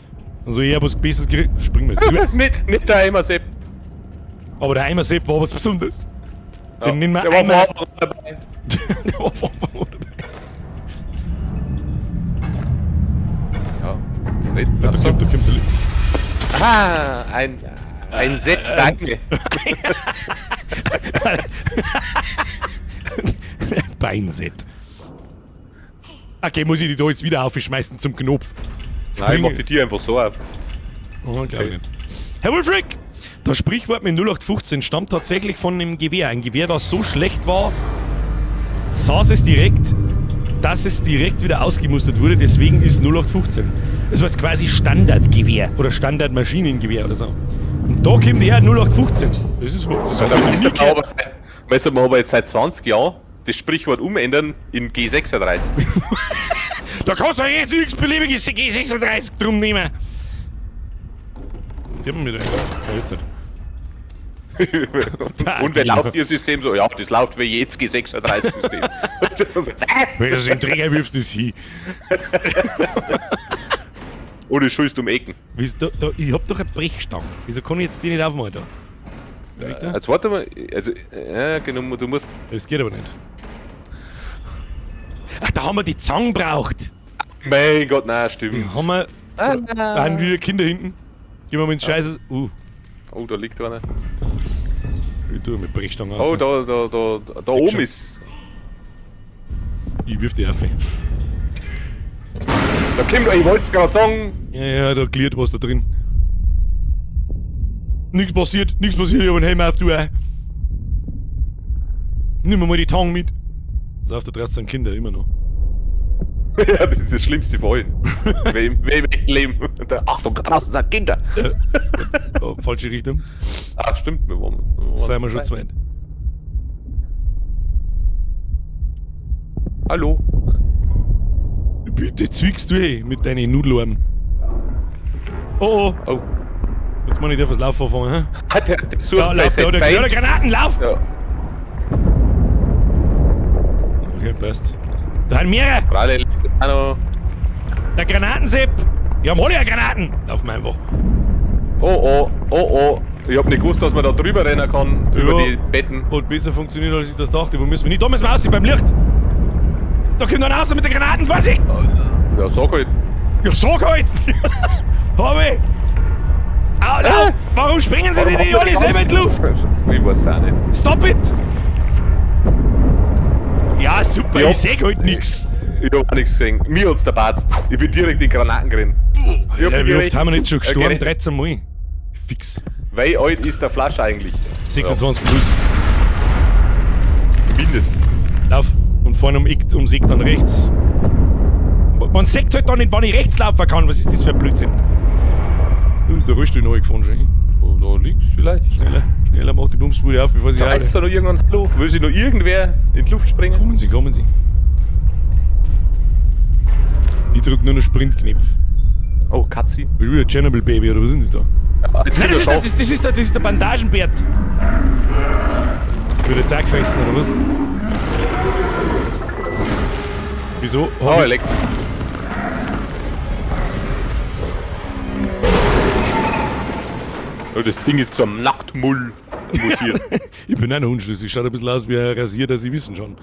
Also eher was Besseres gekriegt. Springen wir jetzt rüber. Nicht der Eimer Sepp. Aber der Eimer Sepp war was Besonderes. Ja. Den nennen wir Der war von Eimer. Anfang an dabei. Der war von Anfang an dabei. Ja. Und jetzt, Ja, ach da so. kommt, da kommt der Licht. Ah, ein Set Beine. Beinset. Okay, muss ich die da jetzt wieder aufschmeißen zum Knopf? Nein, ich mach die Tür einfach so auf. Oh, glaub ich nicht. Herr Wulfric! Das Sprichwort mit 0815 stammt tatsächlich von einem Gewehr. Ein Gewehr, das so schlecht war, saß es direkt, dass es direkt wieder ausgemustert wurde. Deswegen ist 0815. Das war jetzt quasi Standardgewehr oder Standardmaschinengewehr oder so. Und da kommt her 0815. Das ist das Da hab ich noch nie müssen wir gehört. aber seit, müssen wir aber jetzt seit 20 Jahren das Sprichwort umändern in G36. Da kannst du jetzt x-beliebige G36 drum nehmen. Was tut man mit da? Ja, jetzt nicht. Und wer läuft ihr System so? Ja, das läuft wie jetzt G36-System. Was? Wenn du es in den Träger wirfst, ist hin. Oder schießt um Ecken. Wieso, da, ich hab doch eine Brechstange. Wieso kann ich jetzt die nicht aufmachen da? Da? Jetzt warte mal, also, ja, genau, du musst. Das geht aber nicht. Ach, da haben wir die Zange braucht. Mein Gott, nein, stimmt. Die haben wir. Da haben wieder Kinder hinten. Gehen wir mal ins Scheiße. Oh, da liegt einer. Ich tue mit Brechstange raus. Oh, da Sag oben schon. ist. Ich wirf die auf. Da kommt, ich wollte es gerade sagen. Ja, ja, da gliert was da drin. Nichts passiert, nichts passiert, ich hab einen Helm auf, du auch. Nimm mir mal die Tang mit. So, auf der draußen sind Kinder immer noch. Ja, das ist das Schlimmste von allen. Wer im echten Leben. Da, Achtung, da draußen sind Kinder. Oh, falsche Richtung. Ah, stimmt, wir waren Seien wir schon zu zweit. zweit. Hallo. Bitte zwickst du hey, mit deinen Nudelarmen. Oh, oh. Oh. Jetzt muss ich dir was Laufen anfangen, hä? Ah, der sucht Da, sein lauf, da, da, Bein. da, Granaten, lauf! Ja. Okay, passt. Da sind mehrere! Alle liegt auch noch. Der Granatensepp! Die haben alle ja Granaten! Laufen wir einfach. Oh, oh, oh, oh. Ich hab nicht gewusst, dass man da drüber rennen kann, über Ja. die Betten. Hat besser funktioniert, als ich das dachte. Wo müssen wir nicht? Da müssen wir raus, beim Licht! Da kommt einer raus mit den Granaten, Vorsicht! Ja, sag halt. Ja, sag halt! Hab ich! Au, au, warum springen sie sich nicht alle selber in die Luft? Ich weiß auch nicht. Stop it! Ja, super, Ja. ich seh halt nix. Ich hab auch nichts gesehen. Mir hat's der Batzt. Ich bin direkt in Granaten gerannt. Ich hab Alter, wie oft gerecht. haben wir nicht schon gestorben? Okay. 13 Mal. Fix. Wie alt ist der Flasche eigentlich? 26 plus. Ja, mindestens. Lauf. Und vorne ums Eck dann rechts. Man sieht halt dann nicht, wann ich rechts laufen kann. Was ist das für ein Blödsinn? Der Rollstuhl neu gefahren schon. Oh, da liegt's vielleicht. Schneller, schneller, mach die Bumsbude auf, bevor sie Da ist da noch irgendwann. Hallo? Will sich noch irgendwer in die Luft springen? Kommen Sie, kommen Sie. Ich drück nur noch Sprintknopf. Oh, Katzi. Bist du wieder Chernobyl Baby oder was ist denn das da? Jetzt Nein, kommt das der ist, Schaf. das ist der Bandagenbert. Wird jetzt auch gefressen, oder was? Wieso? Oh, Hab er ich, leckt. Oh, das Ding ist zum Nacktmull mutiert. ich bin auch noch unschlüssig. Schaut ein bisschen aus wie ein Rasierer, Sie wissen schon.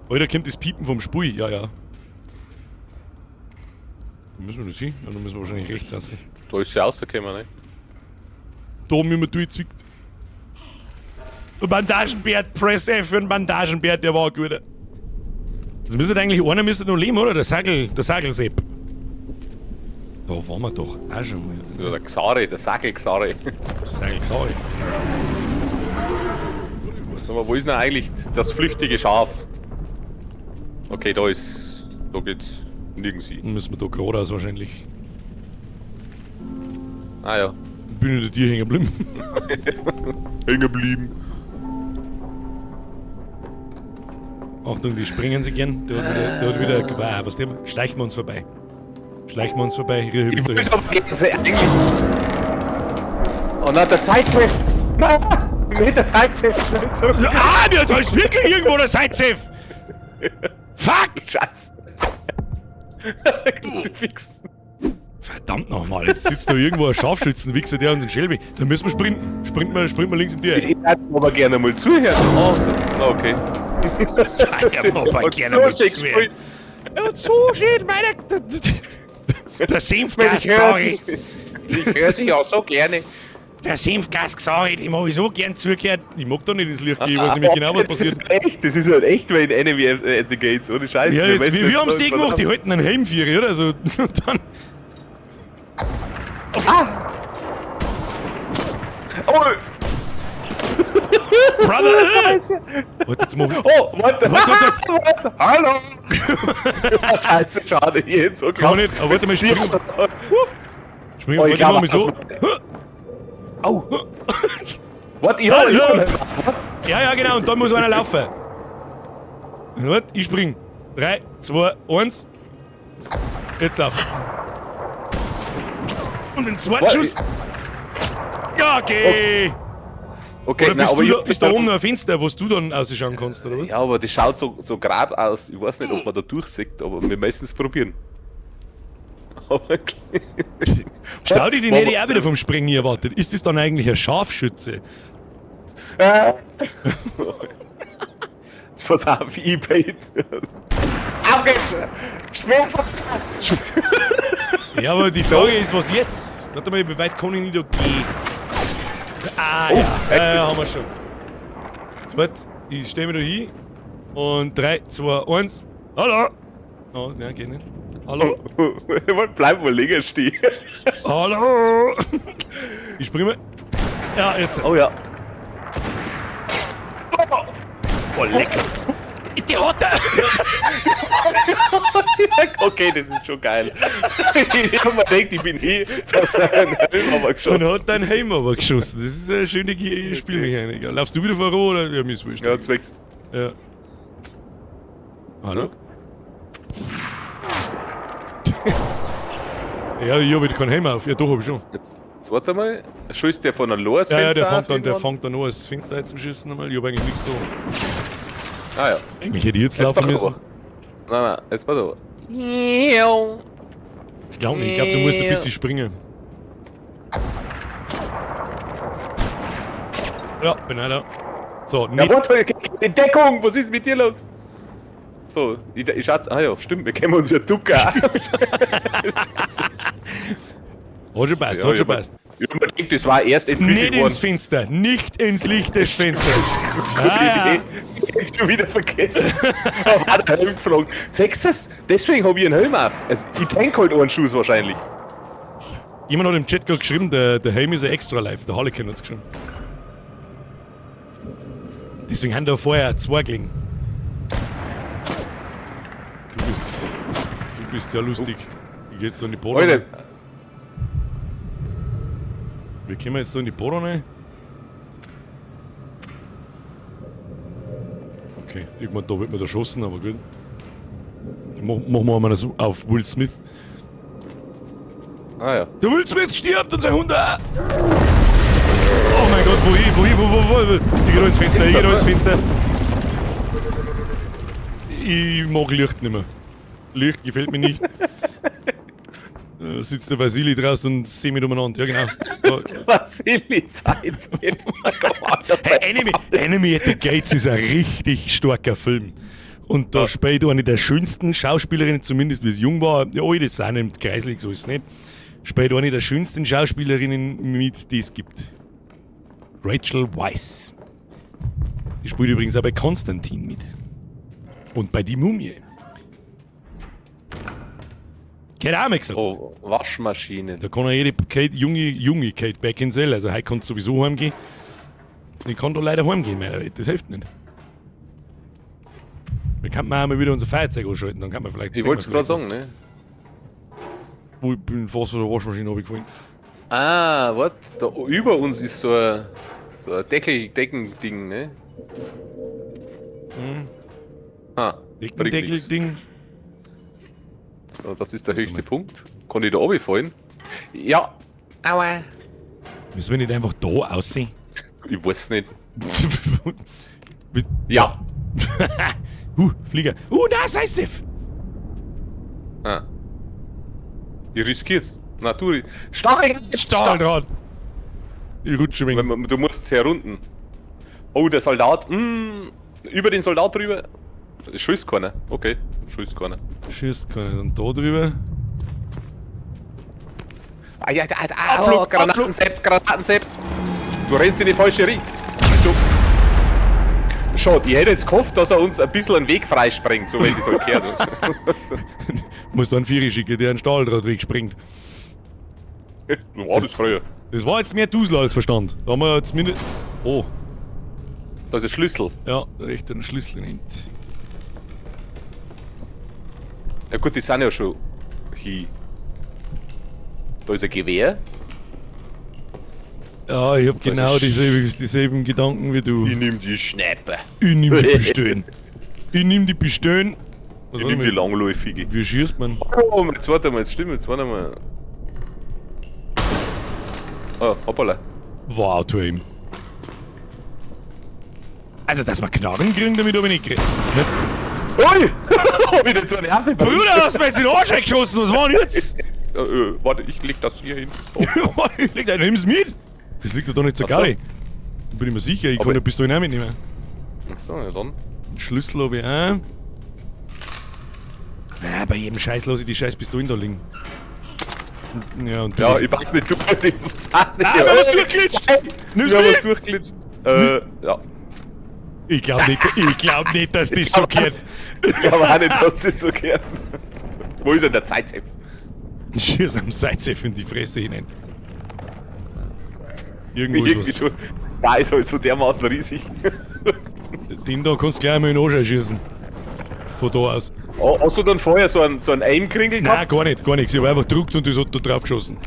Alter, kommt das Piepen vom Spui. Ja, ja. Wo müssen wir das hin? Ja, dann müssen wir wahrscheinlich rechts raus. Da ist sie rausgekommen, ne? Da oben immer durchzwickt. Bandagenbert, Press F für einen Bandagenbert, der war ein guter. Das müsste eigentlich, einer müsste noch leben, oder? Der Sagelsepp. Da waren wir doch auch schon mal. Ja, der Xare, der Sackel-Xare. Sagel-Xare. Sag mal, wo ist denn eigentlich das flüchtige Schaf? Okay, da ist. Da geht's nirgends hin. Müssen wir da geradeaus wahrscheinlich. Ah ja. Bin ich der Tier hängen geblieben. Hängen geblieben. Achtung, die springen sie gern. Der hat wieder, wow, was dem? Schleichen wir uns vorbei. Schleichen wir uns vorbei. Hier, Ich bist du will's her. aber gerne sehen, eigentlich. Oh nein, der Zeitchef! Nein! Nicht der Zeitchef! Schnell zurück! Ah, ja, da ist wirklich irgendwo der Seitchef! Fuck! Scheiße! Zu fix. Verdammt nochmal, jetzt sitzt da irgendwo ein Scharfschützenwichser, der uns in Schelbe. Da müssen wir sprinten. Sprinten wir links in die. Ich würde aber gerne mal zuhören. Oh, na okay. Ja, aber Hat gerne so mal schön zuhören. gespielt. Ja, so schön, meine. Der Senfgas Ich höre sie ja so gerne. Der Senfgas gesagt, dem hab ich so gern zugehört. Ich mag da nicht ins Licht gehen, ich weiß nicht mehr genau, was passiert. Das ist halt echt wie in Enemy at the Gates, ohne Scheiß. Ja, Wir jetzt, wissen wir jetzt haben's noch, die gemacht, die halten einen Helm für, oder? Also, und dann. Oh, Brother! Warte, jetzt mach oh, warte, Warte, warte, warte, hallo! Scheiße, schade, jetzt so Kann man nicht, aber warte mal, springen. Springen, Oh, ich warte, glaub, mach mal so. Au! Warte, ja, Hallo. ja, Ja, ja, genau, und dann muss einer laufen. Warte, ich spring. 3, 2, 1. Jetzt lauf. Und den zweiten Warte, Schuss. Ja, okay. Okay, Oder nein, bist aber du ich da, ist da oben noch ein Fenster, wo du dann rausschauen kannst, oder was? Ja, aber das schaut so grad aus. Ich weiß nicht, ob man da durchsieht, aber wir müssen es probieren. Aber Stau dich, den hätte ich auch wieder vom Springen erwartet. Ist das dann eigentlich ein Scharfschütze? Jetzt pass auf, eBay. Auf geht's! Schwerfeuer! Ja, aber die Frage ist, was jetzt? Warte mal, wie weit kann ich nicht da gehen? Ah, Oh, ja, jetzt ja, ist- haben wir schon. Jetzt warte, ich steh mich da hin. Und 3, 2, 1. Hallo! Oh, nein, geht nicht. Hallo! Bleib mal länger stehen. Hallo! Ich springe. Ja, jetzt. Oh ja. Oh, lecker! Die hat er! Okay, das ist schon geil. Ich hab mir gedacht, ich bin eh, dass er einen Helm aber Und geschossen. hat deinen Helm aber geschossen. Das ist eine schöne Spielmechanik. Laufst du wieder vor oder? Ja, mir ist wurscht. Ja, zwecks. Ja. Hallo? Ja, ich hab wieder keinen Helm auf. Ja, doch, hab ich schon. Jetzt, warte mal. Schießt der von einem Lohr Ja, ja, der auf fängt dann, der irgendwann? fängt dann an, das Fenster zum Schießen einmal. Ich hab eigentlich nichts da. Ah ja. Eigentlich hätte ich jetzt Jetzt laufen pass müssen. auf. Nein, nein, jetzt pass auf. Das glaub nicht. Ich glaub, du musst ein bisschen springen. Ja, bin einer. So, Ja, nicht. warte, in Deckung! Was ist mit dir los? So, ich schätze, ah ja, stimmt, wir kennen uns ja ducken. Hat schon passt, Ja, hat schon ich passt. Ich hab mir gedacht, das war erst entwickelt Nicht ins Fenster, nicht ins Licht des Fensters. Gute Ah, Idee. Ich hab's schon wieder vergessen. Aber war der Helm geflogen. Siehst du's? Deswegen hab ich einen Helm auf. Also, ich tank halt einen Schuss wahrscheinlich. Jemand hat im Chat gerade geschrieben, der Helm ist ein extra live. Der Harlequin hat's geschrieben. Deswegen haben da vorher zwei gelegen. Du bist ja lustig. Ich geh jetzt da in die Boden. Alter, Wie kommen wir jetzt da in die Boden rein? Okay, irgendwann da wird man da schossen, aber gut. Machen wir mal so auf Will Smith. Ah ja. Der Will Smith stirbt und sein Hund auch. Oh mein Gott, wohin, wohin, wo, wo, wo? Ich geh da ins Fenster, ich geh da ins Fenster. Ich mag Licht nicht mehr. Licht gefällt mir nicht. Da sitzt der Vasili draußen und seh mich umeinander. Ja, genau. Da. Vasili Zeit. Hey, Enemy at the Gates ist ein richtig starker Film. Und da spielt eine der schönsten Schauspielerinnen, zumindest wie sie jung war, ja, alle sind nicht kreislig, so ist es nicht, spielt eine der schönsten Schauspielerinnen mit, die es gibt. Rachel Weisz. Die spielt übrigens auch bei Constantine mit. Und bei Die Mumie. Hätte auch mal gesagt. Oh, Waschmaschine. Da kann ja jede Kate, junge Kate Beckinsale, also heute kannst du sowieso heimgehen. Ich kann da leider heimgehen, meiner Welt, das hilft nicht. Wir könnten auch mal wieder unser Feuerzeug anschalten, dann kann man vielleicht. Ich wollte es gerade sagen, ne? Wo ich bin fast von der Waschmaschine runtergefallen. Ah, warte, da über uns ist so ein Deckel-Decken-Ding, ne? Mhm. Ah, bringt nix. Deckendeckel-Ding. So, das ist der höchste Punkt. Kann ich da runterfallen? Ja. Aua. Müssen wir nicht einfach da aussehen? Ich weiß nicht. Mit- Ja. Flieger. Na, Seisif! Ah. Ich riskier's. Natur. Stachel! Stahldraht! Ich rutsche ein wenig. Du musst herunten. Oh, der Soldat. Über den Soldat drüber. Schießt keiner. Okay, schießt keiner. Schießt keiner. Und da drüber. Ah, ja, ah, ah, Abflug, oh, Granatensepp, Granatensepp. Du rennst in die falsche Richtung. Schade, ich hätte jetzt gehofft, dass er uns ein bisschen einen Weg freisprengt, so wie es sich so gehört. Musst du einen Vierer schicken, der einen Stahldrahtweg springt. War das früher. Das war jetzt mehr Dusel als Verstand. Da haben wir jetzt mindestens. Oh, Da ist ein Schlüssel. ja, da recht einen Schlüssel in. Ja gut, die sind ja schon hier. Da ist ein Gewehr. Ja, ich hab Da ist genau ein dieselben Gedanken wie du. Ich nehm die Schnapper. Ich nehm die Pistolen. Ich nehm die Pistolen. Was Ich warte nehm die mal, langläufige. wie schießt man? Oh, jetzt warte mal, jetzt stimmt, jetzt warte mal. Oh, hoppala. War Auto-Aim. Also, dass wir Knarren kriegen, damit hab ich nicht gekriegt. Ne? Ui! Hab ich nicht so einen Nerven? Bruder, hast du mir jetzt in den Arsch eingeschossen? Was war denn jetzt? Warte, ich leg das hier hin. Oh. Ich leg da, nimm's mit! Das liegt ja doch nicht so Ach so. geil. Da bin ich mir sicher, ich Aber- kann die Pistole auch mitnehmen. Achso, ja dann. Einen Schlüssel habe ich auch. Na, bei jedem Scheiß lasse ich die scheiß Pistolen da liegen. Ja, und du. Ja, ich weiß nicht, du. Die, Ah, wir haben was durchglitscht! Nimm's Wir haben was mit! durchglitscht. Ja. Ich glaub nicht, ich glaub nicht, dass das so gehört. Ich glaube auch nicht, dass das so gehört. Wo ist denn der Zeitzeff? Schieß am Seitzeff in die Fresse hinein. Irgendwo ist Irgendwie was. schon. Da ist halt so dermaßen riesig. Den da kannst du gleich mal in den Arsch einschießen. Von da aus. Oh, hast du dann vorher so einen Aim-Kringel Nein, gehabt? gar nicht, gar nichts. Ich hab einfach gedruckt und das hat da drauf geschossen.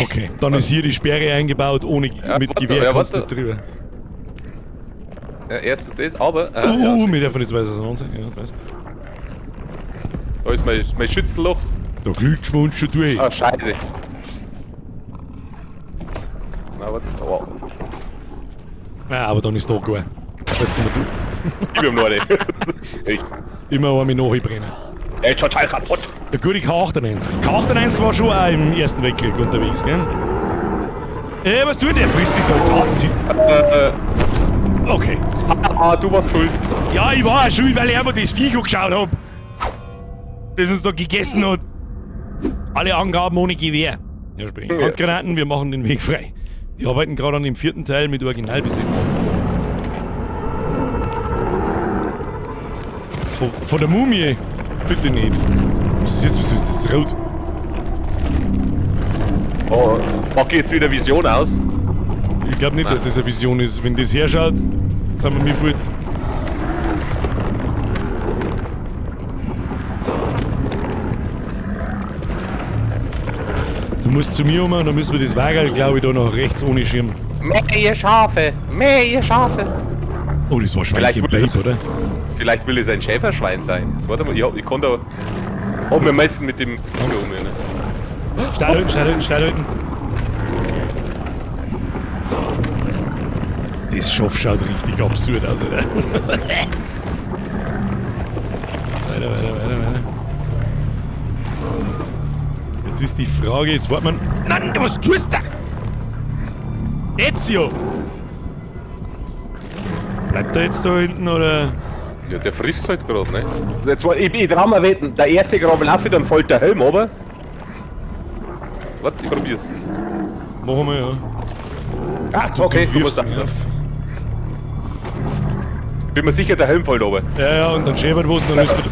Okay, dann ist hier die Sperre eingebaut, ohne Ja, mit warte, Gewehr ja, kannst du warte. nicht drüber. Ja, erstens das, aber. Ja, Wir dürfen nicht weiter auseinander sein. Ja, passt. Da ist mein Schützenloch. Da glitschen wir uns schon durch. Ah, scheiße. Na, warte. Oh. Ja, aber dann ist da klar. Weißt du, du. Gib ihm noch eine. Echt. Immer einmal nachbrennen. Er ist total kaputt. Der gute K98. K98 war schon auch im Ersten Weltkrieg unterwegs, gell? Ey, was tut der? Frisst die Soldaten. Okay. Ah, du warst schuld. Ja, ich war auch schuld, weil ich einfach das Viech angeschaut hab. Das uns da gegessen hat. Alle Angaben ohne Gewehr. Ja, sprechen. Ja. Handgranaten, wir machen den Weg frei. Die arbeiten gerade an dem vierten Teil mit Originalbesetzung. Von der Mumie? Bitte nicht. Was ist jetzt? Was ist jetzt rot? Oh, pack ich jetzt wieder Vision aus? Ich glaube nicht, dass das eine Vision ist. Wenn das herschaut, sind wir mir fort. Du musst zu mir um, dann müssen wir das Wagerl, glaube ich, da nach rechts ohne Schirm. Mehr ihr Schafe! Mehr ihr Schafe! Oh, das war Vielleicht Schweinchen will Babe, oder? Vielleicht will es ein Schäferschwein sein. Jetzt warte mal, ich kann da. Oh, wir meisten mit dem. Um, ne? Steil halten, steil halten, steil halten. Das Schaf schaut richtig absurd aus, oder? Weiter, weiter, weiter, weiter. Jetzt ist die Frage, jetzt wartet man. Nein, was tust du da? Ezio! Bleibt er jetzt da hinten oder? Ja, der frisst halt gerade, ne? Jetzt war, ich trau mir wetten, der erste Graben laufe ich, dann fällt der Helm runter. Warte, ich probier's. Machen wir ja. Ah, okay, du wirfst musst mich auf. auf. Bin mir sicher, der Helm fällt runter. Ja, ja, und dann schäbert was und dann müssen wir.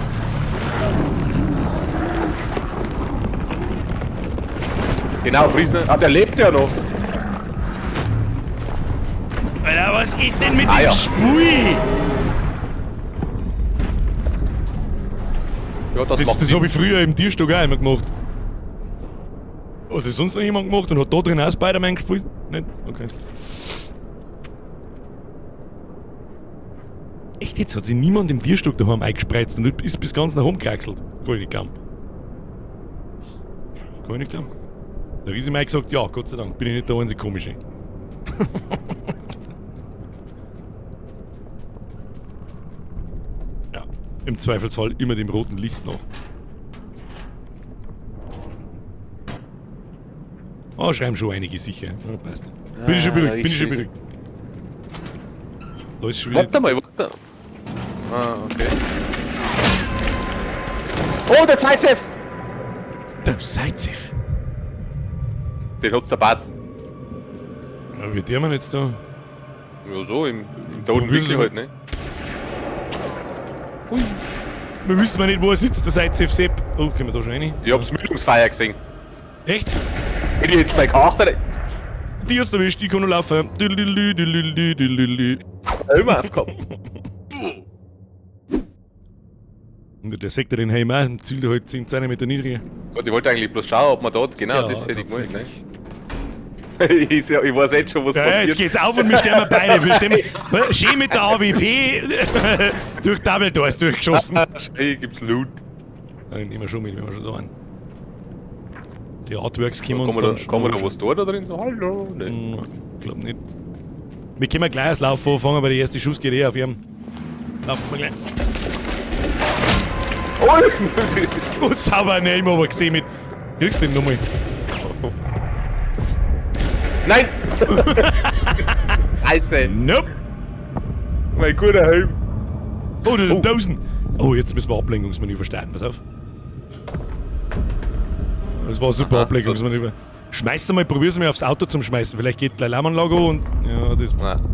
Genau, frissen. Ah, der lebt ja noch. Alter, was ist denn mit Ah, dem ja. Spui? Ja, das, Das, macht das Sinn. habe ich früher im Tierstock auch immer gemacht. Hat das sonst noch jemand gemacht und hat da drin auch Spider-Man gespielt? Nicht? Okay. Echt jetzt? Hat sich niemand im Tierstock daheim eingespreizt und ist bis ganz nach oben gekraxelt? Kann ich nicht glauben. Kann ich nicht glauben. Der Riese Mike gesagt, ja, Gott sei Dank, bin ich nicht der einzige Komische. Ja, im Zweifelsfall immer dem roten Licht nach. Ah, schreiben schon einige sicher. Ja, passt. Bin ich schon Ah, beruhigt, bin ich schon ich- beruhigt. Da ist schon wieder. Warte mal, warte. Ah, okay. Oh, der Zaitsev! Der Zaitsev. Den hat's der Batzen. Ja, wie der man jetzt da? Ja, so, im toten Probier's Winkel mal. halt, ne? Ui. Wir wissen ja nicht, wo er sitzt, der Zaitsev Sepp. Oh, können wir da schon rein? Ich hab's Mündungsfeier gesehen. Echt? Hätte ich jetzt mein Charakter Die hast du erwischt, ich kann nur laufen. Dülülü. Helm aufgehabt. Und der sagt ja den Helm auch und zielt halt 10 cm niedriger. Gott, ich wollte eigentlich bloß schauen, ob man dort, genau, Ja, das hätte ich gewollt, ne? tatsächlich. Ich weiß jetzt schon, was Ja, passiert. jetzt geht's auf und wir sterben beide. Wir sterben schön mit der AWP durch Double Doors durchgeschossen. Ah, schön, gibt's Loot. Ja, den nehmen wir schon mit, wenn wir schon da waren. Die Artworks können wir Kann uns man dann da, kann man da was da drin? So, hallo? Ne. Glaub nicht. Wir können gleich als Lauf anfangen, aber der erste Schuss geht eh auf ihn. Laufen wir gleich. Oh! Oh, sauber, ne, ich hab aber gesehen mit. Kriegst du den nochmal? Nein! Scheiße! Nope! Mein guter Helm! Oh, das Oh. sind 1000! Oh, jetzt müssen wir Ablenkungsmanöver starten, pass auf. Das war ein super Aha, Ablenkungsmanöver. Schmeiß mal, probier's mal aufs Auto zum Schmeißen. Vielleicht geht die Alarmanlage und. Ja, das war's. Nein.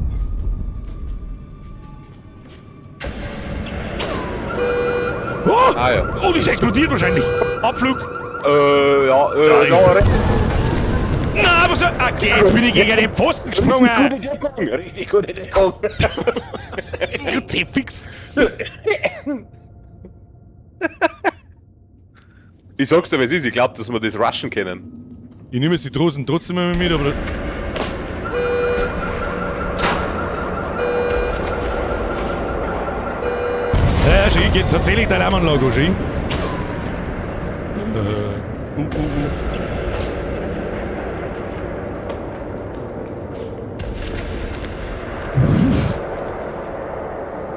Oh! Ah, ja. Oh, die ist explodiert wahrscheinlich. Abflug. Ja, Ja, ja, rechts. Na, was soll. Okay, jetzt bin ich gegen den Pfosten gesprungen. Gute Deckung! Richtig gute Deckung! Kruzifix. Ich sag's dir, wie es ist. Ich glaub, dass wir das rushen können. Ich nehme jetzt die Dosen trotzdem immer mit, aber. Ja, ja, schön, geht tatsächlich die Alarmanlage an, schön.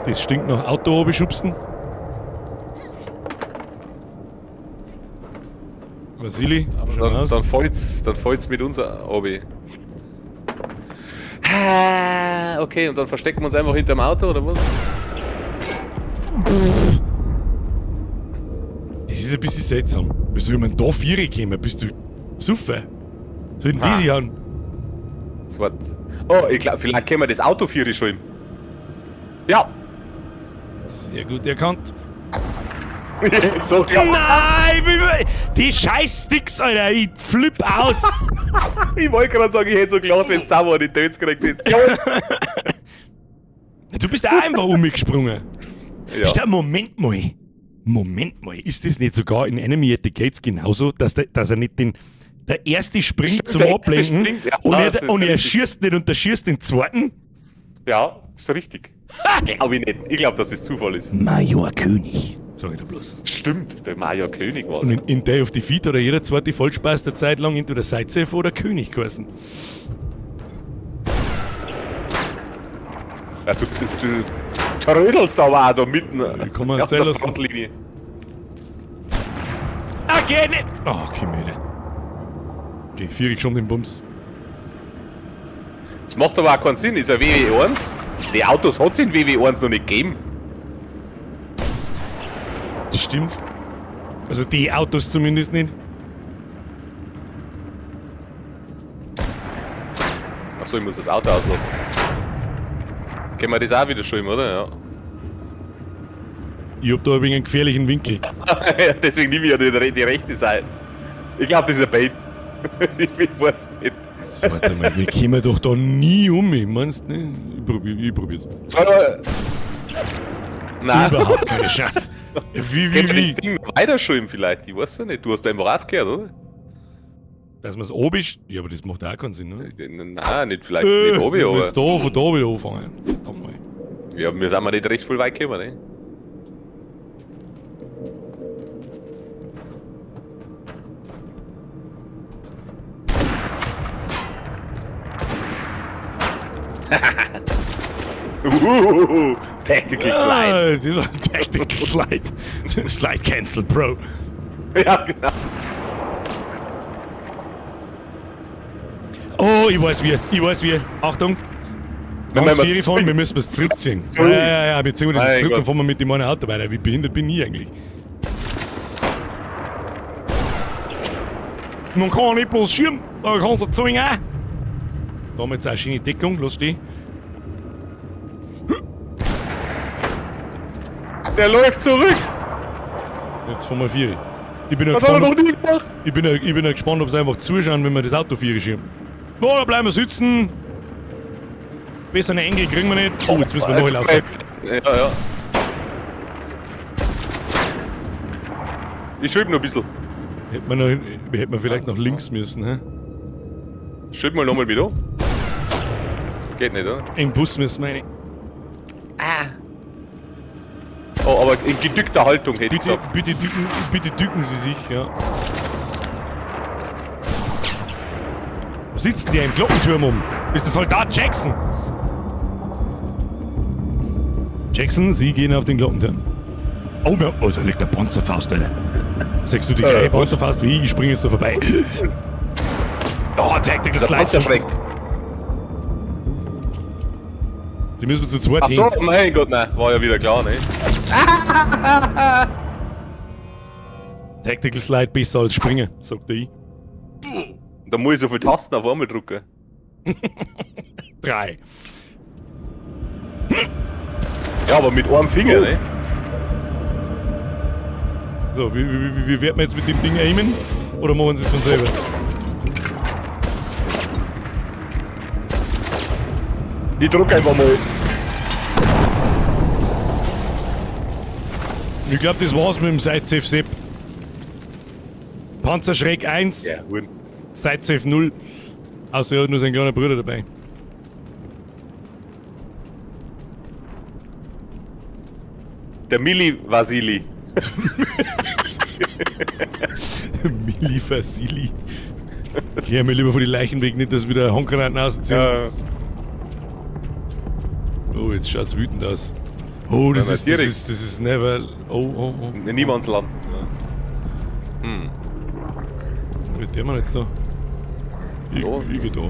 Das stinkt nach Auto schubsen. Vasili, schau Dann, aus. dann fällt's mit uns ab. Ah, okay, und dann verstecken wir uns einfach hinterm Auto, oder was? Das ist ein bisschen seltsam. Wie soll man da vier kommen? Bist du besoffen? Sollten die Ah. sich an? Das war. Oh, ich glaube, vielleicht können wir das Auto vier schon. Ja. Sehr gut erkannt. So klar. Nein! Die scheiß Sticks, Alter! Ich flipp aus! Ich wollte gerade sagen, ich hätte so gelacht, wenn Sauer die Töns gekriegt hätte. Ja. Du bist auch einfach umgesprungen. Ja. Stopp, Moment mal. Moment mal. Ist das nicht sogar in Enemy at the Gates genauso, dass er nicht den. Der erste springt Stimmt, zum der erste Ablenken springt, ja, und das ist er richtig. schießt nicht und der schießt den zweiten? Ja, ist richtig. Glaube ich nicht. Ich glaube, dass es Zufall ist. Major König. Sag ich da bloß. Stimmt, der Major König war Und in Day of Defeat hat jeder zweite Vollspaß der Zeit lang entweder Seitzev oder König geheißen. Ja, du trödelst aber auch da mitten kann man auf erzählen der lassen. Frontlinie. Okay, nicht. Oh, okay, müde. Okay, vierig schon den Bums. Das macht aber auch keinen Sinn. Ist ja WW1. Die Autos hat es in WW1 noch nicht gegeben. Das stimmt. Also die Autos zumindest nicht. Achso, ich muss das Auto auslassen. Können wir das auch wieder schreiben, oder? Ja. Ich hab da übrigens einen gefährlichen Winkel. Ja, deswegen nehme ich ja die rechte Seite. Ich glaube, das ist ein Bait. Ich weiß nicht. So, warte mal, wir kommen doch da nie um, ich meinst ne? Ich probier's. Soll Nein. Überhaupt keine Chance. Wie, Können wir wie? das Ding noch weiterschreiben vielleicht? Ich weiß ja nicht. Du hast da einfach aufgehört, oder? Dass man's oben ist? Ja, aber das macht auch keinen Sinn, ne? Nein, nicht vielleicht. Nicht oben, wir aber. Jetzt da, von da wieder anfangen. Verdammt mal. Ja, wir sind wir nicht recht viel weit gekommen, ne? Tactical Slide. Ah, das war ein Tactical Slide. Slide cancelled, Bro. Ja, genau. Oh, ich weiß wie. Ich weiß wie. Achtung. Wenn Ganz wir vier fahren, wir müssen es zurückziehen. Ja, Zurück. ja, wir ziehen das Mein jetzt zurück Gott. und fahren wir mit dem einen Auto weiter. Wie behindert bin ich eigentlich? Man kann nicht bloß schirmen, da kannst du zwingen auch. Da haben wir jetzt auch eine schöne Deckung, lass stehen. Der läuft zurück. Jetzt fahren wir vier. Ich bin ja Das hat er gespannt, noch nie gemacht. ich bin ja gespannt, ob sie einfach zuschauen, wenn wir das Auto vier schieben. Oh, da bleiben wir sitzen. Besser eine Engel kriegen wir nicht. Oh, jetzt müssen wir neu laufen. Ja, ja. Ich schieb noch ein bisschen. Hätten wir vielleicht nach links müssen, hä? Schieb mal nochmal wieder. Geht nicht, oder? Im Bus müssen wir rein. Oh, aber in gedückter Haltung hätte ich Bitte, gesagt. bitte dücken Sie sich, ja. Wo sitzen die im Glockenturm um? Ist der Soldat Jackson? Jackson, Sie gehen auf den Glockenturm. Oh, oh, da liegt der Panzerfaust, Alter. Sagst du die gleiche Was? Panzerfaust wie ich? Ich springe jetzt da vorbei. Oh, Tactical Der Slide. Panzerschreck. Die müssen wir zu zweit Ach so, hin. mein Gott, nein, war ja wieder klar, ne? Tactical Slide besser als springen, sagt der ich. Da muss ich so viele Tasten auf einmal drücken. 3. Ja, aber mit einem Finger, ne? So, wie werden wir jetzt mit dem Ding aimen? Oder machen sie es von selber? Ich drück einfach mal. Ich glaube, das war's mit dem Seitzev Sepp. Panzerschreck 1, Ja, Huren. Seitzev 0. Außer er hat nur seinen kleinen Bruder dabei. Der Milli Vasili. Milli Vasili. Ich höre mir lieber von den Leichen weg, nicht, dass wieder Handgranaten rausziehen. Ja. Oh, jetzt schaut's wütend aus. Oh, Wenn wir direkt- das ist never. Oh, oh, oh. Niemandsland. Ja. Wie der man jetzt da? Da. Ich geh da.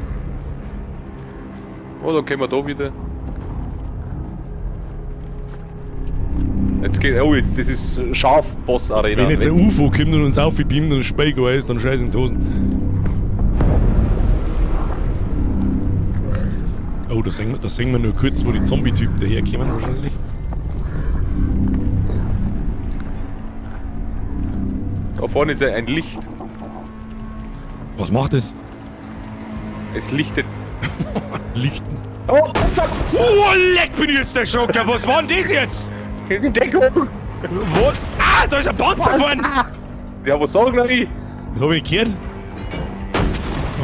Oh, dann können wir da wieder. Jetzt geht. Oh, jetzt, das ist Schaf-Boss-Arena. Wenn jetzt ein UFO kommt und uns aufbeamt und ein Speicher ist, dann scheiß in die Hosen. Oh, da sehen wir nur kurz, wo die Zombie-Typen daherkommen wahrscheinlich. Da vorne ist ja ein Licht. Was macht es? Es lichtet. Lichten. Oh, zack, Oh, leck bin ich jetzt der Schocker. Was war denn das jetzt? Die Deckung! Wo? Ah, da ist ein Panzer vorne. Ja, was sag ich? Das hab ich nicht gehört.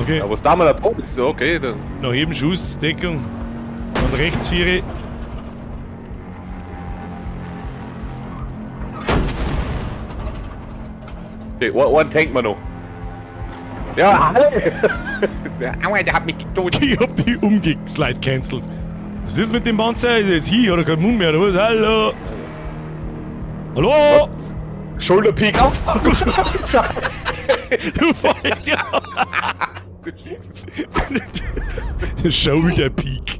Okay, Ja, was da mal da jetzt? Okay, dann. nach jedem Schuss Deckung. Und rechts vier. Okay, einen tanken wir noch. Ja, alle! Der Aua, der hat mich getötet. Ich hab die umgeslide cancelled. Was ist mit dem Panzer? Ist er jetzt hier oder kein Mund mehr oder was? Hallo? Hallo? Schulterpeak. Au! Scheiße. Du Vollidiot! Shoulder Peak.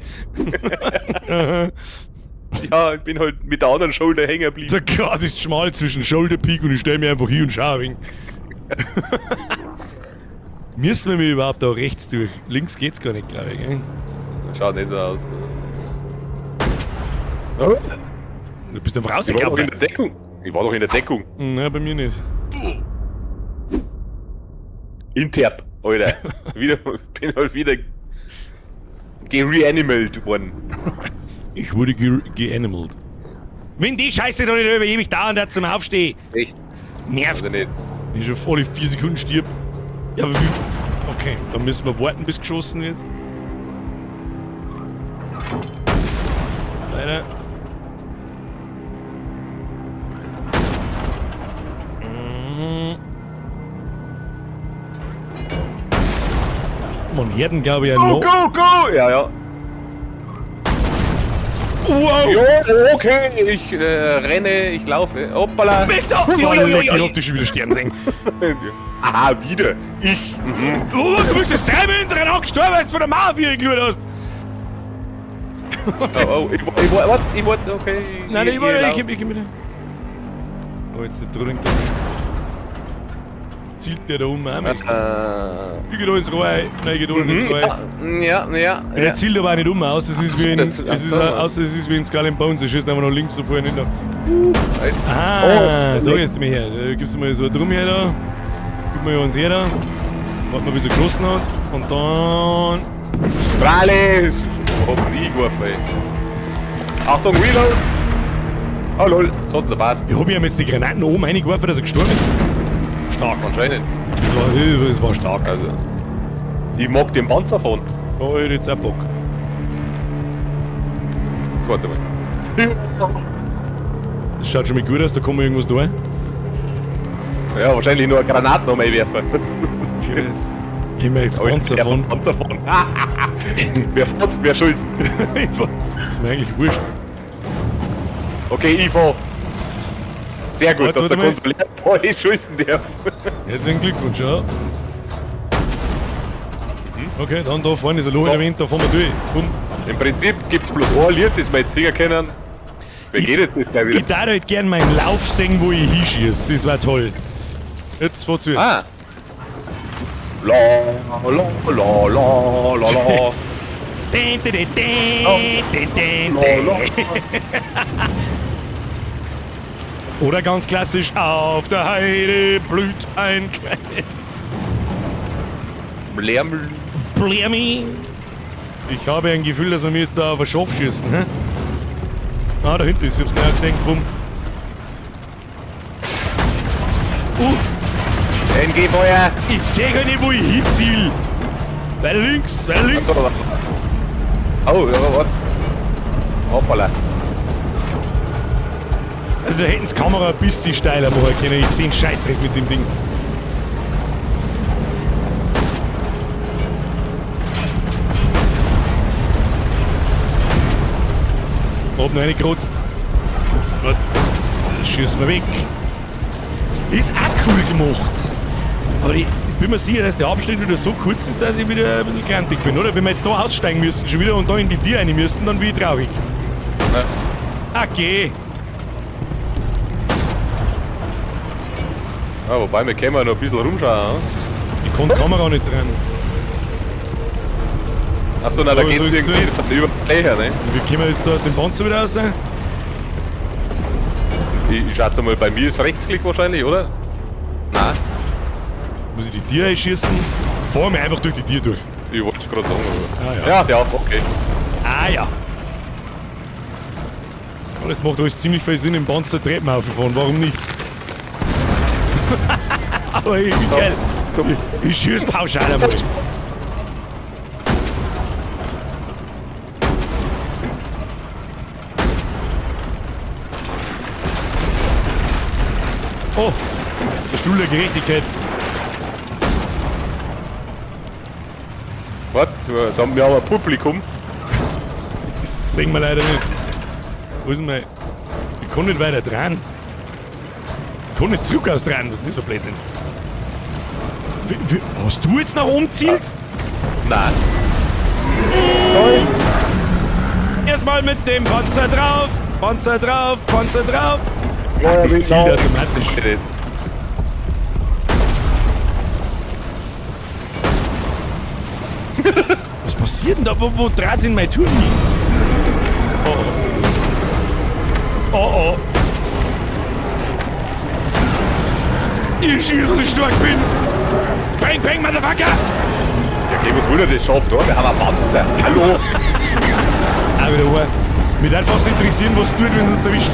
Ja, ich bin halt mit der anderen Schulter hängen geblieben. Der Grad ist schmal zwischen Shoulder Peak und ich stell mir einfach hier und schau ein wenig. Müssen wir mir überhaupt auch rechts durch? Links geht's gar nicht, glaube ich. Gell? Schaut nicht so aus. Du bist einfach Ich war doch in rausgelaufen. der Deckung. Ich war doch in der Deckung. Nein, bei mir nicht. Interp, Alter. Wieder, bin halt wieder gereanimalt worden. Ich wurde geanimalt. Wenn die Scheiße doch nicht über ewig dauern, da zum Aufstehen. Echt. Nervt. Also nicht. Wenn ich schon alle 4 Sekunden stirb. Ja, aber wie. Okay, dann müssen wir warten, bis geschossen wird. Weiter. Man Herden, glaube ich, ja Go, noch. go, go! Ja, ja. Wow! Jo, okay, ich renne, ich laufe. Hoppala. Mich doch! Ui, ui, ui, Ich ui. hab dich schon wieder sterben sehen. Aha, wieder. Ich. Mhm. Oh, du bist das dreimal hintereinander gestorben, weil du von der Mafia gerührt hast. Oh, oh, ich wollte, okay. Nein, nein, ich wollte, lauf. ich geh mit. Oh, jetzt der Drilling das. Zielt der da oben auch mit? Ich geh da ins Rohr, nein, ich geh da ins Rohr. Ja, ja, ja. Der zielt aber auch nicht um, außer es ist wie in, Ach so, es ist, ach so, außer es ist wie in Skull and Bones, er schießt einfach nach links und vorne hinter. Ah, Oh. da gehst du mir her. Da gibst du mir so ein Drum her da. Gib mir uns her da. Warte mal, bis er geschossen hat. Und dann. Strahle! Wo hab's denn eingeworfen, ey? Achtung, Reload! Oh lol, jetzt hat's der Batz. Ich hab ihm jetzt die Granaten oben reingeworfen, dass er gestorben ist. Stark. Anscheinend. Das war stark. Also, ich mag den Panzer fahren. Da hab ich jetzt auch Bock. Jetzt warte mal. Das schaut schon mal gut aus, da kann man irgendwas tun. Ja, wahrscheinlich nur Granaten um einwerfen. Das ist die. Gehen wir jetzt Panzer fahren. Panzer fahren. Wer fährt, wer schießt. Ist mir eigentlich wurscht. Okay, ich fahr. Sehr gut, Warte, dass der warte mal. Kontrolleur da schießen darf. Herzlichen Glückwunsch, ja. Okay, dann da vorne ist ein Loch in der Wind, da fahren wir durch. Komm. Im Prinzip gibt's bloß ein Lied, das wir jetzt singen können. Wer geht jetzt das gleich wieder? Ich darf halt gern meinen Lauf sehen, wo ich hinschieße. Das war toll. Jetzt fahrt's wieder. Ah. La la la la la la. Den, den, den, den, Oh. den, den, La, den. la. Oder ganz klassisch, auf der Heide blüht ein kleines Lärmel. Blärmi. Ich habe ein Gefühl, dass wir mir jetzt da auf ein Schaf schießen. Hä? Ah, da hinten ist, ich hab's genau gesehen. Bumm. NG-Feuer. Ich sehe gar nicht, wo ich hinziel. Weiter links, weiter links. Achso, Oh, ja, warte. Hoppala. Also da hätten sie Kamera ein bisschen steiler machen können. Ich sehe einen Scheißdreck mit dem Ding. Hab noch eine gerotzt. Warte. Das schießen wir weg. Ist auch cool gemacht. Aber die Bin mir sicher, dass der Abschnitt wieder so kurz ist, dass ich wieder ein bisschen grantig bin, oder? Wenn wir jetzt da aussteigen müssen, schon wieder und da in die Tür rein müssen, dann bin ich traurig. Ja. Okay. Ja, wobei, wir können ja noch ein bisschen rumschauen. Ich kann die Kamera nicht dran. Achso, nein, da So, geht's so ist irgendwie jetzt über die Fläche, ne? Wie kommen wir jetzt da aus dem Panzer wieder raus? Ich schätze mal, bei mir ist Rechtsklick wahrscheinlich, oder? Nein, Muss ich die Tür einschießen? Fahr mir einfach durch die Tür durch. ich wollte es gerade sagen. Aber. Ah, ja. Ja, ja, okay. Ah ja. Ja, das macht alles ziemlich viel Sinn, im Panzer Treppen aufgefahren. Warum nicht? Aber ich, wie geil. Zum Ich schieß pauschal einmal. Oh, der Stuhl der Gerechtigkeit. Warte, da haben wir aber ein Publikum. Das sehen wir leider nicht. Wo ist denn mein... Ich kann nicht weiter dran. Ich kann nicht zurück aus dran. Was ist denn das für Blödsinn? Hast du jetzt nach oben gezielt? Nein. Da ist. Erstmal mit dem Panzer drauf. Panzer drauf, Panzer drauf. Ja, Ach, das genau. zielt automatisch. Nicht. Was passiert denn da? Wo dreht sich denn mein Turm hin? Oh oh. Oh oh. Ich schieße, dass ich stark bin. Bang, bang, Motherfucker! Ja, okay, was will denn das Schaf da? Wir haben einen Panzer. Hallo? Auch wieder wahr. Mich einfach interessieren, was tut, wenn es uns erwischt.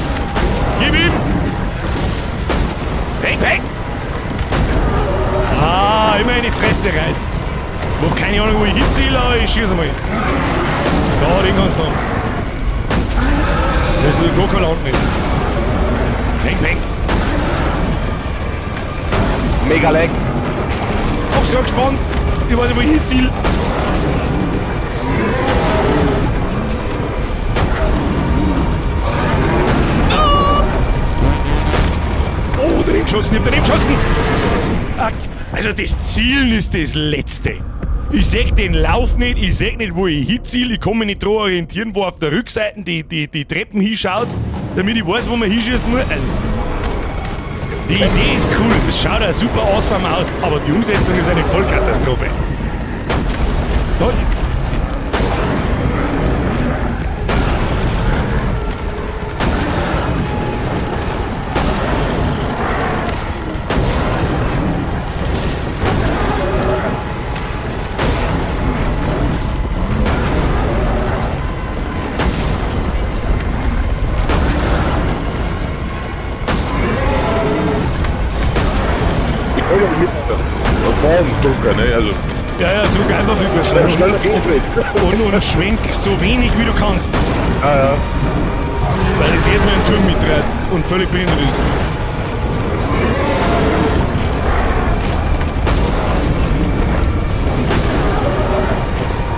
Gib ihm! Bang, bang! Ah, immer in die Fresse rein. Ich hab keine Ahnung, wo ich hinziele, aber ich schieße mal. Da, den kannst du haben. Das ist gar kein Land nicht. Bang, bang. Mega lag. Hab's grad gespannt. Ich weiß nicht, wo ich hinziele. Ah! Oh, daneben geschossen, ich hab daneben geschossen. Ah, also das Zielen ist das Letzte. Ich seh den Lauf nicht, ich seh nicht, wo ich hinziele, ich kann mich nicht dran orientieren, wo auf der Rückseite die Treppen hinschaut, damit ich weiß, wo man hinschießen muss. Also, die Idee ist cool, das schaut auch super awesome aus, aber die Umsetzung ist eine Vollkatastrophe. Da, das, Vorn drücken, ne? Also, ja, ja, drück einfach rückwärts. schneller geht's nicht. Und schwenk so wenig wie du kannst. Ja, ja. Weil das jetzt mal im Turm mitdreht und völlig behindert ist.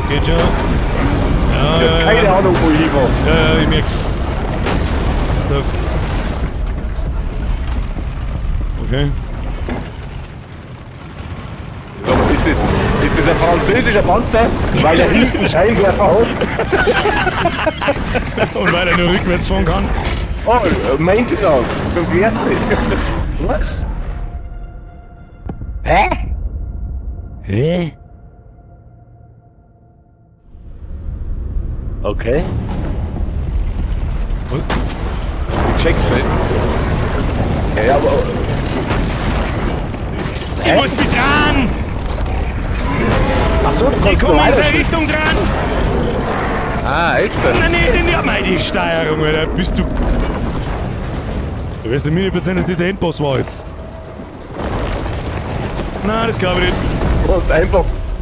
Geht schon. Ja, Ich hab ja, keine ja. Ahnung, wo ich hinfahre. Ja, ja, ich merk's. So. Okay. Sag mal, ist das ein französischer Panzer? Weil er hinten Scheinwerfer hat? Und weil er nur rückwärts fahren kann. Oh, Maintenance. Merci. Was? Hä? Hä? Okay. Ich check's nicht. Ja, ja, aber. Ich muss mit dran! Ach so, du Ich kannst komme nur in seine weiterschießen. Richtung dran! Ah, jetzt. Nein, nein, nein, nein, mei, die Steuerung, Alter, bist du. Du wirst mir nicht erzählen, dass das der Endboss war jetzt. Nein, das glaube ich nicht. Du hast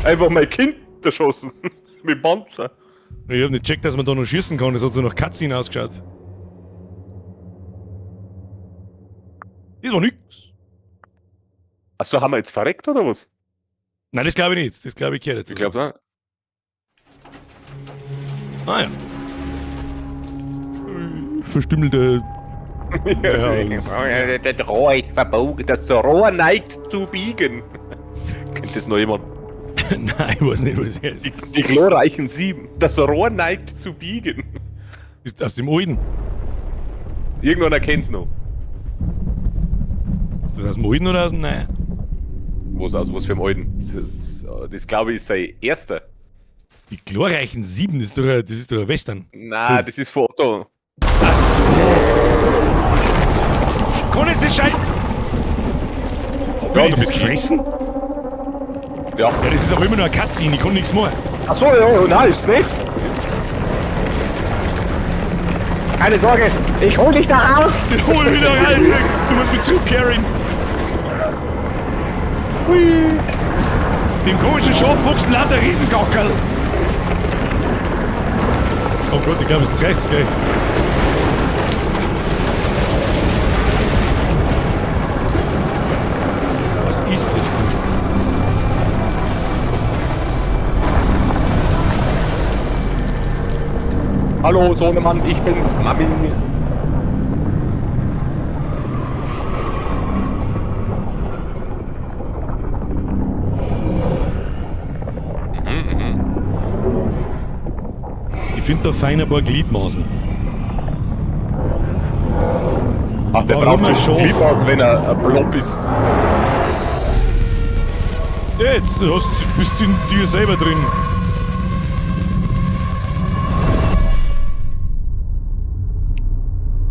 einfach mein Kind erschossen. Mit Panzer. Ich hab nicht gecheckt, dass man da noch schießen kann, das hat so nach Cutscene ausgeschaut. Das war nix. Achso, haben wir jetzt verreckt oder was? Nein, das glaube ich nicht. Das glaube ich gehört jetzt. Ich glaube, ne? Ah ja. Verstümmelte. Ja, Das Rohr ist verbogen. Das Rohr neigt zu biegen. Kennt das noch jemand? Nein, ich weiß nicht, was das ist. Die glorreichen Sieben. Das Rohr neigt zu biegen. Ist aus dem Alten. Irgendwann kennt's noch. Ist das aus dem Alten oder aus dem Neuen? Was aus was für einem Alten? Das glaube ich ist sein erster. Die glorreichen Sieben, das ist doch ein Western. Nein, das ist von Otto. Ach so. Kann es nicht schein? Ja, Ja, du du bist bist gefressen? Ja. Ja, das ist aber immer nur eine Katze, ich kann nichts machen. Ach so, ja, nein, ist nicht. Keine Sorge, ich hol dich da raus. Ich hol wieder rein, du musst mich zucarryen. Hui. Dem komischen Schaf wuchsen lauter Riesenkackerl. Oh Gott, ich glaube, es zerreißt gell. Was ist das denn? Hallo Sohnemann, ich bin's, Mami. Ich finde da fein ein paar Gliedmaßen. Ach, der Warum braucht ein schon Schaf? Gliedmaßen, wenn er ein Blob ist. Jetzt bist du in dir selber drin.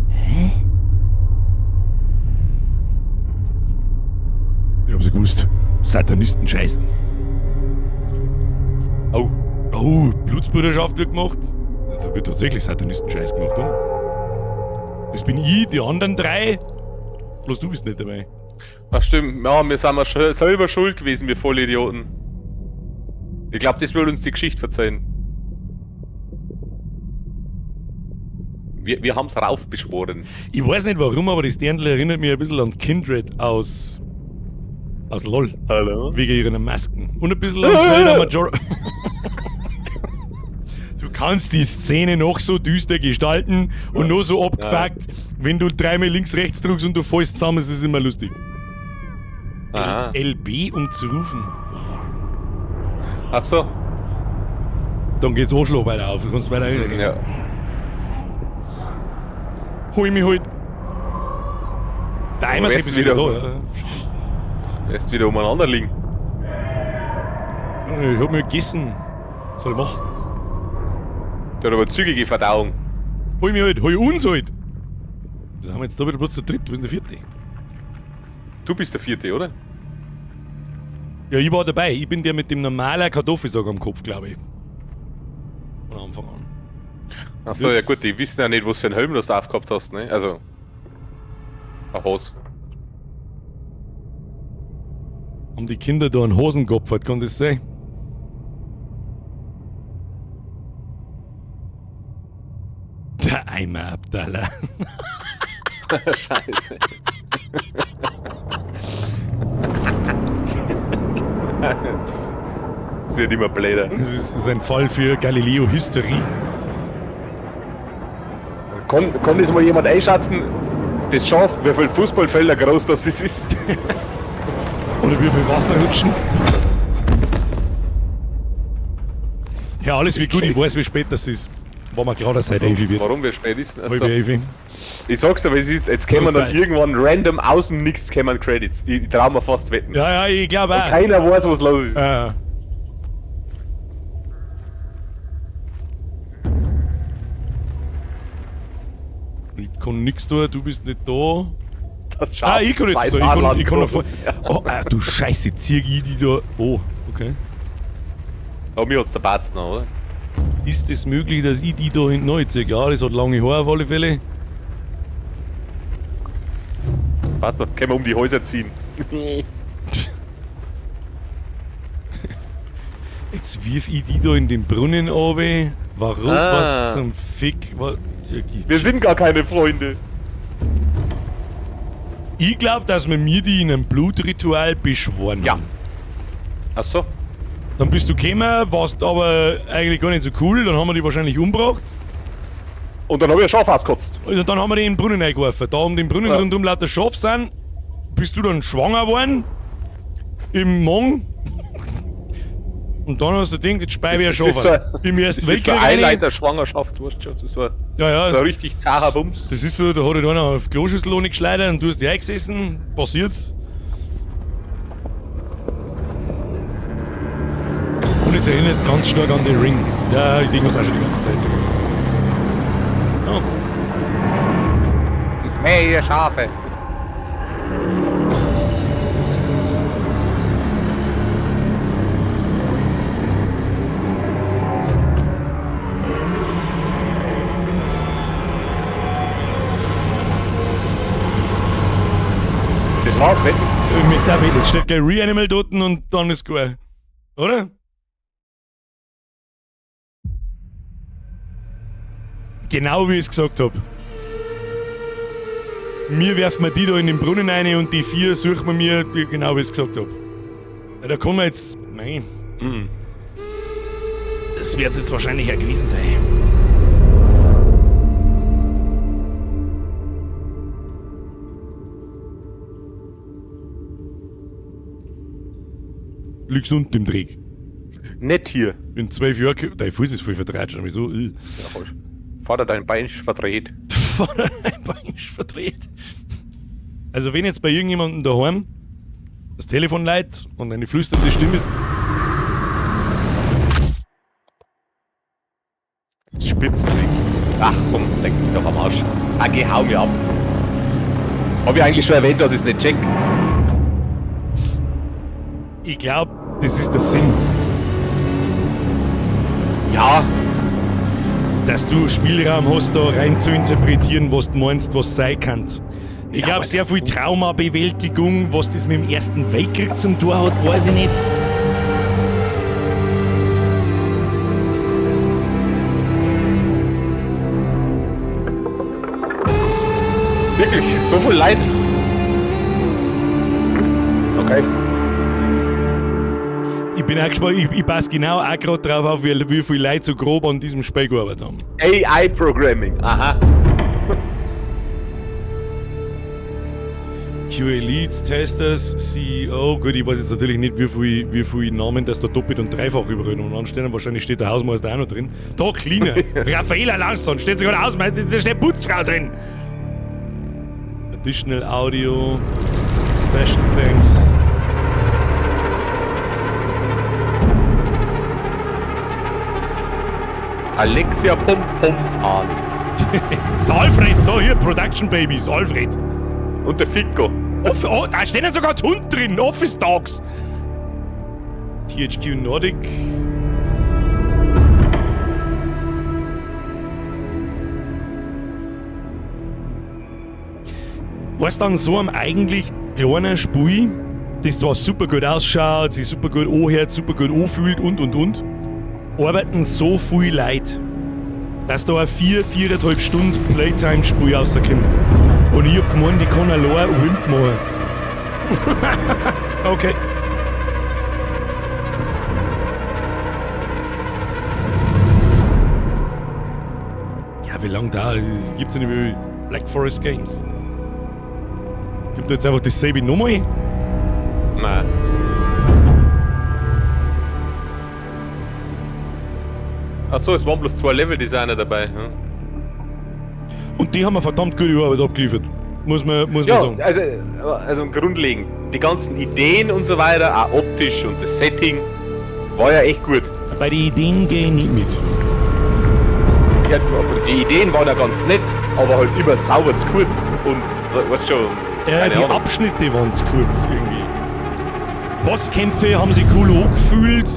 Hä? Ich hab's gewusst. Satanisten-Scheiß. Oh. Oh, Blutsbruderschaft wird gemacht. Da wird tatsächlich Satanisten-Scheiß gemacht, oder? Das bin ich, die anderen drei. Bloß du bist nicht dabei. Ach stimmt, ja, wir sind ja selber schuld gewesen, wir Vollidioten. Ich glaube, das will uns die Geschichte verzeihen. Wir haben's raufbeschworen. Ich weiß nicht warum, aber das Dirndl erinnert mich ein bisschen an Kindred aus LOL. Hallo? Wegen ihren Masken. Und ein bisschen an Zelda Majora. Du kannst die Szene noch so düster gestalten und noch so abgefuckt. Wenn du dreimal links, rechts drückst und du fällst zusammen, ist es immer lustig. Aha. LB, um zu rufen. Ach so. Dann geht's Arschloch weiter auf. Du kannst weiter reingehen. Ja. Hol mich halt. Der Eimer wärst ist wieder wieder- da. Ja. Erst wieder umeinander liegen. Ich hab mir gegessen. Was soll ich machen? Der hat aber zügige Verdauung. Hol mich halt, hol uns halt. Was haben wir jetzt da wieder bloß zu dritt? Wo ist denn der vierte? Du bist der vierte, oder? Ja, ich war dabei. Ich bin der mit dem normalen Kartoffelsack am Kopf, glaube ich. Von Anfang an. Ach so, ja Jetzt- gut, die wissen ja nicht, was für einen Helm du aufgehabt hast, ne? Also. Ein Hose. Haben die Kinder da einen Hosen geopfert, kann das sein? Der Eimer Abdallah. Scheiße. Es wird immer bläder. Das ist ein Fall für Galileo Hysterie. Kann das mal jemand einschätzen, das Schaf, wie viel Fußballfelder groß das ist? Oder wie viel Wasser rutschen. Ja, alles wird gut, ich weiß, wie spät das ist. War mir klar, dass es heute 11 wird. Warum, wie spät ist es? Halb elf. Ich sag's aber, es ist, jetzt kämen dann Brutal. irgendwann random aus dem Nix kämen Credits. Ich trau mir fast wetten. Ja, ja, ich glaube auch. Keiner weiß, was los ist. Ich kann nix tun, du bist nicht da. Das Schaf Ah, ich kann nicht zwei tun, ich kann noch vor. groß. Ja. Oh, ah, du Scheiße, zieh ich die da. Oh, okay. Aber mir hat's der Batz noch, oder? Ist es möglich, dass ich die da hinten neu ziehe? Ja, das hat lange Haare auf alle Fälle. Passt doch, können wir um die Häuser ziehen. Jetzt wirf ich die da in den Brunnen runter. Warum? Ah. Was zum Fick? Wir sind gar keine Freunde. Ich glaub, dass wir mir die in einem Blutritual beschworen Ja. haben. Ach so. Dann bist du gekommen, warst aber eigentlich gar nicht so cool, dann haben wir die wahrscheinlich umgebracht. Und dann hab ich ein Schaf ausgekotzt. Und dann haben wir die in den Brunnen eingeworfen. Da um den Brunnen Ja. rundum lauter Schafe sind, bist du dann schwanger geworden. Im Mong. Und dann hast du gedacht, jetzt speibe ich Das schon ist so Im Ersten Das ist so Weltkrieg eine rein. Eileiterschwangerschaft, weißt du schon. Das ist so ein, Ja, so ein ja. richtig zacher Bums. Das ist so, da hat halt einer auf die Kloschüssel ohne geschleudert und du hast dich eingesessen. Passiert. Und es erinnert ganz stark an The Ring. Ja, ich denke das auch schon die ganze Zeit. Ja. Mehr Schafe. Das war's, wetten. Ich möchte auch wetten. Jetzt steht gleich Reanimal dort und dann ist gut. Oder? Genau wie ich es gesagt hab. Mir werfen wir die da in den Brunnen rein und die vier suchen wir mir, die, genau wie ich es gesagt hab. Ja, da kommen wir jetzt. Nein. Mhm. Das wird's jetzt wahrscheinlich auch gewesen sein. Liegst unten im Dreck. Nicht hier. In 12 Jahren, dein Fuß ist voll verdreht schon, wieso? Ja, falsch. Vater, dein Bein ist verdreht. Vater, dein Bein ist verdreht. Also wenn jetzt bei irgendjemandem daheim das Telefon leitet und eine flüsternde Stimme ist, Das Spitzending. Ach komm, leck mich doch am Arsch. Ah, geh, hau mir ab. Hab ich eigentlich schon erwähnt, dass ich es nicht check? ich glaube, das ist der Sinn, Ja, dass du Spielraum hast, da rein zu interpretieren, was du meinst, was sein kann. Ich Ja, glaube, aber- sehr viel Traumabewältigung, was das mit dem Ersten Weltkrieg zum tun hat, weiß ich nicht. wirklich, so viel Leid. Okay. Ich bin auch gespannt, ich passe genau auch gerade drauf auf, wie viele Leute so grob an diesem Spiel gearbeitet haben. AI-Programming, aha. QA Leads, Testers, CEO. Gut, ich weiß jetzt natürlich nicht, wie viel Namen das da doppelt und dreifach überall noch anstehen. Wahrscheinlich steht der Hausmeister auch noch drin. Da, Cleaner. Raffaela Larsson steht sogar der Hausmeister, da steht Putzfrau drin. Additional Audio, Special Thanks. Alexia Pom Pom an. Der Alfred, da hier, Production Babies, Alfred. Und der Fico. Oh, da stehen ja sogar Hund drin, Office Dogs. THQ Nordic. Was dann so am eigentlich kleinen Spiel, das zwar super gut ausschaut, sich super gut anhört, super gut anfühlt und, arbeiten so viel Leute, dass da ein 4,5 Stunden Playtime-Spiel rauskommt. Und ich hab gemeint, ich kann allein ein Wimp machen. Okay. Ja, wie lange da? Das gibt's ja nicht wie Black Forest Games. Gibt jetzt einfach dasselbe nochmal? Nein. Achso, es waren bloß 2 Level-Designer dabei. Hm? Und die haben eine verdammt gute Arbeit abgeliefert. Muss man Ja, sagen. also grundlegend. Die ganzen Ideen und so weiter, auch optisch und das Setting, war ja echt gut. Bei den Ideen gehe ich nicht mit. Ja, aber die Ideen waren ja ganz nett, aber halt immer sauber zu kurz und weißt schon. Ja, keine die Ahnung. Abschnitte waren zu kurz irgendwie. Bosskämpfe haben sich cool angefühlt,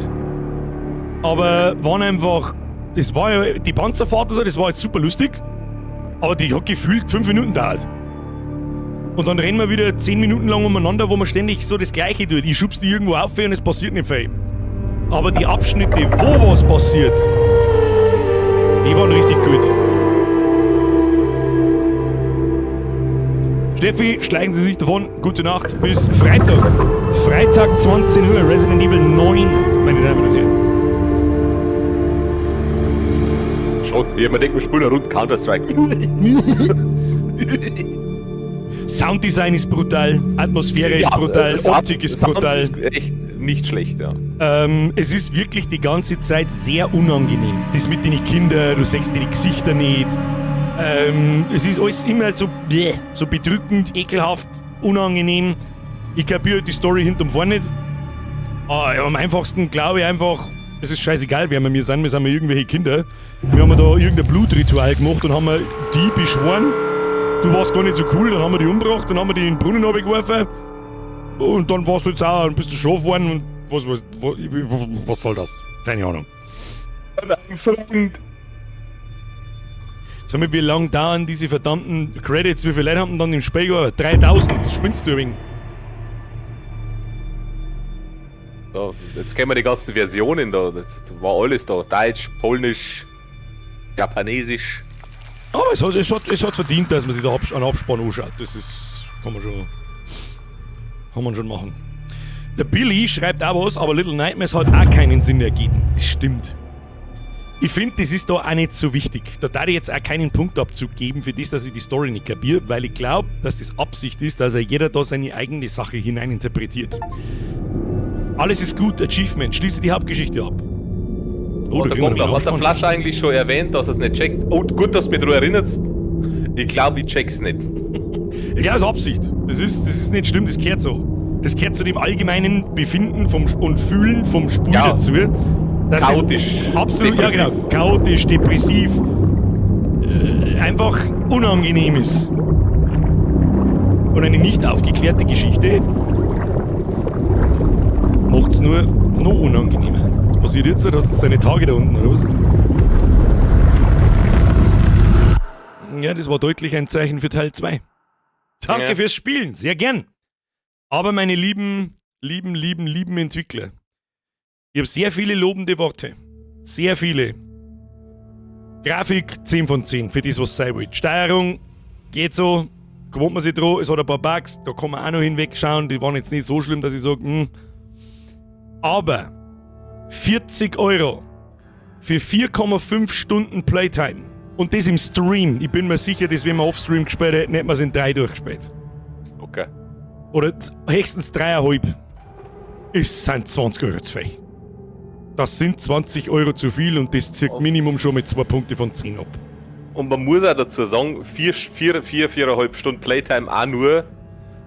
aber waren einfach. Das war ja die Panzerfahrt und so, das war jetzt super lustig, aber die hat gefühlt 5 Minuten gedauert. Und dann rennen wir wieder 10 Minuten lang umeinander, wo man ständig so das Gleiche tut. Ich schub's die irgendwo auf und es passiert nicht viel. Aber die Abschnitte, wo was passiert, die waren richtig gut. Steffi, schleichen Sie sich davon. Gute Nacht bis Freitag. Freitag 20 Uhr, Resident Evil 9, meine Damen und Herren. Schon, ich hab mir gedacht, wir spielen eine Runde Counter-Strike. Sounddesign ist brutal, Atmosphäre ist brutal, Sound- Optik ist Sound brutal. Ist echt nicht schlecht, ja. Es ist wirklich die ganze Zeit sehr unangenehm. Das mit den Kindern, du siehst die Gesichter nicht. Es ist alles immer so, bläh, so bedrückend, ekelhaft, unangenehm. Ich kapiere die Story hinterm Vorn nicht. Ah, ja, am einfachsten glaube ich einfach, es ist scheißegal, wer wir sind, wir sind ja irgendwelche Kinder. Wir haben da irgendein Blutritual gemacht und haben wir die beschworen. Du warst gar nicht so cool, dann haben wir die umgebracht, dann haben wir die in den Brunnen runtergeworfen. Und dann warst du jetzt auch, und bist du Schaf geworden und was soll das? Keine Ahnung. Ein Freund. Sag mal, wie lange dauern diese verdammten Credits? Wie viele Leute haben denn dann im Spiel gearbeitet? 3000, spinnst du ein wenig? So, jetzt kennen wir die ganzen Versionen da. Das war alles da. Deutsch, Polnisch, Japanesisch. Aber es hat verdient, dass man sich da einen Abspann anschaut. Das ist, kann man schon machen. Der Billy schreibt auch was, aber Little Nightmares hat auch keinen Sinn ergeben. Das stimmt. Ich finde, das ist da auch nicht so wichtig. Da darf ich jetzt auch keinen Punktabzug geben für das, dass ich die Story nicht kapiere, weil ich glaube, dass das Absicht ist, dass er jeder da seine eigene Sache hineininterpretiert. Alles ist gut, Achievement, schließe die Hauptgeschichte ab. Oh, da der kriegen wir Gobbler, noch hat der einen Flasch eigentlich schon erwähnt, dass er es nicht checkt? Oh, gut, dass du mich daran erinnerst. Ich glaube, ich check's nicht. Ich glaube, es ist Absicht. Das ist nicht schlimm, das gehört so. Das gehört zu dem allgemeinen Befinden vom, und Fühlen vom Spiel dazu. Das Chaotisch. Ist absolut, ja Depressiv. genau. Chaotisch, depressiv, einfach unangenehm ist. Und eine nicht aufgeklärte Geschichte macht's nur noch unangenehmer. Was passiert jetzt? Hast du deine Tage da unten, oder was? Ja, das war deutlich ein Zeichen für Teil 2. Danke fürs Spielen, sehr gern. Aber meine lieben, lieben, lieben, lieben Entwickler, ich habe sehr viele lobende Worte. Sehr viele. Grafik 10 von 10 für das, was sein will. Steuerung geht so, gewohnt man sich dran, es hat ein paar Bugs, da kann man auch noch hinwegschauen, die waren jetzt nicht so schlimm, dass ich sage. Aber 40 € für 4,5 Stunden Playtime und das im Stream. Ich bin mir sicher, dass wenn wir Offstream gespielt hätten, hätten wir es in 3 durchgespielt. Oder höchstens dreieinhalb. Es sind 20 € zu viel. Das sind 20 € zu viel und das zieht Minimum schon mit 2 Punkte von 10 ab. Und man muss auch dazu sagen, 4, 4, 4,5 Stunden Playtime auch nur,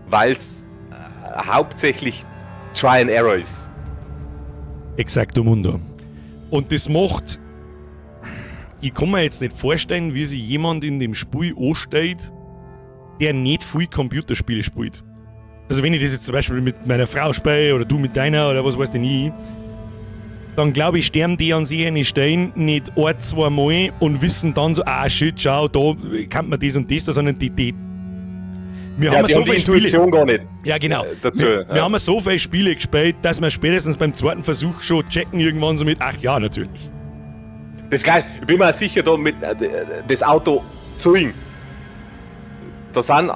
weil's hauptsächlich Try and Error ist. Exacto mundo. Und das macht. Ich kann mir jetzt nicht vorstellen, wie sich jemand in dem Spiel anstellt, der nicht viel Computerspiele spielt. Also wenn ich das jetzt zum Beispiel mit meiner Frau spiele oder du mit deiner oder was weiß denn ich, dann glaube ich, sterben die an sich eine Stellen nicht ein, zwei Mal und wissen dann so, ah shit, schau, da kann man das und das, da, sondern die wir Ja, haben die so haben die viele Spiele. Intuition gar nicht. Ja, genau. Dazu, Wir ja. haben so viele Spiele gespielt, dass wir spätestens beim zweiten Versuch schon checken irgendwann so mit, ach ja, natürlich. Das ist geil. Ich bin mir auch sicher, da mit das Auto ziehen. Da sind,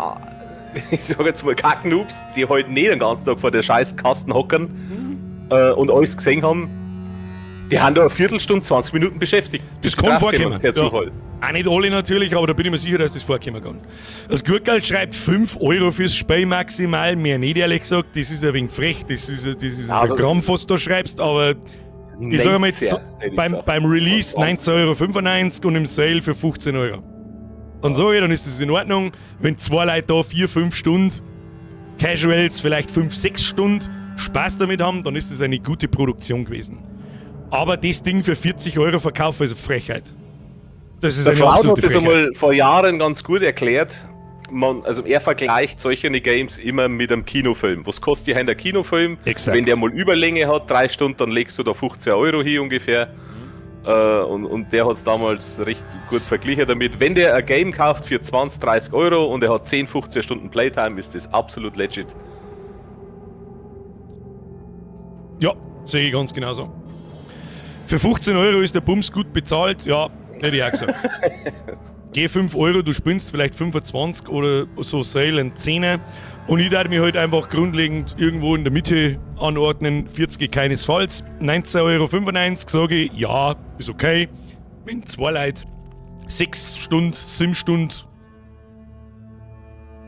ich sag jetzt mal, Kacknoobs, die halt nicht den ganzen Tag vor der scheiß Kasten hocken und alles gesehen haben. Die haben da eine Viertelstunde, 20 Minuten beschäftigt. Das kann draufgekommen, vorkommen. Per Zufall. Auch nicht alle natürlich, aber da bin ich mir sicher, dass das vorkommen kann. Das Gurkel schreibt 5 € fürs Spiel maximal, mehr nicht, ehrlich gesagt. Das ist ein wenig frech, das ist Also ein Krampf, was du da schreibst, aber ich sage mal jetzt, 19, hätte ich gesagt. beim Release 20. 19,95 € und im Sale für 15 Euro. Dann sage ich, dann ist das in Ordnung. Wenn zwei Leute da 4, 5 Stunden, Casuals vielleicht 5, 6 Stunden Spaß damit haben, dann ist das eine gute Produktion gewesen. Aber das Ding für 40 € verkaufen ist eine Frechheit. Das ist Der eine Shroud hat absolute das Frechheit. einmal vor Jahren ganz gut erklärt. Man, also er vergleicht solche Games immer mit einem Kinofilm. Was kostet dir ein Kinofilm? Exakt. Wenn der mal Überlänge hat, 3 Stunden, dann legst du da 15 € hin ungefähr. Und der hat es damals recht gut verglichen damit. Wenn der ein Game kauft für 20, 30 € und er hat 10, 15 Stunden Playtime, ist das absolut legit. Ja, sehe ich ganz genauso. Für 15 € ist der Bums gut bezahlt, ja, hätte ich auch gesagt. Geh 5 €, du spinnst vielleicht 25 oder so Sale, ein Zehner. Und ich darf mich halt einfach grundlegend irgendwo in der Mitte anordnen. 40 keinesfalls. 19,95 € sage ich, ja, ist okay. Wenn zwei Leute 6 Stunden, 7 Stunden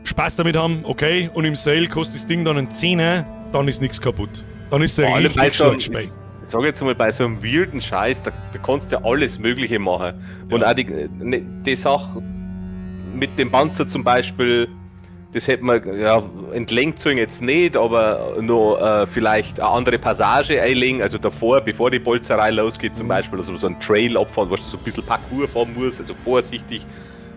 Spaß damit haben, okay. Und im Sale kostet das Ding dann einen Zehner, dann ist nichts kaputt. Dann ist es Vor ein allem bei richtig so einem, starkes Spiel. ich sag jetzt mal, bei so einem weirden Scheiß, da kannst du ja alles Mögliche machen. Und Ja. auch ne, die Sache mit dem Panzer zum Beispiel, das hätte man ja, entlenkt so jetzt nicht, aber nur vielleicht eine andere Passage einlegen, also davor, bevor die Bolzerei losgeht zum Beispiel, also so ein Trail abfahren, wo du so ein bisschen Parcours fahren musst, also vorsichtig.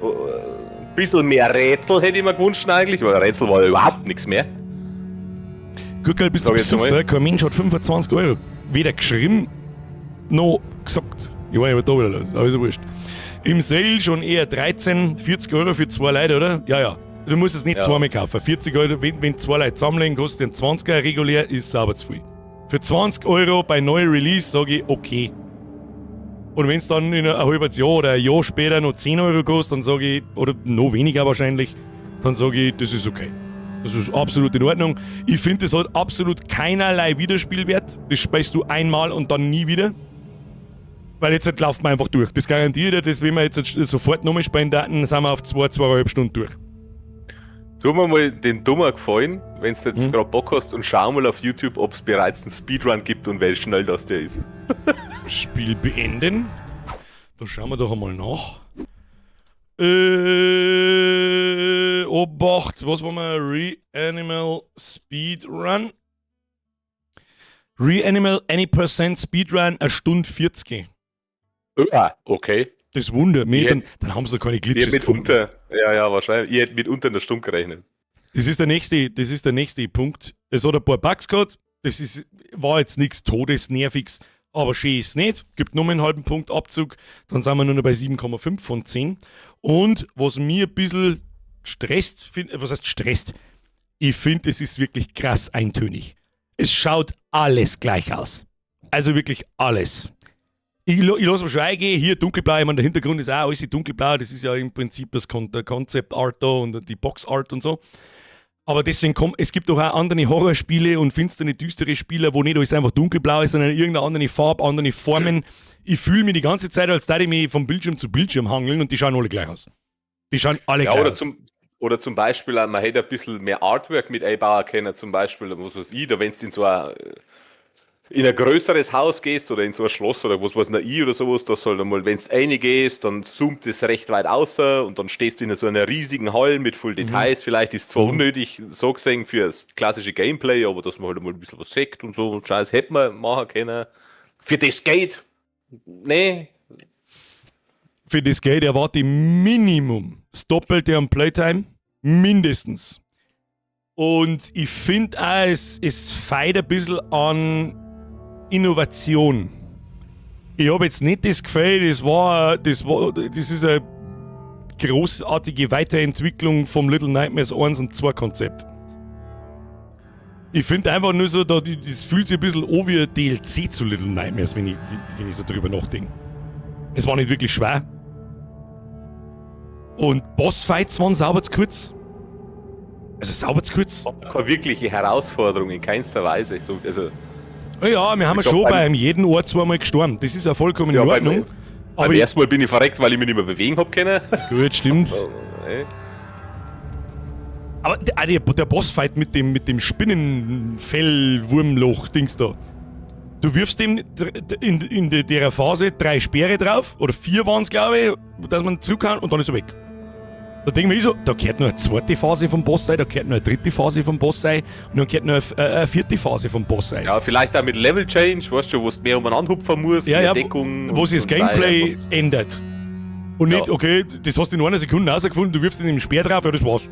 Ein bisschen mehr Rätsel hätte ich mir gewünscht eigentlich, weil Rätsel war ja überhaupt nichts mehr. Gurkel, bist du Sag jetzt mal. besoffen? Kein Mensch hat 25 Euro weder geschrieben noch gesagt. Ich weiß nicht, was da wieder los ist, aber ist ja wurscht. Im Sale schon eher 13, 40 Euro für zwei Leute, oder? Ja. Du musst es nicht zweimal kaufen. 40 Euro, wenn zwei Leute zusammenlegen, kostet ein 20er regulär, ist sauber zu viel. Für 20 Euro bei neu Release sage ich, okay. Und wenn es dann in ein halbes Jahr oder ein Jahr später noch 10 Euro kostet, dann sage ich, oder noch weniger wahrscheinlich, dann sage ich, das ist okay. Das ist absolut in Ordnung. Ich finde, das hat absolut keinerlei Wiederspielwert. Das spielst du einmal und dann nie wieder. Weil jetzt laufen wir einfach durch. Das garantiert dir, dass wenn wir jetzt sofort nochmal spielen daten, sind wir auf 2, 2,5 Stunden durch. Tu mir mal den Dummer gefallen, wenn du jetzt gerade Bock hast, und schau mal auf YouTube, ob es bereits einen Speedrun gibt und wie schnell das der ist. Spiel beenden. Da schauen wir doch einmal nach. Obacht, was war wir? Reanimal Speedrun. Reanimal Any Percent Speedrun, 1 Stunde 40. Ah, okay. Das wundert mich. Ich Dann haben sie da keine Ich Glitches hätte mit gefunden. unter, ja, wahrscheinlich. Ich hätte mit unter einer Stunde gerechnet. Das ist der nächste Punkt. Es hat ein paar Bugs gehabt. Das war jetzt nichts Todesnerviges, aber schön ist nicht. Gibt nur einen halben Punkt Abzug. Dann sind wir nur noch bei 7,5 von 10. Und was mir ein bisschen stresst, was heißt stresst? Ich finde, es ist wirklich krass eintönig. Es schaut alles gleich aus. Also wirklich alles. Ich lasse mich schon eingehen, hier dunkelblau, ich meine, der Hintergrund ist auch alles dunkelblau, das ist ja im Prinzip das der Concept Art da und die Box Art und so. Aber deswegen kommt, es gibt doch auch andere Horrorspiele und finstere, düstere Spiele, wo nicht alles einfach dunkelblau ist, sondern irgendeine andere Farbe, andere Formen. Ich fühle mich die ganze Zeit, als würde ich mich vom Bildschirm zu Bildschirm hangeln und die schauen alle gleich aus. Die schauen alle Ja, gleich oder aus. oder zum Beispiel, man hätte ein bisschen mehr Artwork mit einbauen können, zum Beispiel, was weiß ich, da wenn du in ein größeres Haus gehst oder in so ein Schloss oder was weiß ich oder sowas, da soll dann mal, wenn du reingehst, dann zoomt es recht weit außer und dann stehst du in so einer riesigen Halle mit voll Details. Vielleicht ist es zwar unnötig, so gesehen, für das klassische Gameplay, aber dass man halt mal ein bisschen was sieht und so und Scheiß, hätte man machen können. Für das Geld, nee. Für das Geld erwarte ich Minimum das Doppelte an Playtime. Mindestens. Und ich finde auch, es fehlt ein bisschen an Innovation. Ich habe jetzt nicht das Gefühl, das ist eine großartige Weiterentwicklung vom Little Nightmares 1 und 2 Konzept. Ich finde einfach nur so, das fühlt sich ein bisschen an wie ein DLC zu Little Nightmares, wenn ich so drüber nachdenke. Es war nicht wirklich schwer. Und Bossfights waren sauber zu kurz. Also sauber zu kurz. Keine wirkliche Herausforderung in keinster Weise. So, also, Ja, wir haben ja gesagt, schon bei jedem Ort zweimal gestorben. Das ist ja vollkommen in Ja, Ordnung. beim Aber ich, ersten Mal bin ich verreckt, weil ich mich nicht mehr bewegen hab können. Gut, stimmt. Ey. Aber der Bossfight mit dem Spinnenfell-Wurmloch-Dings da. Du wirfst ihm in der Phase drei Speere drauf, oder vier waren es, glaube ich, dass man zurückhauen und dann ist er weg. Da denke ich mir so, da gehört noch eine zweite Phase vom Boss sein, da gehört noch eine dritte Phase vom Boss sein und dann gehört noch eine vierte Phase vom Boss sein. Ja, vielleicht auch mit Level Change, weißt du, wo du mehr umeinander hupfen musst, Ja, mehr ja, Deckung. wo sich das und Gameplay Zeit. ändert. Und nicht, okay, das hast du in einer Sekunde rausgefunden, du wirfst in den Speer drauf, ja, das war's.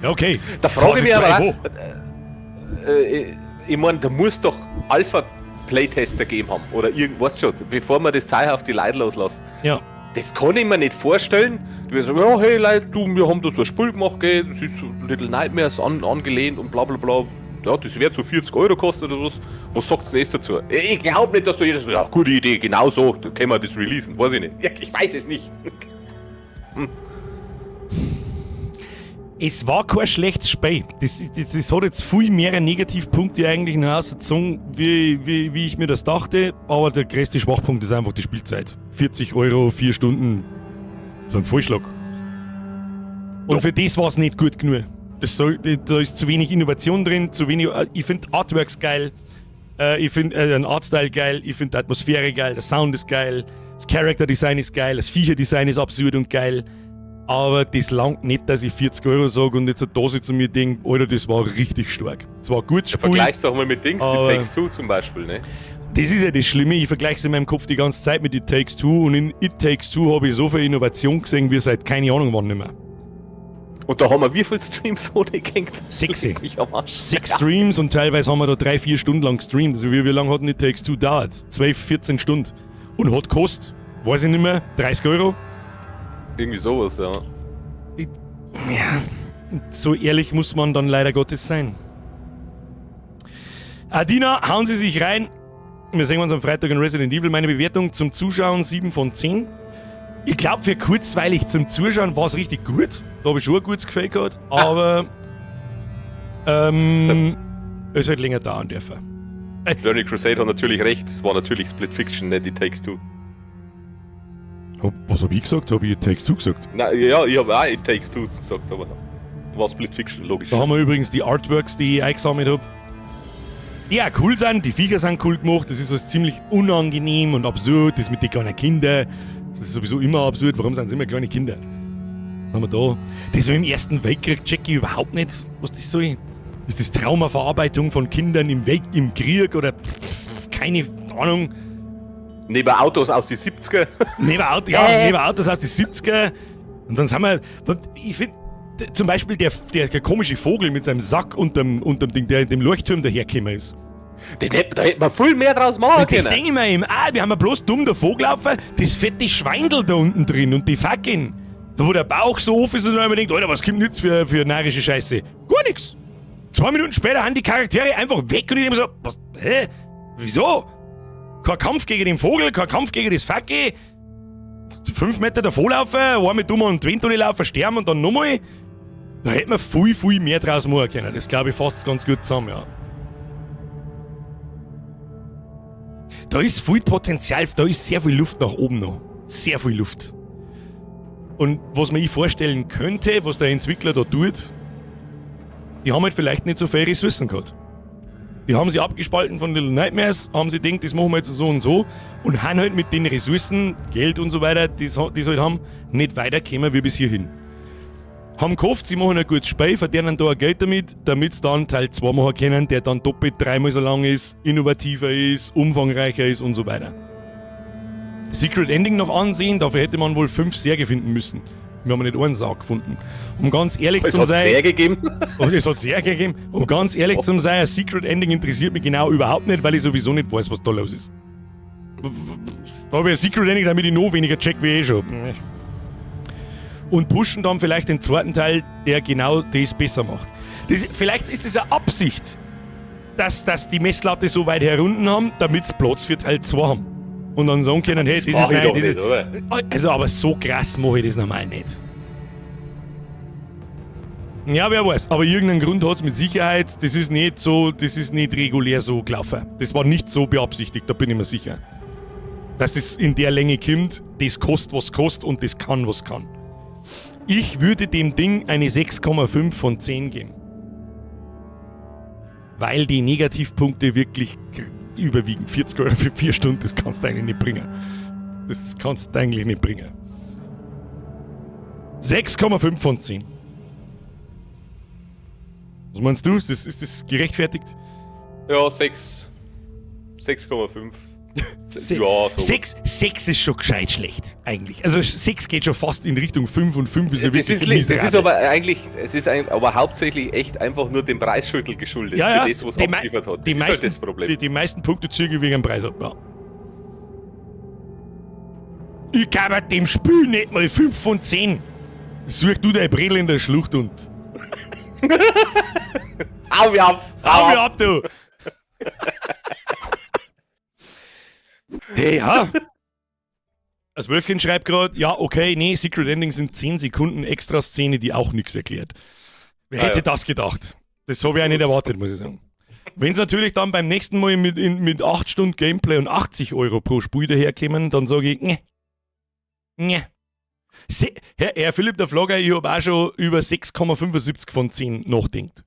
Ja, okay. Da frage ich mich Phase aber zwei, auch, ich meine, da muss doch Alpha-Playtester gegeben haben oder irgendwas schon, bevor man das Zeug auf die Leute loslässt. Das kann ich mir nicht vorstellen. Die werden sagen, ja, hey Leute, du, wir haben da so ein Spiel gemacht, gell, das ist so Little Nightmares angelehnt und bla bla bla. Ja, das wird so 40 Euro kosten oder was. Was sagt denn das dazu? Ich glaube nicht, dass da jeder sagt, ja, gute Idee, genau so, da können wir das releasen. Weiß ich nicht. Ja, ich weiß es nicht. Es war kein schlechtes Spiel. Das hat jetzt viel mehr Negativpunkte eigentlich noch rausgezogen, wie ich mir das dachte. Aber der größte Schwachpunkt ist einfach die Spielzeit. 40 Euro, 4 Stunden, das ist ein Vollschlag. Und für das war es nicht gut genug. Da ist zu wenig Innovation drin, zu wenig. Ich finde Artworks geil, ich finde den Artstyle geil, ich finde die Atmosphäre geil, der Sound ist geil, das Character Design ist geil, das Viecher-Design ist absurd und geil. Aber das langt nicht, dass ich 40 € sage und jetzt da sitze und mir denke, Alter, das war richtig stark. Es war ein gutes Ja, Spiel. vergleich's doch mal mit Dings, Aber- It Takes Two zum Beispiel, ne? Das ist ja das Schlimme, ich vergleiche es in meinem Kopf die ganze Zeit mit It Takes Two und in It Takes Two habe ich so viel Innovation gesehen wie seit keine Ahnung wann nicht mehr. Und da haben wir wie viele Streams ohne gehängt? Sechs. Leck mich am Arsch. 6 Streams und teilweise haben wir da 3, 4 Stunden lang gestreamt. Also wie lange hat denn It Takes Two dauert? 12, 14 Stunden. Und hat gekostet, weiß ich nicht mehr, 30 €. Irgendwie sowas, ja. Ja, so ehrlich muss man dann leider Gottes sein. Adina, hauen Sie sich rein. Wir sehen uns am Freitag in Resident Evil. Meine Bewertung zum Zuschauen: 7 von 10. Ich glaube, für kurzweilig zum Zuschauen war es richtig gut. Da habe ich schon ein gutes Gefühl gehabt. Aber es hat länger dauern dürfen. Burning Crusade hat natürlich recht, es war natürlich Split Fiction, nicht It Takes Two. Was habe ich gesagt? Habe ich It Takes Two gesagt? Na, ja, ich habe auch It Takes Two gesagt, aber war Split Fiction, logisch. Da haben wir übrigens die Artworks, die ich eingesammelt habe. Die auch cool sind, die Viecher sind cool gemacht, das ist alles ziemlich unangenehm und absurd, das mit den kleinen Kindern, das ist sowieso immer absurd, warum sind es immer kleine Kinder? Was haben wir da? Das mit dem Ersten Weltkrieg check ich überhaupt nicht, was das soll. Ist das Traumaverarbeitung von Kindern im Krieg oder pff, keine Ahnung. Neben Autos aus die 70er. Neben, Auto, ja, neben Autos aus die 70er. Und dann sind wir. Ich finde zum Beispiel der komische Vogel mit seinem Sack unterm Ding, der in dem Leuchtturm dahergekommen ist. Da hätte man viel mehr draus machen Das können. denke ich mir eben auch. Wir haben ja bloß dumm davor gelaufen, das fette Schweindel da unten drin und die Fackeln. Da, wo der Bauch so offen ist und man denkt, Alter, was kommt denn jetzt für narische Scheiße? Gar nichts. 2 Minuten später haben die Charaktere einfach weg und ich denke mir so, was, hä? Wieso? Kein Kampf gegen den Vogel, kein Kampf gegen das Fackel. 5 Meter davonlaufen, einmal dumm und die Wand laufen, sterben und dann nochmal. Da hätte man viel, viel mehr draus machen können. Das, glaube ich, fasst ganz gut zusammen, ja. Da ist viel Potenzial, da ist sehr viel Luft nach oben noch. Sehr viel Luft. Und was man sich vorstellen könnte, was der Entwickler da tut, die haben halt vielleicht nicht so viele Ressourcen gehabt. Die haben sie abgespalten von Little Nightmares, haben sie gedacht, das machen wir jetzt so und so und haben halt mit den Ressourcen, Geld und so weiter, die sie halt haben, nicht weitergekommen wie bis hierhin. Haben gehofft, sie machen ein gutes Spiel, verdienen da auch Geld damit, damit sie dann Teil 2 machen können, der dann doppelt, dreimal so lang ist, innovativer ist, umfangreicher ist und so weiter. Secret Ending noch ansehen, dafür hätte man wohl fünf Särge finden müssen. Wir haben nicht einen Sarg gefunden. Um ganz ehrlich Es zu hat sein. Särge gegeben. Und es hat Särge gegeben. Um ganz ehrlich zu sein, ein Secret Ending interessiert mich genau überhaupt nicht, weil ich sowieso nicht weiß, was da los ist. Da habe ich ein Secret Ending, damit ich noch weniger check wie eh schon. Und pushen dann vielleicht den zweiten Teil, der genau das besser macht. Vielleicht ist es eine Absicht, dass die Messlatte so weit herunten haben, damit sie Platz für Teil 2 haben. Und dann sagen können, hey, das mach ist ich nein, doch das nicht, ist, oder? Also, aber so krass mache ich das normal nicht. Ja, wer weiß. Aber irgendeinen Grund hat es mit Sicherheit. Das ist nicht so, das ist nicht regulär so gelaufen. Das war nicht so beabsichtigt, da bin ich mir sicher. Dass das in der Länge kommt, das kostet, was kostet, und das kann, was kann. Ich würde dem Ding eine 6,5 von 10 geben. Weil die Negativpunkte wirklich überwiegen. 40 € für 4 Stunden, das kannst du eigentlich nicht bringen. Das kannst du eigentlich nicht bringen. 6,5 von 10. Was meinst du? Ist das gerechtfertigt? Ja, 6. 6,5. Ja, sowas. 6, 6 ist schon gescheit schlecht, eigentlich. Also 6 geht schon fast in Richtung 5 und 5 ist ja Das wirklich ist, das ist miserabel. aber eigentlich, es ist eigentlich, aber hauptsächlich echt einfach nur dem Preisschüttel geschuldet, ja. für das, was Die abgeliefert hat. Das die ist meisten, halt das Problem. Die meisten Punkte ziehe ich wegen dem Preis ab, ja. Ich gebe dem Spiel nicht mal 5 von 10. Such du dein Bredel in der Schlucht und. Hau mir ab! Hau mir ab, du! Hey, ja. Das Wölfchen schreibt gerade, ja, okay, nee, Secret Ending sind 10 Sekunden Extra-Szene, die auch nichts erklärt. Wer Ah, hätte ja. das gedacht? Das habe ich auch nicht erwartet, muss ich sagen. Wenn sie natürlich dann beim nächsten Mal mit 8 Stunden Gameplay und 80 € pro Spiel daherkommen, dann sage ich, ne. Ne. Se Herr Philipp der Flogger, ich habe auch schon über 6,75 von 10 nachdenkt.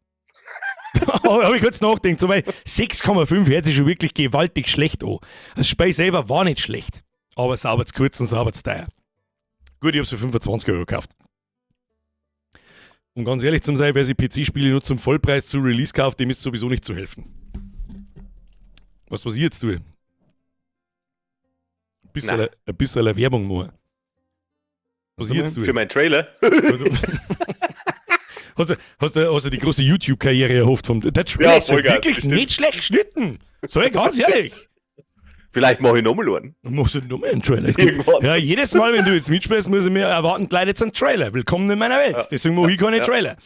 Habe ich kurz nachgedacht. So, weil 6,5 hört sich schon wirklich gewaltig schlecht an. Das Spiel selber war nicht schlecht, aber sauber zu kurz und sauber zu teuer. Gut, ich habe es für 25 Euro gekauft. Um ganz ehrlich zu sein, wer sich PC-Spiele nur zum Vollpreis zu Release kauft, dem ist sowieso nicht zu helfen. Weißt du, was ich jetzt tue? Ein bisschen Werbung machen. Was ich jetzt tue? Für meinen Trailer. Hast du die große YouTube-Karriere erhofft vom. Der Trailer Ja, ist voll geil, wirklich bestimmt. nicht schlecht geschnitten. Sag ich ganz ehrlich. Vielleicht mache ich nochmal einen. Du machst halt nochmal einen Trailer. Es gibt, Irgendwann. ja, jedes Mal, wenn du jetzt mitspielst, muss ich mir erwarten, gleich jetzt einen Trailer. Willkommen in meiner Welt. Deswegen mache ich keine Trailer.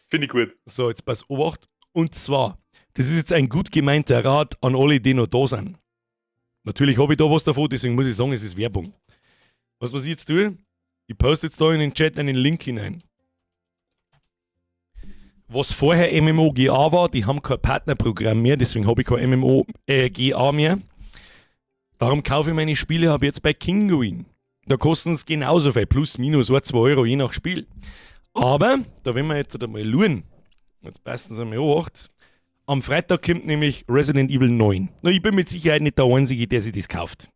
Finde ich gut. So, jetzt pass Obacht. Und zwar, das ist jetzt ein gut gemeinter Rat an alle, die noch da sind. Natürlich habe ich da was davon, deswegen muss ich sagen, es ist Werbung. Was ich jetzt tue? Ich poste jetzt da in den Chat einen Link hinein. Was vorher MMOGA war, die haben kein Partnerprogramm mehr, deswegen habe ich kein MMOGA mehr. Darum kaufe ich meine Spiele ab jetzt bei Kinguin. Da kosten es genauso viel, plus minus 1, 2 Euro je nach Spiel. Aber, da wenn wir jetzt einmal luan, jetzt passen Sie mal Obacht, am Freitag kommt nämlich Resident Evil 9. Na, ich bin mit Sicherheit nicht der Einzige, der sich das kauft.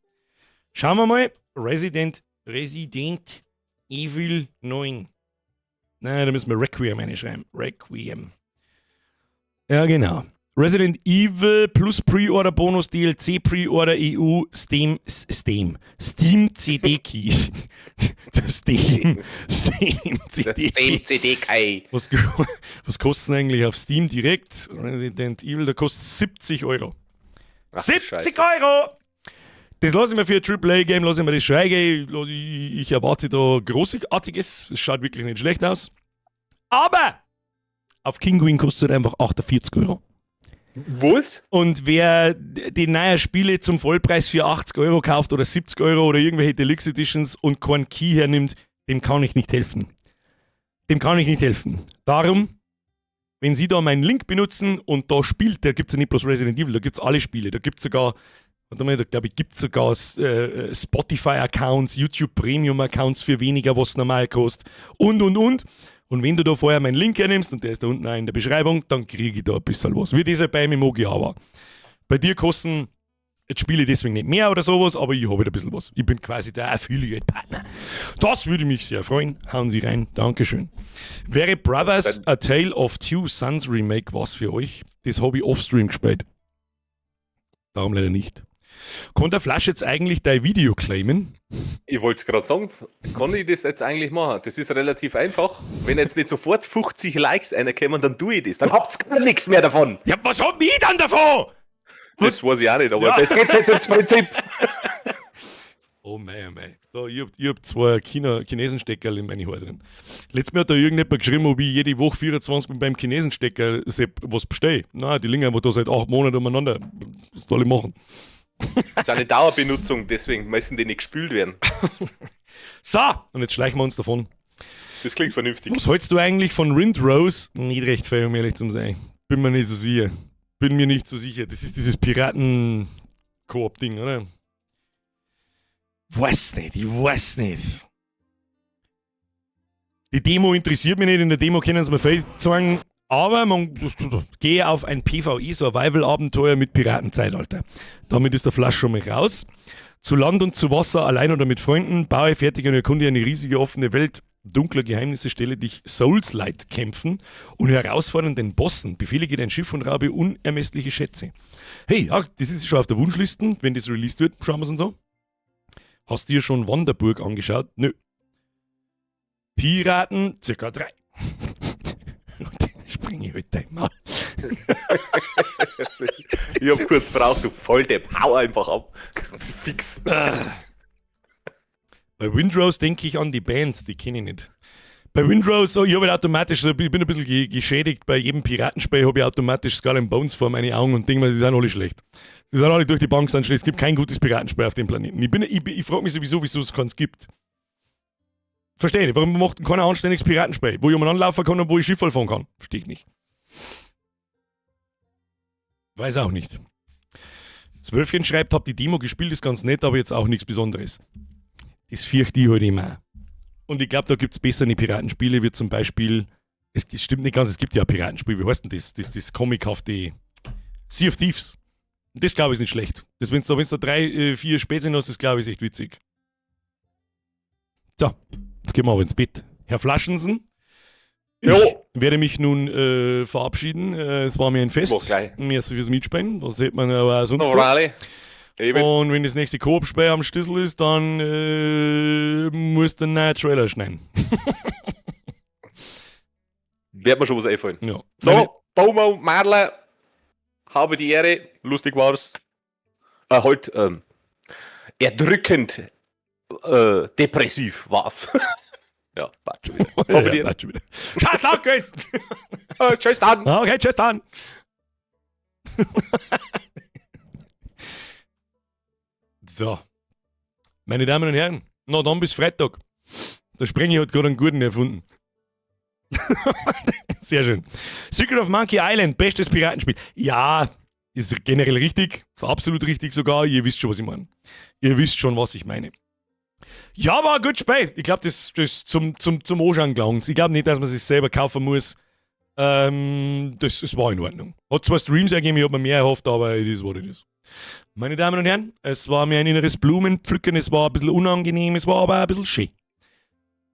Schauen wir mal, Resident Evil 9. Nein, da müssen wir Requiem reinschreiben. Requiem. Ja, genau. Resident Evil plus Pre-Order Bonus, DLC Pre-Order EU, Steam, Steam, Steam CD Key. Das Steam CD Key. Steam CD Key. Was kostet denn eigentlich auf Steam direkt? Resident Evil, da kostet 70 Euro. Ach, 70 Scheiße. Euro! Das lasse ich mir für ein AAA-Game, lasse ich mir das schon eingehen. Ich erwarte da Großartiges. Es schaut wirklich nicht schlecht aus. Aber auf Kinguin kostet es einfach 48 Euro. Was? Und wer die neuen Spiele zum Vollpreis für 80 Euro kauft oder 70 Euro oder irgendwelche Deluxe Editions und keinen Key hernimmt, dem kann ich nicht helfen. Dem kann ich nicht helfen. Darum, wenn Sie da meinen Link benutzen und da spielt, da gibt es ja nicht bloß Resident Evil, da gibt es alle Spiele, da gibt es sogar, warte mal, da glaube ich, gibt es sogar Spotify-Accounts, YouTube Premium-Accounts für weniger, was normal kostet und, und. Und wenn du da vorher meinen Link hernimmst, und der ist da unten auch in der Beschreibung, dann kriege ich da ein bisschen was. Wie das halt bei MMOGA war. Bei dir kosten jetzt Spiele deswegen nicht mehr oder sowas, aber ich habe halt ein bisschen was. Ich bin quasi der Affiliate-Partner. Das würde mich sehr freuen. Hauen Sie rein. Dankeschön. Wäre Brothers A Tale of Two Sons Remake was für euch? Das habe ich offstream gespielt. Darum leider nicht. Kann der Flasch jetzt eigentlich dein Video claimen? Ich wollte es gerade sagen, kann ich das jetzt eigentlich machen? Das ist relativ einfach. Wenn jetzt nicht sofort 50 Likes reinkommen, dann tue ich das. Dann habt ihr gar nichts mehr davon. Ja, was hab ich dann davon? Das weiß ich auch nicht, aber Ja. das geht jetzt ins Prinzip. Oh mei, oh mei. So, ich hab zwei Chinesensteckerl in meine Haare drin. Letztes Mal hat da irgendjemand geschrieben, ob ich jede Woche 24 beim Chinesenstecker Sepp was bestelle. Nein, die liegen einfach da seit 8 Monaten umeinander. Was soll ich machen? Das ist eine Dauerbenutzung, deswegen müssen die nicht gespült werden. So, und jetzt schleichen wir uns davon. Das klingt vernünftig. Was hältst du eigentlich von Windrose? Nicht recht viel, um ehrlich zu sein. Bin mir nicht so sicher. Bin mir nicht so sicher. Das ist dieses Piraten-Koop-Ding, oder? Weiß nicht, ich weiß nicht. Die Demo interessiert mich nicht. In der Demo können sie mir viel zeigen. Aber man gehe auf ein PvE-Survival-Abenteuer mit Piratenzeitalter. Damit ist der Flasch schon mal raus. Zu Land und zu Wasser, allein oder mit Freunden, baue fertig und erkunde eine riesige offene Welt dunkler Geheimnisse, stelle dich Souls-like Kämpfen und herausfordernden Bossen, befehlige dein Schiff und raube unermessliche Schätze. Hey, ja, das ist schon auf der Wunschliste. Wenn das released wird, schauen wir es uns an. Hast du dir schon Wanderburg angeschaut? Nö. Piraten, circa 3. Springe ich heute einmal. Ich hab kurz braucht, du Volldepp. Hau einfach ab. Ganz fix. Bei Windrose denke ich an die Band, die kenne ich nicht. Bei Windrose, oh, ich habe halt automatisch, ich bin ein bisschen geschädigt, bei jedem Piratenspiel habe ich automatisch Skull and Bones vor meine Augen und denke mir, die sind alle schlecht. Die sind alle durch die Bank sind schlecht. Es gibt kein gutes Piratenspiel auf dem Planeten. Ich frage mich sowieso, wieso es keins gibt. Verstehe nicht, warum macht keiner anständiges Piratenspiel, wo ich umeinander laufen kann und wo ich Schiff fahren kann? Verstehe ich nicht. Weiß auch nicht. Das Wölfchen schreibt, hab die Demo gespielt, ist ganz nett, aber jetzt auch nichts Besonderes. Das fürchte ich halt immer. Und ich glaube, da gibt es bessere Piratenspiele, wie zum Beispiel, es stimmt nicht ganz, es gibt ja ein Piratenspiel, wie heißt denn das? Das comichafte Sea of Thieves. Und das glaube ich ist nicht schlecht. Das, wenn du da, drei, vier Spätzchen hast, das glaube ich ist echt witzig. So, jetzt gehen wir aber ins Bett. Herr Flaschensen, ich Jo. werde mich nun verabschieden. Es war mir ein Fest. Mach gleich. Merci fürs Mitspielen. Das sieht man aber auch sonst. No, Rally. Eben. Und wenn das nächste Koop-Spiel am Schlüssel ist, dann musst du einen neuen Trailer schneiden. Wird mir schon was einfallen. Ja. So, Bomo, Madler, habe die Ehre, lustig war's. Halt, erdrückend depressiv war's. Ja, passt schon wieder. Ja, Habe die ja, Ehre. passt schon wieder. Scheiß auf jetzt! Tschüss dann. Okay, tschüss dann! So. Meine Damen und Herren, na dann bis Freitag. Der Sprengi hat gerade einen guten erfunden. Sehr schön. Secret of Monkey Island, bestes Piratenspiel. Ja, ist generell richtig. Ist absolut richtig sogar. Ihr wisst schon, was ich meine. Ihr wisst schon, was ich meine. Ja, war ein gutes Spiel. Ich glaube, das zum Anschauen gelangt's. Ich glaube nicht, dass man sich selber kaufen muss. Das war in Ordnung. Hat zwar Streams ergeben, ich habe mir mehr erhofft, aber it is what it is. Meine Damen und Herren, es war mir ein inneres Blumenpflücken, es war ein bisschen unangenehm, es war aber auch ein bisschen schön.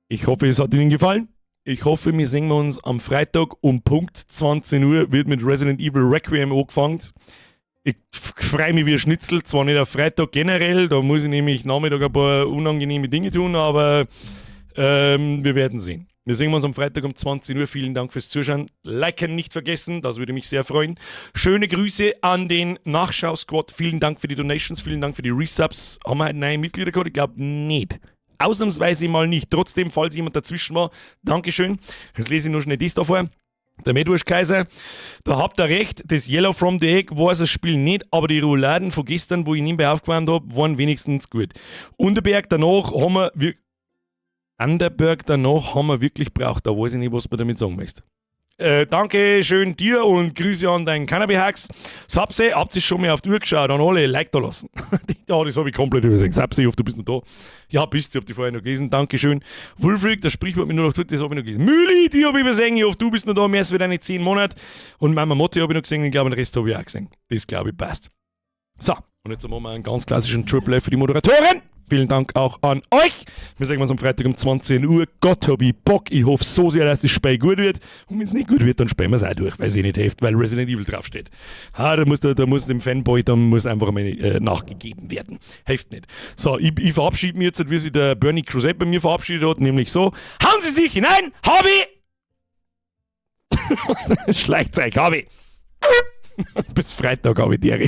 Ich hoffe, es hat Ihnen gefallen. Ich hoffe, wir sehen uns am Freitag um Punkt 20 Uhr, wird mit Resident Evil Requiem angefangen. Ich freue mich wie ein Schnitzel, zwar nicht auf Freitag generell, da muss ich nämlich Nachmittag ein paar unangenehme Dinge tun, aber wir werden sehen. Wir sehen uns am Freitag um 20 Uhr. Vielen Dank fürs Zuschauen. Liken nicht vergessen, das würde mich sehr freuen. Schöne Grüße an den Nachschau-Squad. Vielen Dank für die Donations, vielen Dank für die Resubs. Haben wir einen neuen Mitglieder gehabt? Ich glaube nicht. Ausnahmsweise mal nicht. Trotzdem, falls jemand dazwischen war, Dankeschön. Jetzt lese ich nur schnell das da vor. Der Medwurst-Kaiser, da habt ihr recht, das Yellow from the Egg war das Spiel nicht, aber die Rouladen von gestern, wo ich nebenbei aufgewärmt habe, waren wenigstens gut. Underberg danach haben wir wirklich braucht. Da weiß ich nicht, was man damit sagen möchte. Danke schön dir und Grüße an deinen Cannabis-Hacks. Sapse, habt ihr schon mal auf die Uhr geschaut? An alle Like da lassen. Ja, das habe ich komplett übersehen. Sapse, ich hoffe, du bist noch da. Ja, bist du, ich hab die vorher noch gelesen. Dankeschön. Wulfric, das Sprichwort mit nur noch tut, das habe ich noch gelesen. Müli, die habe ich übersehen. Ich hoffe, du bist noch da. Mehr als für deine 10 Monate. Und Mama Motti habe ich noch gesehen. Ich glaube, den Rest habe ich auch gesehen. Das, glaube ich, passt. So, und jetzt machen wir einen ganz klassischen Triple F für die Moderatoren. Vielen Dank auch an euch. Wir sehen uns am Freitag um 20 Uhr. Gott, hab ich Bock. Ich hoffe so sehr, dass das Spiel gut wird. Und wenn es nicht gut wird, dann spielen wir es auch durch, weil es eh nicht hilft, weil Resident Evil draufsteht. Ha, da muss dem Fanboy, da muss einfach mal nachgegeben werden. Hilft nicht. So, ich verabschiede mich jetzt, wie sich der Bernie Crusade bei mir verabschiedet hat, nämlich so: Hauen Sie sich hinein, Hobby! Schleicht's euch, Hobby! Bis Freitag, habe ich die Ehre.